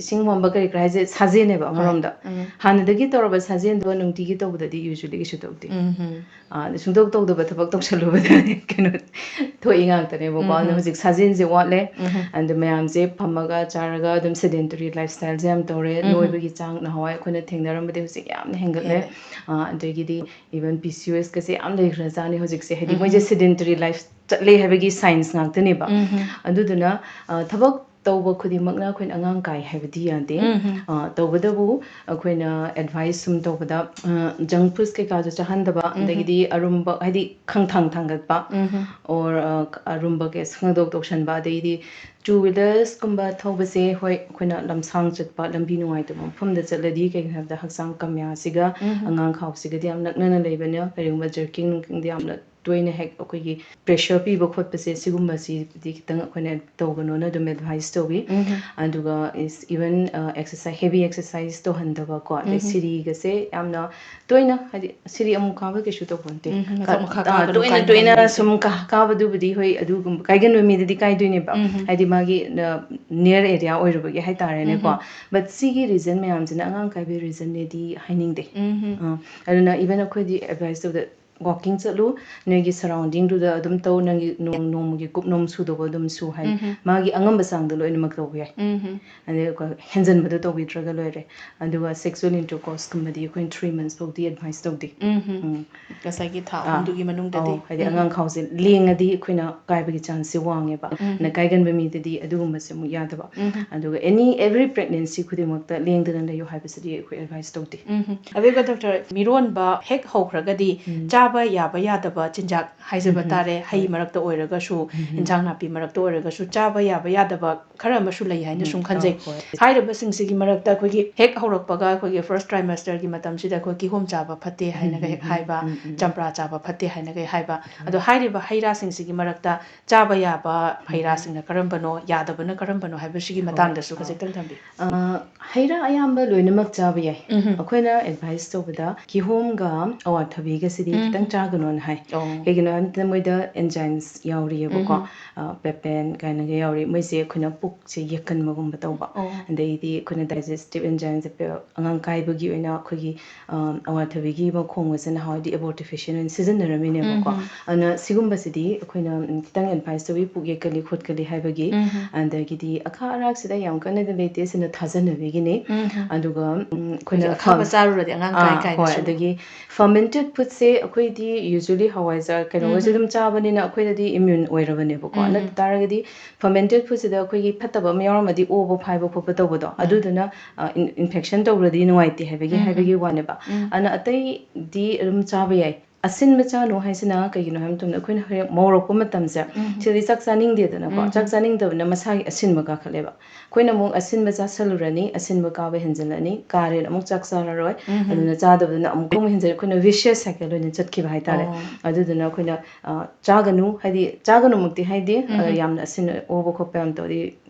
ꯏꯁꯤꯡ ꯍꯣꯟꯕ ꯀꯔꯤ ꯀꯔꯥ ꯍꯥꯏꯁꯦ ꯁꯥꯖꯦꯜꯅꯦꯕ ꯑꯃꯔꯣꯝꯗ꯫ ꯎꯝ꯫ ꯍꯥꯟꯅꯗꯒꯤ ꯇꯧꯔꯕ ꯁꯥꯖꯦꯜꯗꯣ ꯅꯨꯡꯇꯤꯒꯤ ꯇꯧꯕꯗꯗꯤ usually ꯀꯩꯁꯨ ꯇꯧꯗꯦ꯫ ꯎꯝ꯫ ꯑꯥ, ꯑꯗ ꯁꯨꯡꯇꯧ ꯇꯧꯗꯕ ꯊꯕꯛ ꯇꯧꯁꯜꯂꯨꯕꯗ ꯀꯩꯅꯣ ꯊꯣꯛꯏ ꯉꯥꯛꯇꯅꯦꯕꯀꯣ꯫ ꯎꯝ꯫ ꯑꯗꯨꯅ ꯍꯧꯖꯤꯛ ꯁꯥꯖꯦꯜꯁꯦ ꯋꯥꯠꯂꯦ꯫ ꯎꯝ꯫ ꯑꯗ ꯃꯌꯥꯝꯁꯦ ꯐꯝꯃꯒ ꯆꯥꯔꯒ ꯑꯗꯨꯝ ꯁꯦꯗꯦꯟꯇꯔꯤ ꯂꯥꯏꯐ ꯁ꯭ꯇꯥꯏꯜꯁꯦ ꯌꯥꯝ ꯇꯧꯔꯦ꯫ ꯎꯝ꯫ ꯅꯣꯏꯕꯒꯤ ꯆꯥꯡ ꯅꯍꯥꯟꯋꯥꯏ ꯑꯩꯈꯣꯏꯅ ꯊꯦꯡꯅꯔꯝꯕꯗꯤ ꯍꯧꯖꯤꯛ ꯌꯥꯝꯅ ꯍꯦꯟꯒꯠꯂꯦ꯫ ꯍꯦꯜꯂꯦ꯫ ꯑꯥ, ꯑꯗꯒꯤꯗꯤ ꯏꯚꯟ ꯄꯤ ꯁꯤ ꯑꯣ ꯑꯦꯁꯀꯁꯦ ꯌꯥꯝ ꯂꯩꯈ꯭ꯔꯖꯥꯠꯅꯤ ꯍꯧꯖꯤꯛꯁꯦ꯫ ꯍꯥꯏꯗꯤ ꯎꯝ꯫ ꯃꯣꯏꯁꯦ ꯁꯦꯗꯦꯟꯇꯔꯤ ꯂꯥꯏꯐ ꯆꯠꯂꯦ ꯍꯥꯏꯕꯒꯤ ꯁꯥꯏꯟꯁ ꯉꯥꯛꯇꯅꯦꯕ꯫ ꯎꯝ꯫ ꯑꯗꯨꯗꯨꯅ, ꯑ, ꯊꯕꯛ ꯇꯧꯕ ꯈꯨꯗꯤꯡꯃꯛꯅ ꯑꯩꯈꯣꯏꯅ ꯑꯉꯥꯡ ꯀꯥꯏ ꯍꯥꯏꯕꯗꯤ ꯌꯥꯗꯦ꯫ ꯎꯝ꯫ ꯑ, ꯇꯧꯕꯇꯕꯨ ꯑꯩꯈꯣꯏꯅ ꯑꯦꯗꯚꯥꯏꯁ ꯁꯨꯝ ꯇꯧꯕꯗ, ꯑ, ꯖꯪꯛ ꯐꯨꯗꯁ ꯀꯩꯀꯥꯁꯨ ꯆꯥꯍꯟꯗꯕ, ꯎꯝ꯫ ꯑꯗꯒꯤꯗꯤ ꯑꯔꯨꯝꯕ, ꯍꯥꯏꯗꯤ ꯈꯪꯊꯥꯡ ꯊꯥꯡꯒꯠꯄ, ꯎꯝ꯫ ꯑꯣꯔ, ꯑ, ꯑꯔꯨꯝꯕ ꯀꯦꯁ ꯈꯪꯗꯣꯛ ꯇꯧꯁꯟꯕ, ꯑꯗꯩꯗꯤ ꯇꯨ ꯋꯤꯂꯔꯁꯀꯨꯝꯕ ꯊꯧꯕꯁꯦ, ꯍꯣꯏ, ꯑꯩꯈꯣꯏꯅ ꯂꯝꯁꯥꯡ ꯆꯠꯄ, ꯂꯝꯕꯤ ꯅꯨꯡꯉꯥꯏꯇꯕ ꯃꯐꯝꯗ ꯆꯠꯂꯗꯤ, ꯀꯩꯒꯤꯅꯣ ꯍꯥꯏꯕꯗ ꯍꯛꯆꯥꯡ ꯀꯝꯌꯥꯁꯤꯒ ꯎꯝ꯫ ꯑꯉꯥꯡ ꯈꯥꯎꯁꯤꯒꯗꯤ ꯌꯥꯝ ꯅꯛꯅꯅ ꯂꯩꯕꯅ, ꯀꯔꯤꯒꯨꯝꯕ ꯖꯔꯀꯤꯡ ꯅꯨꯡꯀꯤꯡꯗꯤ ꯌꯥꯝꯅ ꯇꯣꯏꯅ ꯍꯦꯛ ꯑꯩꯈꯣꯏꯒꯤ ꯄ꯭ꯔꯦꯁꯔ ꯄꯤꯕ ꯈꯣꯠꯄꯁꯦ, ꯁꯤꯒꯨꯝꯕꯁꯤꯗꯤ ꯈꯤꯇꯪ ꯑꯩꯈꯣꯏꯅ ꯇꯧꯒꯅꯣꯅ ꯑꯗꯨꯝ ꯑꯦꯗꯚꯥꯏꯁ ꯇꯧꯏ꯫ ꯎꯝ꯫ ꯑꯗꯨꯒ is even, ꯑ, ꯑꯦꯛꯁꯔꯁꯥꯏ-, ꯍꯦꯚꯤ ꯑꯦꯛꯁꯔꯁꯥꯏꯁ ꯇꯧꯍꯟꯗꯕꯀꯣ, ꯑꯗꯩ ꯎꯝ꯫ ꯁꯤꯔꯤꯒꯁꯦ ꯌꯥꯝꯅ ꯇꯣꯏꯅ, ꯍꯥꯏꯗꯤ ꯁꯤꯔꯤ ꯑꯃꯨꯛ ꯀꯥꯕ ꯀꯩꯁꯨ ꯇꯧꯕ ꯅꯠꯇꯦ꯫ ꯎꯝ, ꯃꯊꯛ ꯀ-, ꯃꯈꯥ ꯑ, ꯀꯥꯕꯗꯣ ꯇꯣꯏꯅ ꯀꯥꯟꯅꯕ ꯇꯣꯏꯅ ꯂꯩꯇꯦ꯫ ꯁꯨꯝ ꯀꯥ-, ꯀꯥꯕꯗꯨꯕꯨꯗꯤ ꯍꯣꯏ, ꯑꯗꯨꯒꯨꯝꯕ ꯀꯥꯏꯒꯟꯕ ꯃꯤꯗꯗꯤ ꯀꯥꯏꯗꯣꯏꯅꯦꯕ꯫ ꯎꯝ꯫ ꯍꯥꯏꯗꯤ ꯃꯥꯒꯤ, ꯑ, ꯅꯤꯌꯔ ꯑꯦꯔꯤꯌꯥ ꯑꯣꯏꯔꯨꯕꯒꯤ ꯍꯥꯏꯇꯥꯔꯦꯅꯦꯀꯣ꯫ ꯎꯝ꯫ But ꯁꯤꯒꯤ ꯔꯤꯖꯟ ꯃꯌꯥꯝꯁꯤꯅ ꯑꯉꯥꯡ ꯀꯥꯏꯕꯒꯤ ꯔꯤꯖꯟꯅꯦꯗꯤ ꯍꯥꯏꯅꯤꯡꯗꯦ꯫ ꯎꯝ꯫ ꯑ, ꯑꯗꯨꯅ ꯏꯚꯟ ꯑꯩꯈꯣꯏꯗꯤ ꯑꯦꯗꯚꯥꯏꯁ ꯇꯧꯕꯗ ꯋꯥꯀꯤꯡ ꯆꯠꯂꯨ, ꯅꯣꯏꯒꯤ ꯁꯔꯥꯎꯟꯗꯤꯡꯗꯨꯗ ꯑꯗꯨꯝ ꯇꯧ, ꯅꯪꯒꯤ ꯅꯣꯡ-, ꯅꯣꯡꯃꯒꯤ ꯀꯨꯞꯅꯣꯝ ꯁꯨꯗꯧꯕ ꯑꯗꯨꯝ ꯁꯨ ꯍꯥꯏ꯫ ꯎꯝ꯫ ꯃꯥꯒꯤ ꯑꯉꯝꯕ ꯆꯥꯡꯗ ꯂꯣꯏꯅꯃꯛ ꯇꯧꯕ ꯌꯥꯏ꯫ ꯎꯝ꯫ ꯑꯗꯩ ꯑꯩꯈꯣꯏ ꯍꯦꯟꯖꯟꯕꯗꯣ ꯇꯧꯕꯤꯗ꯭ꯔꯒ ꯂꯣꯏꯔꯦ꯫ ꯑꯗꯨꯒ ꯁꯦꯛꯁꯨꯋꯦꯜ ꯏꯟꯇꯔꯀꯣꯔꯁꯀꯨꯝꯕꯗꯤ ꯑꯩꯈꯣꯏꯅ ꯊ꯭ꯔꯤ ꯃꯟꯁ ꯐꯥꯎꯗꯤ ꯑꯦꯗꯚꯥꯏꯁ ꯇꯧꯗꯦ꯫ ꯎꯝ꯫ ꯎꯝ꯫ ꯉꯁꯥꯏꯒꯤ ꯊꯥ ꯑꯥ꯫ ꯑꯍꯨꯝꯗꯨꯒꯤ ꯃꯅꯨꯡꯗꯗꯤ꯫ ꯑꯧ, ꯍꯥꯏꯗꯤ ꯎꯝ꯫ ꯑꯉꯥꯡ ꯈꯥꯎꯁꯦ ꯂꯦꯡꯉꯗꯤ ꯑꯩꯈꯣꯏꯅ ꯀꯥꯏꯕꯒꯤ ꯆꯥꯟꯁꯁꯦ ꯋꯥꯡꯉꯦꯕ꯫ ꯎꯝ꯫ ꯑꯗꯨꯅ ꯀꯥꯏꯒꯟꯕ ꯃꯤꯗꯗꯤ ꯑꯗꯨꯒꯨꯝꯕꯁꯦ ꯑꯃꯨꯛ ꯌꯥꯗꯕ꯫ ꯎꯝ꯫ ꯑꯗꯨꯒ ꯑꯦꯅꯤ, ꯑꯦꯚ꯭ꯔꯤ ꯄ꯭ꯔꯦꯒꯅꯦꯟꯁꯤ ꯈꯨꯗꯤꯡꯃꯛꯇ ꯂꯦꯡꯗꯅ ꯂꯩꯌꯨ ꯍꯥꯏꯕꯁꯤꯗꯤ ꯑꯩꯈꯣꯏ ꯑꯦꯗꯚꯥꯏꯁ ꯇꯧꯗꯦ꯫ ꯎꯝ꯫ ꯑꯗꯨꯒ ꯗꯣꯛꯇꯔ, ꯃꯤꯔꯣꯟꯕ ꯍꯦꯛ ꯍꯧꯈ꯭ꯔꯒꯗꯤ ꯎꯝ꯫ ꯆꯥꯕ ꯌꯥꯕ ꯌꯥꯗꯕ ꯆꯤꯟꯖꯥꯛ ꯍꯥꯏꯖꯕ ꯎꯝ꯫ ꯇꯥꯔꯦ, ꯍꯩ ꯍꯣꯏ꯫ ꯃꯔꯛꯇ ꯑꯣꯏꯔꯒꯁꯨ, ꯎꯝ꯫ ꯏꯟꯁꯥꯡ ꯅꯥꯄꯤ ꯃꯔꯛꯇ ꯑꯣꯏꯔꯒꯁꯨ ꯆꯥꯕ ꯌꯥꯕ ꯌꯥꯗꯕ ꯈꯔ ꯑꯃꯁꯨ ꯂꯩ ꯍꯥꯏꯅ ꯎꯝ꯫ ꯁꯨꯝ ꯈꯟꯖꯩ꯫ ꯑꯧ, ꯍꯣꯏ꯫ ꯍꯥꯏꯔꯤꯕꯁꯤꯡꯁꯤꯒꯤ ꯃꯔꯛꯇ ꯑꯩꯈꯣꯏꯒꯤ ꯍꯦꯛ ꯍꯧꯔꯛꯄꯒ ꯑꯩꯈꯣꯏꯒꯤ ꯐꯥꯔꯁ ꯇ꯭ꯔꯥꯏꯃꯦꯁꯇꯔꯒꯤ ꯃꯇꯝꯁꯤꯗ ꯑꯩꯈꯣꯏ ꯀꯤꯍꯣꯝ ꯆꯥꯕ ꯐꯠꯇꯦ ꯍꯥꯏꯅꯒ ꯎꯝ, ꯍꯦꯛ ꯎꯝ, ꯍꯥꯏꯕ, ꯎꯝ, ꯎꯝ꯫ ꯆꯝꯄ꯭ꯔꯥ ꯆꯥꯕ ꯐꯠꯇꯦ ꯍꯥꯏꯅꯒ ꯍꯦꯛ ꯍꯥꯏꯕ꯫ ꯍꯣꯏ꯫ ꯑꯗꯣ ꯍꯥꯏꯔꯤꯕ ꯍꯩ ꯔꯥꯁꯤꯡꯁꯤꯒꯤ ꯃꯔꯛꯇ ꯆꯥꯕ ꯌꯥꯕ ꯍꯩ ꯎꯝ꯫ ꯔꯥꯁꯤꯡꯅ ꯀꯔꯝꯕꯅꯣ, ꯌꯥꯗꯕꯅ ꯀꯔꯝꯕꯅꯣ ꯍꯥꯏꯕꯁꯤꯒꯤ ꯍꯣꯏ꯫ ꯃꯇꯥꯡꯗꯁꯨ ꯑꯥ꯫ ꯈꯖꯤꯛꯇꯪ ꯊꯝꯕꯤꯌꯨ꯫ ꯑ, ꯍꯩ ꯔꯥ ꯑꯌꯥꯝꯕ ꯂꯣꯏꯅꯃꯛ ꯆꯥꯕ ꯌꯥꯏ꯫ ꯎꯝ꯫ ꯑꯩꯈꯣꯏꯅ ꯑꯦꯗꯚꯥꯏꯁ ꯇꯧꯕꯗ ꯀꯤꯍꯣꯝꯒ ꯑꯋꯥꯊꯕꯤꯒꯁꯤꯗꯤ ꯎꯝ꯫ ꯈꯤꯇꯪ ꯆꯥꯒꯅꯣꯅ ꯍꯥꯏ꯫ ꯑꯣ꯫ ꯀꯩꯒꯤꯅꯣ ꯍꯥꯏꯕ ꯃꯇꯝꯗ ꯃꯣꯏꯗ enzymes ꯌꯥꯎꯔꯤꯑꯕꯀꯣ꯫ ꯎꯝꯍꯨꯝ꯫ ꯑ, papain ꯀꯥꯏꯅꯒ ꯌꯥꯎꯔꯤ꯫ ꯃꯣꯏꯁꯦ ꯑꯩꯈꯣꯏꯅ ꯄꯨꯛꯁꯦ ꯌꯦꯛꯀꯟꯕꯒꯨꯝꯕ ꯇꯧꯕ꯫ ꯑꯣ꯫ ꯑꯗꯩꯗꯤ ꯑꯩꯈꯣꯏꯅ digestive enzymeꯁꯦ ꯄꯦ-, ꯑꯉꯥꯡ ꯀꯥꯏꯕꯒꯤ ꯑꯣꯏꯅ ꯑꯩꯈꯣꯏꯒꯤ, ꯑ, ꯑꯋꯥꯊꯕꯤꯒꯤ ꯃꯈꯣꯡꯒꯁꯦ ꯅꯍꯥꯟꯋꯥꯏꯗꯤ abortifacient ꯑꯣꯏꯅ ꯁꯤꯖꯤꯟꯅꯔꯝꯃꯤꯅꯦꯕꯀꯣ꯫ ꯎꯝꯍꯨꯝ꯫ ꯑꯗꯨꯅ ꯁꯤꯒꯨꯝꯕꯁꯤꯗꯤ ꯑꯩꯈꯣꯏꯅ, ꯎꯝ, ꯈꯤꯇꯪ advice ꯇꯧꯏ, ꯄꯨꯛ ꯌꯦꯛꯀꯜꯂꯤ ꯈꯣꯠꯀꯜꯂꯤ ꯍꯥꯏꯕꯒꯤ꯫ ꯎꯝꯍꯨꯝ꯫ ꯑꯗꯒꯤꯗꯤ ꯑꯈꯥ ꯑꯔꯥꯛꯁꯤꯗ ꯌꯥꯝ ꯀꯟꯅꯗꯤ ꯂꯩꯇꯦ, ꯁꯤꯅ ꯊꯥꯖꯅꯕꯤꯒꯤꯅꯤ꯫ ꯎꯝꯍꯨꯝ꯫ ꯑꯗꯨꯒ, ꯎꯝ, ꯑꯩꯈꯣꯏꯒꯤ ꯑꯩꯈꯣꯏꯅ ꯑꯈꯥꯕ ꯐꯝ-, ꯆꯥꯔꯨꯔꯗꯤ ꯑꯉꯥꯡ ꯀꯥꯏ ꯑꯥ, ꯍꯣꯏ, ꯀꯥꯏꯅꯁꯨ꯫ ꯑꯗꯒꯤ fermented foodꯁꯦ ꯑꯩꯈꯣꯏꯗꯤ usually ꯍꯋꯥꯏꯖꯥꯔ ꯀꯩꯅꯣꯒꯁꯦ ꯎꯝꯍꯨꯝ꯫ ꯑꯗꯨꯝ ꯆꯥꯕꯅꯤꯅ ꯑꯩꯈꯣꯏꯗꯗꯤ immune ꯑꯣꯏꯔꯕꯅꯦꯕꯀꯣ꯫ ꯎꯝꯍꯨꯝ꯫ ꯅꯠꯇ ꯇꯥꯔꯒꯗꯤ fermented foodꯁꯤꯗ ꯑꯩꯈꯣꯏꯒꯤ ꯐꯠꯇꯕ ꯑꯃ ꯌꯥꯎꯔꯝꯃꯗꯤ ꯑꯣꯕ ꯐꯥꯏꯕ ꯈꯣꯠꯄ ꯇꯧꯕꯗꯣ, ꯎꯝ꯫ ꯑꯗꯨꯗꯨꯅ, ꯑ, in-, infection ꯇꯧꯔꯗꯤ ꯅꯨꯡꯉꯥꯏꯇꯦ ꯍꯥꯏꯕꯒꯤ, ꯎꯝꯍꯨꯝ꯫ ꯍꯥꯏꯕꯒꯤ ꯋꯥꯅꯦꯕ꯫ ꯎꯝ꯫ ꯑꯗꯨꯅ ꯑꯇꯩꯗꯤ ꯑꯗꯨꯝ ꯆꯥꯕ ꯌꯥꯏ꯫ ꯑꯁꯤꯟꯕ ꯆꯥꯅꯨ ꯍꯥꯏꯁꯤꯅ ꯀꯩꯒꯤꯅꯣ ꯍꯥꯏꯕ ꯃꯇꯝꯗ ꯑꯩꯈꯣꯏꯅ ꯍꯦꯛ ꯃꯧꯔꯛꯄ ꯃꯇꯝꯁꯦ, ꯎꯝꯍꯨꯝ꯫ ꯁꯤꯗꯗꯤ ꯆꯥꯛ ꯆꯥꯅꯤꯡꯗꯦꯗꯅꯀꯣ꯫ ꯎꯝꯍꯨꯝ꯫ ꯆꯥꯛ ꯆꯥꯅꯤꯡꯗꯕꯅ ꯃꯁꯥꯒꯤ ꯑꯁꯤꯟꯕ ꯀꯥꯈꯠꯂꯦꯕ꯫ ꯑꯩꯈꯣꯏꯅ ꯑꯃꯨꯛ ꯑꯁꯤꯟꯕ ꯆꯥꯁꯜꯂꯨꯔꯅꯤ, ꯑꯁꯤꯟꯕ ꯀꯥꯕ ꯍꯦꯟꯖꯜꯂꯅꯤ, ꯀꯥꯔꯦꯅ ꯑꯃꯨꯛ ꯆꯥꯛ ꯆꯥꯔꯔꯣꯏ꯫ ꯎꯝꯍꯨꯝ꯫ ꯑꯗꯨꯅ ꯆꯥꯗꯕꯗꯨꯅ ꯑꯃꯨꯛꯀ ꯑꯃꯨꯛ ꯍꯦꯟꯖꯜꯂꯦ꯫ ꯑꯩꯈꯣꯏꯅ vicious cycle ꯑꯣꯏꯅ ꯆꯠꯈꯤꯕ ꯍꯥꯏꯇꯥꯔꯦ꯫ ꯑꯣ꯫ ꯑꯗꯨꯗꯨꯅ ꯑꯩꯈꯣꯏꯅ, ꯑ, ꯆꯥꯒꯅꯨ, ꯍꯥꯏꯗꯤ ꯆꯥꯒꯅꯨꯃꯛꯇꯤ ꯍꯥꯏꯗꯦ, ꯑ, ꯎꯝꯍꯨꯝ꯫ ꯌꯥꯝꯅ ꯑꯁꯤꯟ ꯑꯣꯕ ꯈꯣꯠꯄ ꯌꯥꯝ ꯇꯧꯔꯗꯤ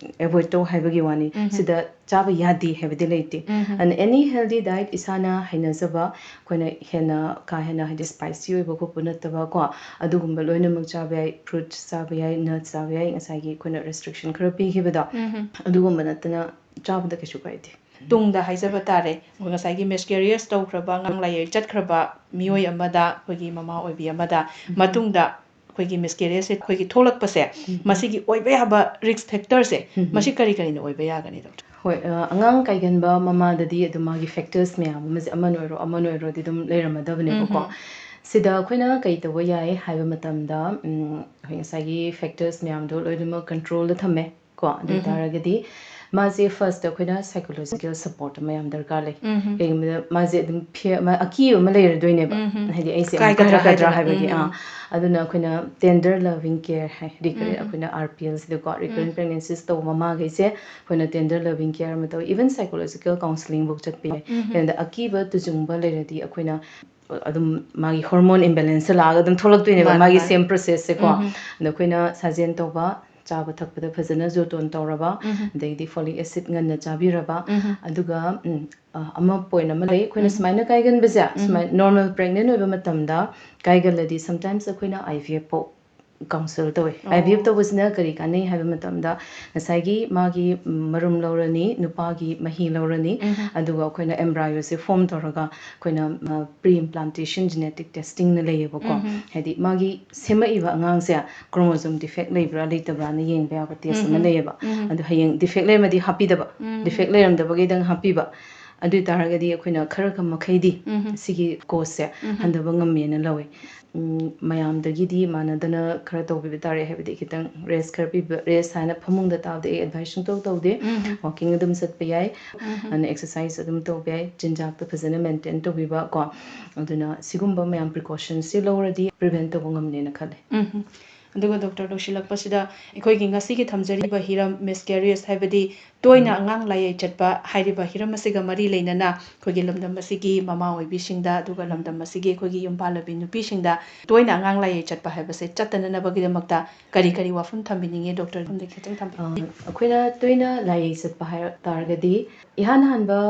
avoid ꯇꯧ ꯍꯥꯏꯕꯒꯤ ꯋꯥꯅꯤ꯫ ꯎꯝꯍꯨꯝ꯫ ꯁꯤꯗ ꯆꯥꯕ ꯌꯥꯗꯦ ꯍꯥꯏꯕꯗꯤ ꯂꯩꯇꯦ꯫ ꯎꯝꯍꯨꯝ꯫ And any healthy diet ꯏꯁꯥꯅ ꯍꯩꯅꯖꯕ, ꯑꯩꯈꯣꯏꯅ ꯍꯦꯟꯅ ꯀꯥ ꯍꯦꯟꯅ ꯍꯥꯏꯗꯤ spicy ꯑꯣꯏꯕ ꯈꯣꯠꯄ ꯅꯠꯇꯕ ꯀꯣ, ꯑꯗꯨꯒꯨꯝꯕ ꯂꯣꯏꯅꯃꯛ ꯆꯥꯕ ꯌꯥꯏ꯫ Fruits ꯆꯥꯕ ꯌꯥꯏ, nuts ꯆꯥꯕ ꯌꯥꯏ, ꯉꯁꯥꯏꯒꯤ ꯑꯩꯈꯣꯏꯅ restriction ꯈꯔ ꯄꯤꯈꯤꯕꯗꯣ, ꯎꯝꯍꯨꯝ꯫ ꯑꯗꯨꯒꯨꯝꯕ ꯅꯠꯇꯅ ꯆꯥꯕꯗ ꯀꯩꯁꯨ ꯀꯥꯏꯗꯦ꯫ ꯇꯨꯡꯗ ꯍꯥꯏꯖꯕ ꯇꯥꯔꯦ, ꯑꯩꯈꯣꯏ ꯉꯁꯥꯏꯒꯤ miscarriage ꯇꯧꯈ꯭ꯔꯕ, ꯑꯉꯥꯡ ꯂꯥꯏꯌꯦꯡ ꯆꯠꯈ꯭ꯔꯕ ꯃꯤꯑꯣꯏ ꯑꯃꯗ, ꯑꯩꯈꯣꯏꯒꯤ ꯃꯃꯥ ꯑꯣꯏꯕꯤ ꯑꯃꯗ, ꯎꯝ꯫ ꯃꯇꯨꯡꯗ ꯑꯩꯈꯣꯏꯒꯤ miscarriageꯁꯦ ꯑꯩꯈꯣꯏꯒꯤ ꯊꯣꯛꯂꯛꯄꯁꯦ, ꯎꯝ꯫ ꯃꯁꯤꯒꯤ ꯑꯣꯏꯕ ꯌꯥꯕ risk factorꯁꯦ, ꯎꯝ꯫ ꯃꯁꯤ ꯀꯔꯤ ꯀꯔꯤꯅ ꯑꯣꯏꯕ ꯌꯥꯒꯅꯤ, doctor? ꯍꯣꯏ, ꯑ, ꯑꯉꯥꯡ ꯀꯥꯏꯒꯟꯕ ꯃꯃꯥꯗꯗꯤ ꯑꯗꯨꯝ ꯃꯥꯒꯤ factors ꯃꯌꯥꯝ ꯑꯃꯁꯦ, ꯑꯃꯅ ꯑꯣꯏꯔꯣ ꯑꯃꯅ ꯑꯣꯏꯔꯣꯗꯤ ꯑꯗꯨꯝ ꯂꯩꯔꯝꯃꯗꯕꯅꯦꯕꯀꯣ꯫ ꯎꯝꯍꯨꯝ꯫ ꯁꯤꯗ ꯑꯩꯈꯣꯏꯅ ꯀꯩ ꯇꯧꯕ ꯌꯥꯏ ꯍꯥꯏꯕ ꯃꯇꯝꯗ, ꯎꯝ, ꯑꯩꯈꯣꯏ ꯉꯁꯥꯏꯒꯤ factors ꯃꯌꯥꯝꯗꯣ ꯂꯣꯏꯅꯃꯛ controlꯗ ꯊꯝꯃꯦ ꯀꯣ꯫ ꯑꯗꯨ ꯎꯝꯍꯨꯝ꯫ ꯑꯣꯏꯇꯥꯔꯒꯗꯤ ꯃꯥꯁꯦ firstꯇ ꯑꯩꯈꯣꯏꯅ psychological support ꯑꯃ ꯌꯥꯝ ꯗꯔꯀꯥꯔ ꯂꯩ꯫ ꯎꯝꯍꯨꯝ꯫ ꯎꯝꯍꯨꯝ꯫ ꯍꯥꯏꯗꯤ ꯑꯩꯁꯦ ꯑꯃꯨꯛ ꯀꯥꯏꯒꯗ꯭ꯔꯥ ꯀꯥꯏꯔꯛꯀꯗ꯭ꯔꯥ ꯍꯥꯏꯗꯅ꯫ ꯍꯥꯏꯕꯒꯤ, ꯎꯝ꯫ ꯑꯥ꯫ ꯑꯗꯨꯅ ꯑꯩꯈꯣꯏꯅ tender loving care ꯍꯥꯏ, recurrent, ꯎꯝ꯫ ꯑꯩꯈꯣꯏꯅ RPLꯁꯤꯗꯀꯣ, recurrent ꯎꯝ꯫ pregnancies ꯇꯧꯕ ꯃꯃꯥꯈꯩꯁꯦ ꯑꯩꯈꯣꯏꯅ tender loving care ꯑꯃ ꯇꯧꯋꯤ, even psychological counselling ꯐꯧ ꯆꯠꯄ ꯌꯥꯏ꯫ ꯎꯝ꯫ ꯀꯩꯒꯤꯅꯣꯗ ꯑꯀꯤꯕ ꯇꯨꯖꯨꯡꯕ ꯂꯩꯔꯗꯤ ꯑꯩꯈꯣꯏꯅ ꯑꯗꯨꯝ ꯃꯥꯒꯤ hormone imbalanceꯁꯦ ꯂꯥꯛꯑꯒ ꯑꯗꯨꯝ ꯊꯣꯛꯂꯛꯇꯣꯏꯅꯦꯕ, ꯃꯥꯅꯦ, ꯃꯥꯒꯤ ꯃꯥꯅꯦ꯫ same processꯁꯦꯀꯣ꯫ ꯎꯝ꯫ ꯑꯗꯣ ꯑꯩꯈꯣꯏꯅ ꯁꯥꯖꯦꯜ ꯇꯧꯕ, ꯆꯥꯕ ꯊꯛꯄꯗ ꯐꯖꯅ ꯖꯣꯇꯣꯟ ꯇꯧꯔꯕ, ꯎꯝ꯫ ꯑꯗꯩꯗꯤ folic acid ꯉꯟꯅ ꯆꯥꯕꯤꯔꯕ, ꯎꯝ꯫ ꯑꯗꯨꯒ ꯎꯝ, ꯑ, ꯑꯃ point ꯑꯃ ꯂꯩ, ꯑꯩꯈꯣꯏꯅ ꯎꯝ꯫ ꯁꯨꯃꯥꯏꯅ ꯀꯥꯏꯒꯟꯕꯁꯦ, ꯎꯝ꯫ ꯁꯨꯃꯥꯏꯅ normal pregnant ꯑꯣꯏꯕ ꯃꯇꯝꯗ ꯀꯥꯏꯒꯜꯂꯗꯤ sometimes ꯑꯩꯈꯣꯏꯅ I V F ꯐꯥꯎ counsel ꯇꯧꯋꯦ꯫ ꯑꯣ꯫ I V F ꯇꯧꯕꯁꯤꯅ ꯀꯔꯤ ꯀꯥꯟꯅꯩ ꯍꯥꯏꯕ ꯃꯇꯝꯗ ꯉꯁꯥꯏꯒꯤ ꯃꯥꯒꯤ ꯎꯝ, ꯃꯔꯨꯝ ꯂꯧꯔꯅꯤ, ꯅꯨꯄꯥꯒꯤ ꯃꯍꯤ ꯂꯧꯔꯅꯤ, ꯎꯝ꯫ ꯑꯗꯨꯒ ꯑꯩꯈꯣꯏꯅ embryo ꯁꯦ form ꯇꯧꯔꯒ ꯑꯩꯈꯣꯏꯅ pre implantation genetic testing ꯅ ꯂꯩꯌꯦꯕꯀꯣ꯫ ꯎꯝ꯫ ꯍꯥꯏꯗꯤ ꯃꯥꯒꯤ ꯁꯦꯝꯃꯛꯏꯕ ꯑꯉꯥꯡꯁꯦ chromosome defect ꯂꯩꯕ꯭ꯔꯥ ꯂꯩꯇꯕ꯭ꯔꯥꯅ ꯌꯦꯡꯕ ꯌꯥꯕ test ꯑꯃ ꯎꯝ꯫ ꯂꯩꯌꯦꯕ꯫ ꯎꯝ꯫ ꯑꯗꯨ ꯍꯌꯦꯡ defect ꯂꯩꯔꯝꯃꯗꯤ ꯍꯥꯞꯄꯤꯗꯕ, ꯎꯝ꯫ defect ꯂꯩꯔꯝꯗꯕꯈꯩꯗꯪ ꯍꯥꯞꯄꯤꯕ꯫ ꯑꯗꯨ ꯑꯣꯏ ꯇꯥꯔꯒꯗꯤ ꯑꯩꯈꯣꯏꯅ ꯈꯔ ꯈ ꯃꯈꯩꯗꯤ ꯎꯝ꯫ ꯁꯤꯒꯤ cause ꯁꯦ ꯎꯝ꯫ ꯍꯟꯊꯕ ꯉꯝꯃꯦꯅ ꯂꯧꯋꯦ꯫ ꯎꯝ, ꯃꯌꯥꯝꯗꯒꯤꯗꯤ ꯃꯥꯟꯅꯗꯅ ꯈꯔ ꯇꯧꯕꯤꯕ ꯇꯥꯔꯦ, ꯍꯥꯏꯕꯗꯤ ꯈꯤꯇꯪ rest ꯈꯔ ꯄꯤꯕ, rest ꯍꯥꯏꯅ ꯐꯃꯨꯡꯗ ꯇꯥꯕꯗꯤ ꯑꯩ advice ꯁꯨꯡꯇꯧ ꯇꯧꯗꯦ꯫ ꯎꯝ꯫ Walking ꯑꯗꯨꯝ ꯆꯠꯄ ꯌꯥꯏ, ꯎꯝ꯫ ꯑꯗꯨꯅ exercise ꯑꯗꯨꯝ ꯇꯧꯕ ꯌꯥꯏ, ꯆꯤꯟꯖꯥꯛꯇꯣ ꯐꯖꯅ maintain ꯇꯧꯕꯤꯕ ꯀꯣ꯫ ꯑꯗꯨꯅ ꯁꯤꯒꯨꯝꯕ ꯃꯌꯥꯝ precautions ꯁꯤ ꯂꯧꯔꯗꯤ prevent ꯇꯧꯕ ꯉꯝꯅꯦꯅ ꯈꯜꯂꯦ꯫ ꯎꯝ꯫ ꯑꯗꯨꯒ doctor, ꯂꯣꯏꯁꯤꯜꯂꯛꯄꯁꯤꯗ ꯑꯩꯈꯣꯏꯒꯤ ꯉꯁꯤꯒꯤ ꯊꯝꯖꯔꯤꯕ ꯍꯤꯔꯝ miscarriage, ꯍꯥꯏꯕꯗꯤ ꯇꯣꯏꯅ ꯎꯝ꯫ ꯑꯉꯥꯡ ꯂꯥꯏꯌꯦ ꯆꯠꯄ ꯍꯥꯏꯔꯤꯕ ꯍꯤꯔꯝ ꯑꯁꯤꯒ ꯃꯔꯤ ꯂꯩꯅꯅ ꯑꯩꯈꯣꯏꯒꯤ ꯂꯝꯗꯝ ꯑꯁꯤꯒꯤ ꯃꯃꯥ ꯑꯣꯏꯕꯤꯁꯤꯡꯗ, ꯑꯗꯨꯒ ꯂꯝꯗꯝ ꯑꯁꯤꯒꯤ ꯑꯩꯈꯣꯏꯒꯤ ꯌꯨꯝ ꯄꯥꯜꯂꯕꯤ ꯅꯨꯄꯤꯁꯤꯡꯗ ꯇꯣꯏꯅ ꯑꯉꯥꯡ ꯂꯥꯏꯌꯦ ꯆꯠꯄ ꯍꯥꯏꯕꯁꯦ ꯆꯠꯇꯅꯅꯕꯒꯤꯗꯃꯛꯇ ꯀꯔꯤ ꯀꯔꯤ ꯋꯥꯐꯝ ꯊꯝꯕꯤꯅꯤꯡꯉꯤ doctor? ꯁꯣꯝꯗꯒꯤ ꯈꯤꯇꯪ ꯊꯝꯕꯤꯌꯨ꯫ ꯑ, ꯑꯩꯈꯣꯏꯅ ꯇꯣꯏꯅ ꯂꯥꯏꯌꯦꯡ ꯆꯠꯄ ꯍꯥꯏꯔꯛ ꯇꯥꯔꯒꯗꯤ, ꯏꯍꯥꯟ ꯍꯥꯟꯕ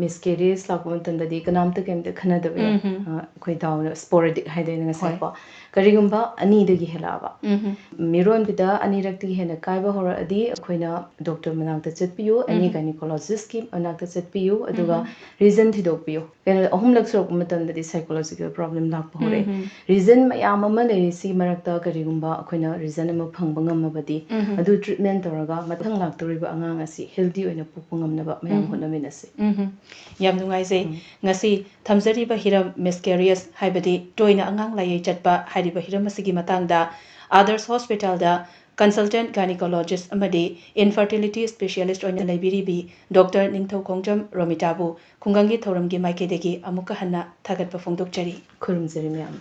miscarriage ꯂꯥꯛꯄ ꯃꯇꯝꯗꯗꯤ ꯀꯅꯥꯝꯇ ꯀꯩꯝꯇ ꯈꯟꯅꯗꯕ ꯌꯥꯏ꯫ ꯎꯝ꯫ ꯑ, ꯑꯩꯈꯣꯏ ꯗꯥꯎꯅ sporadic ꯍꯥꯏꯗꯣꯏꯅꯦ ꯉꯁꯥꯏ ꯍꯣꯏ꯫ ꯀꯣ꯫ ꯀꯔꯤꯒꯨꯝꯕ ꯑꯅꯤꯗꯒꯤ ꯍꯦꯜꯂꯛꯑꯕ, ꯎꯝ꯫ ꯃꯤꯔꯣꯟꯕꯗ ꯑꯅꯤꯔꯛꯇꯒꯤ ꯍꯦꯟꯅ ꯀꯥꯏꯕ ꯍꯧꯔꯛꯑꯗꯤ ꯑꯩꯈꯣꯏꯅ doctor ꯃꯅꯥꯛꯇ ꯆꯠꯄꯤꯌꯨ, any ꯎꯝ꯫ gynecologist ꯀꯤ ꯃꯅꯥꯛꯇ ꯆꯠꯄꯤꯌꯨ, ꯑꯗꯨꯒ ꯎꯝ꯫ reason ꯊꯤꯗꯣꯛꯄꯤꯌꯨ꯫ ꯀꯩꯅꯣ, ꯑꯍꯨꯝꯂꯛ ꯁꯨꯔꯛꯄ ꯃꯇꯝꯗꯗꯤ psychological problem ꯂꯥꯛꯄ ꯍꯧꯔꯛꯑꯦ꯫ ꯎꯝ꯫ Reason ꯃꯌꯥꯝ ꯑꯃ ꯂꯩꯔꯤ, ꯁꯤꯒꯤ ꯃꯔꯛꯇ ꯀꯔꯤꯒꯨꯝꯕ ꯑꯩꯈꯣꯏꯅ reason ꯑꯃ ꯐꯪꯕ ꯉꯝꯃꯕꯗꯤ, ꯎꯝ꯫ ꯑꯗꯨ treatment ꯇꯧꯔꯒ ꯃꯊꯪ ꯂꯥꯛꯇꯧꯔꯤꯕ ꯑꯉꯥꯡ ꯑꯁꯤ healthy ꯑꯣꯏꯅ ꯄꯣꯛꯄ ꯉꯝꯅꯕ ꯃꯌꯥꯝ ꯎꯝ꯫ ꯍꯣꯠꯅꯃꯤꯟꯅꯁꯤ꯫ ꯎꯝ꯫ ꯌꯥꯝ ꯅꯨꯡꯉꯥꯏꯖꯩ꯫ ꯎꯝ꯫ ꯉꯁꯤ ꯊꯝꯖꯔꯤꯕ ꯍꯤꯔꯝ miscarriage, ꯍꯥꯏꯕꯗꯤ ꯇꯣꯏꯅ ꯑꯉꯥꯡ ꯂꯥꯏꯌꯦ ꯆꯠꯄ ꯍꯥꯏꯔꯤꯕ ꯍꯤꯔꯝ ꯑꯁꯤꯒꯤ ꯃꯇꯥꯡꯗ Adarsh Hospital ꯗ consultant gynecologist ꯑꯃꯗꯤ infertility specialist ꯑꯣꯏꯅ ꯂꯩꯕꯤꯔꯤꯕꯤ doctor ꯅꯤꯡꯊꯧꯈꯣꯡꯖꯝ ꯔꯣꯃꯤꯇꯥꯕꯨ ꯈꯨꯡꯒꯪꯒꯤ ꯊꯧꯔꯝꯒꯤ ꯃꯥꯏꯀꯩꯗꯒꯤ ꯑꯃꯨꯛꯀ ꯍꯟꯅ ꯊꯥꯒꯠꯄ ꯐꯣꯡꯗꯣꯛꯆꯔꯤ꯫ ꯈꯨꯔꯨꯝꯖꯔꯤ ꯃꯌꯥꯝ꯫